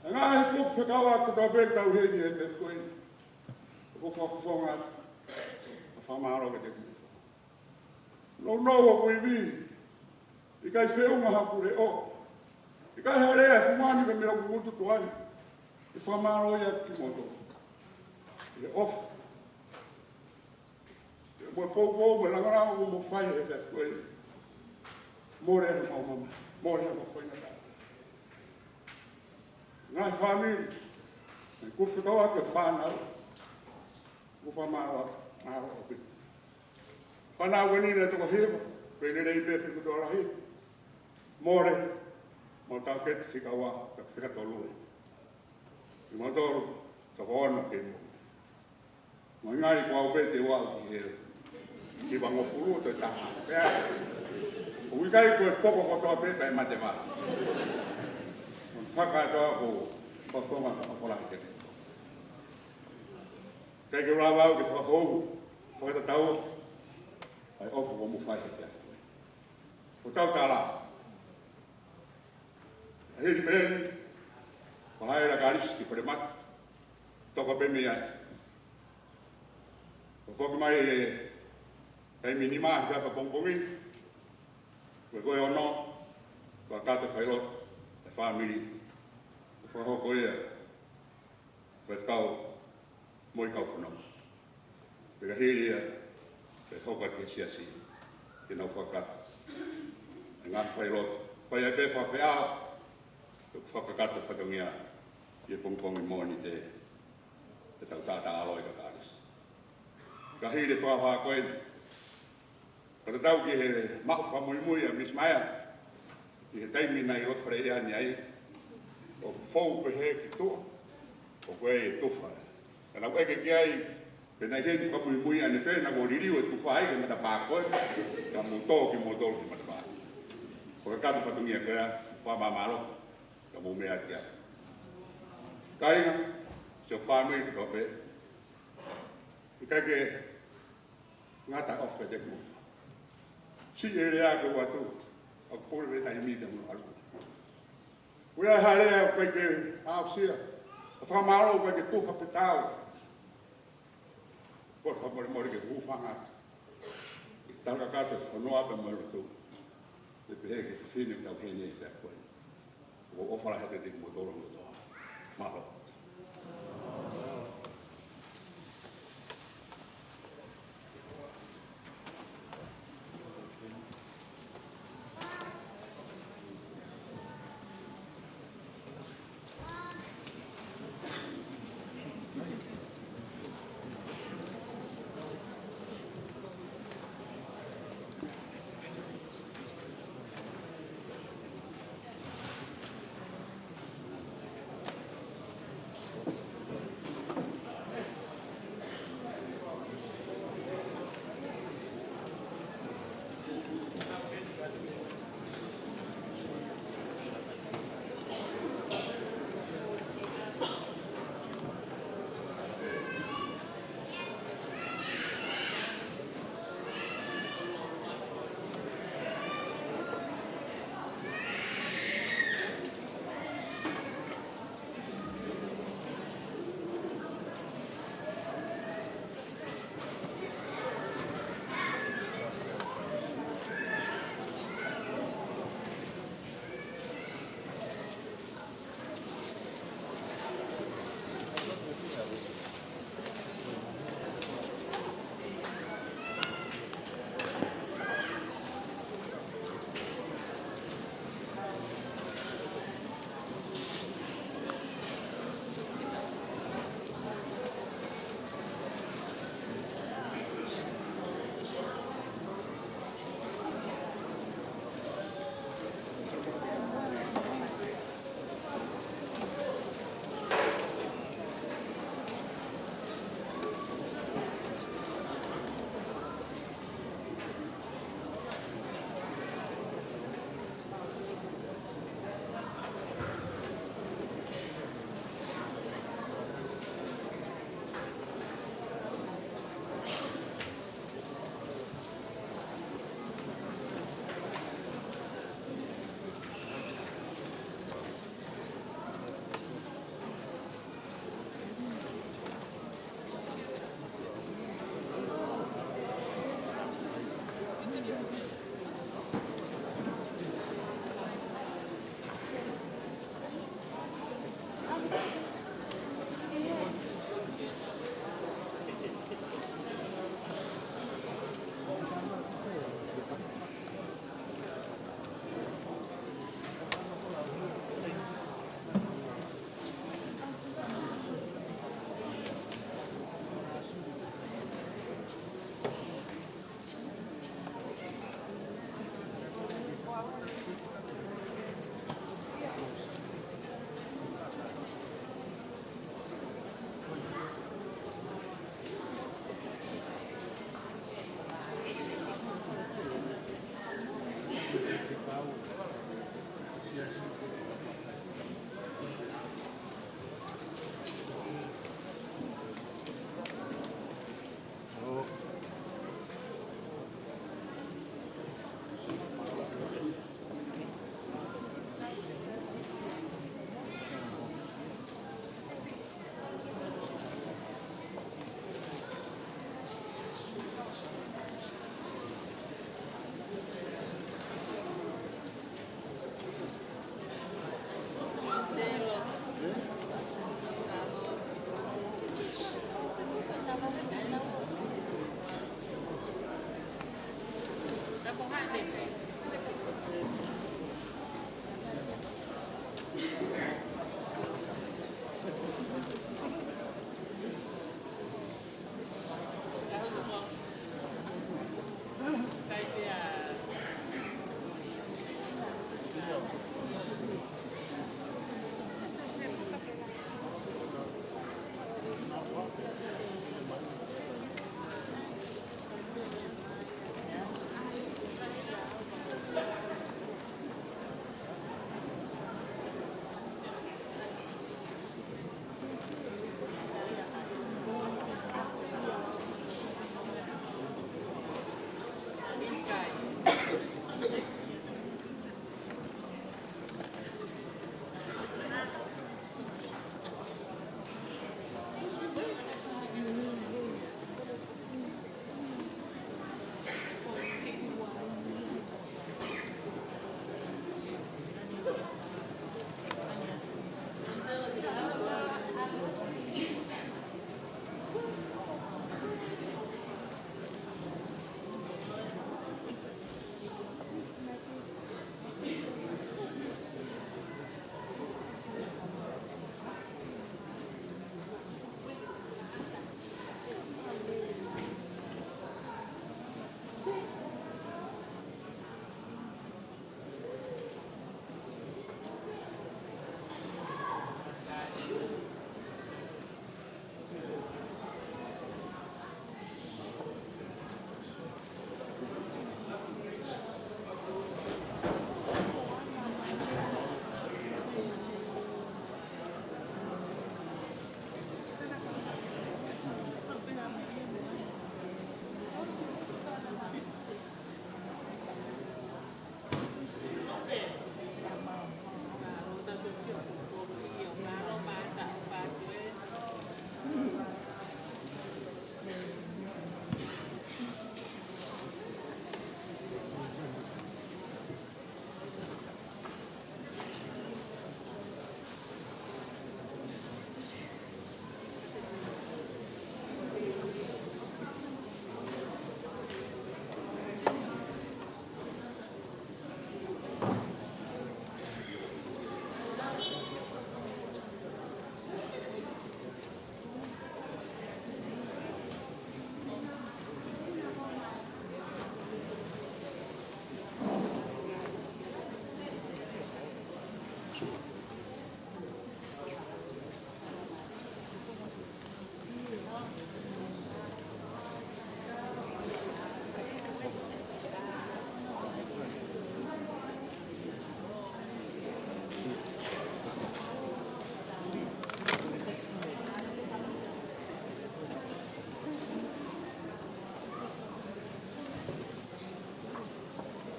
ʻa e ngaahi kupu fekauʻaki kotoa pē ʻoku tau ʻi heni he efiafi ko eni. ʻOku ou fakafofonga atu, ʻoku ou fakamālō kiate kimoutolu. Nounou hoku ivi, ʻikai feʻunga haku leʻo, ʻikai ha lea ʻe fungani pē mei hoku ngutu tuai, ʻe fakamālō ia kimoutolu. ʻI he ʻofa, mo e poupou, mo e lāngilangi ʻoku mou fai he efiafi ko eni. Mole ʻemau mamahi, mole ʻemau faingataʻa. Ngaahi fāmili, mo e kupu fekauʻaki e fānau, ʻoku ou fakamālō atu, mālō ʻaupito. Fānau ko eni naʻe toko hiva, pea lelei pē fika tolu lahi. Mole, mau taukete fika ua, pea fika tolu ē. Kimautolu, toko ono kei moʻui. Mo e ngali ko au pē te u aʻu ki he hivangofulu toe taha. Pea ʻoku ʻikai ko e poko kotoa pē pea mate vā. Mo e fakatoa ko Fafonga ka Fafolaki ke. ʻIkai ke u lava au ke fakahou, fakatatau ʻa e ʻofa ʻoku mou fai he efiafi. Ko ʻetau tala, ʻa hili pē eni, ko Haela Kalisi ki Falemata, toka pē mei ai. Ko e foki mai e taimi nima he efiafi pongipongi, ko e ko e ono, ko e kakato failotu e fāmili, ko e fakahoko ia, faifekau mo e kau fononga. Pea ka hili ia, pea hoko atu ki he siasi ke nau fakakakato e ngaahi failotu. Fai ai pē fakafeʻao, ʻoku fakakakato fatongia ʻi he pongipongi Mōnite ʻetau taʻataʻalo ʻi Kakalisi. Ka hili e fakahā ko eni, ka tatau ki he maʻu fakamuimui ʻa Miss Maea, ʻi he taimi naʻe ʻi Loto Fale Alea ni ai, ʻoku fou pehē ki tuʻa, ʻoku ʻi ai e tufa. Ka naʻa ku ʻeke ki ai, pe naʻe ʻi heni fakamuimui ʻanefē, naʻa ku liliu e tufa ai ki he matapā ko ē, ka mou tō kimoutolu ki he matapā. Ko e kakato fatongia ko ia, fakamālō, ka mou meʻa atu ki ai. Kāinga, siʻi fāmili kotoa pē, ʻikai ke ngata ʻofa kiate kimoutolu. Siʻi lea ke u ʻoatu, ʻoku pule pē taimi te u ʻalu. ʻOku ʻi ai ha lea ʻoku ʻikai ke aʻusia, ʻa e fakamālō ʻoku ʻikai ke tuha pe tau. Ko e fakamolemole ke u hūfanga atu ʻi he talakakato ʻo e fonua pea mo e lotu. Pea pehē ki he fefine ʻoku tau ʻi heni he pea ko eni. ʻOku ou ʻofa lahi atu kiate kimoutolu kotoa. Mālō.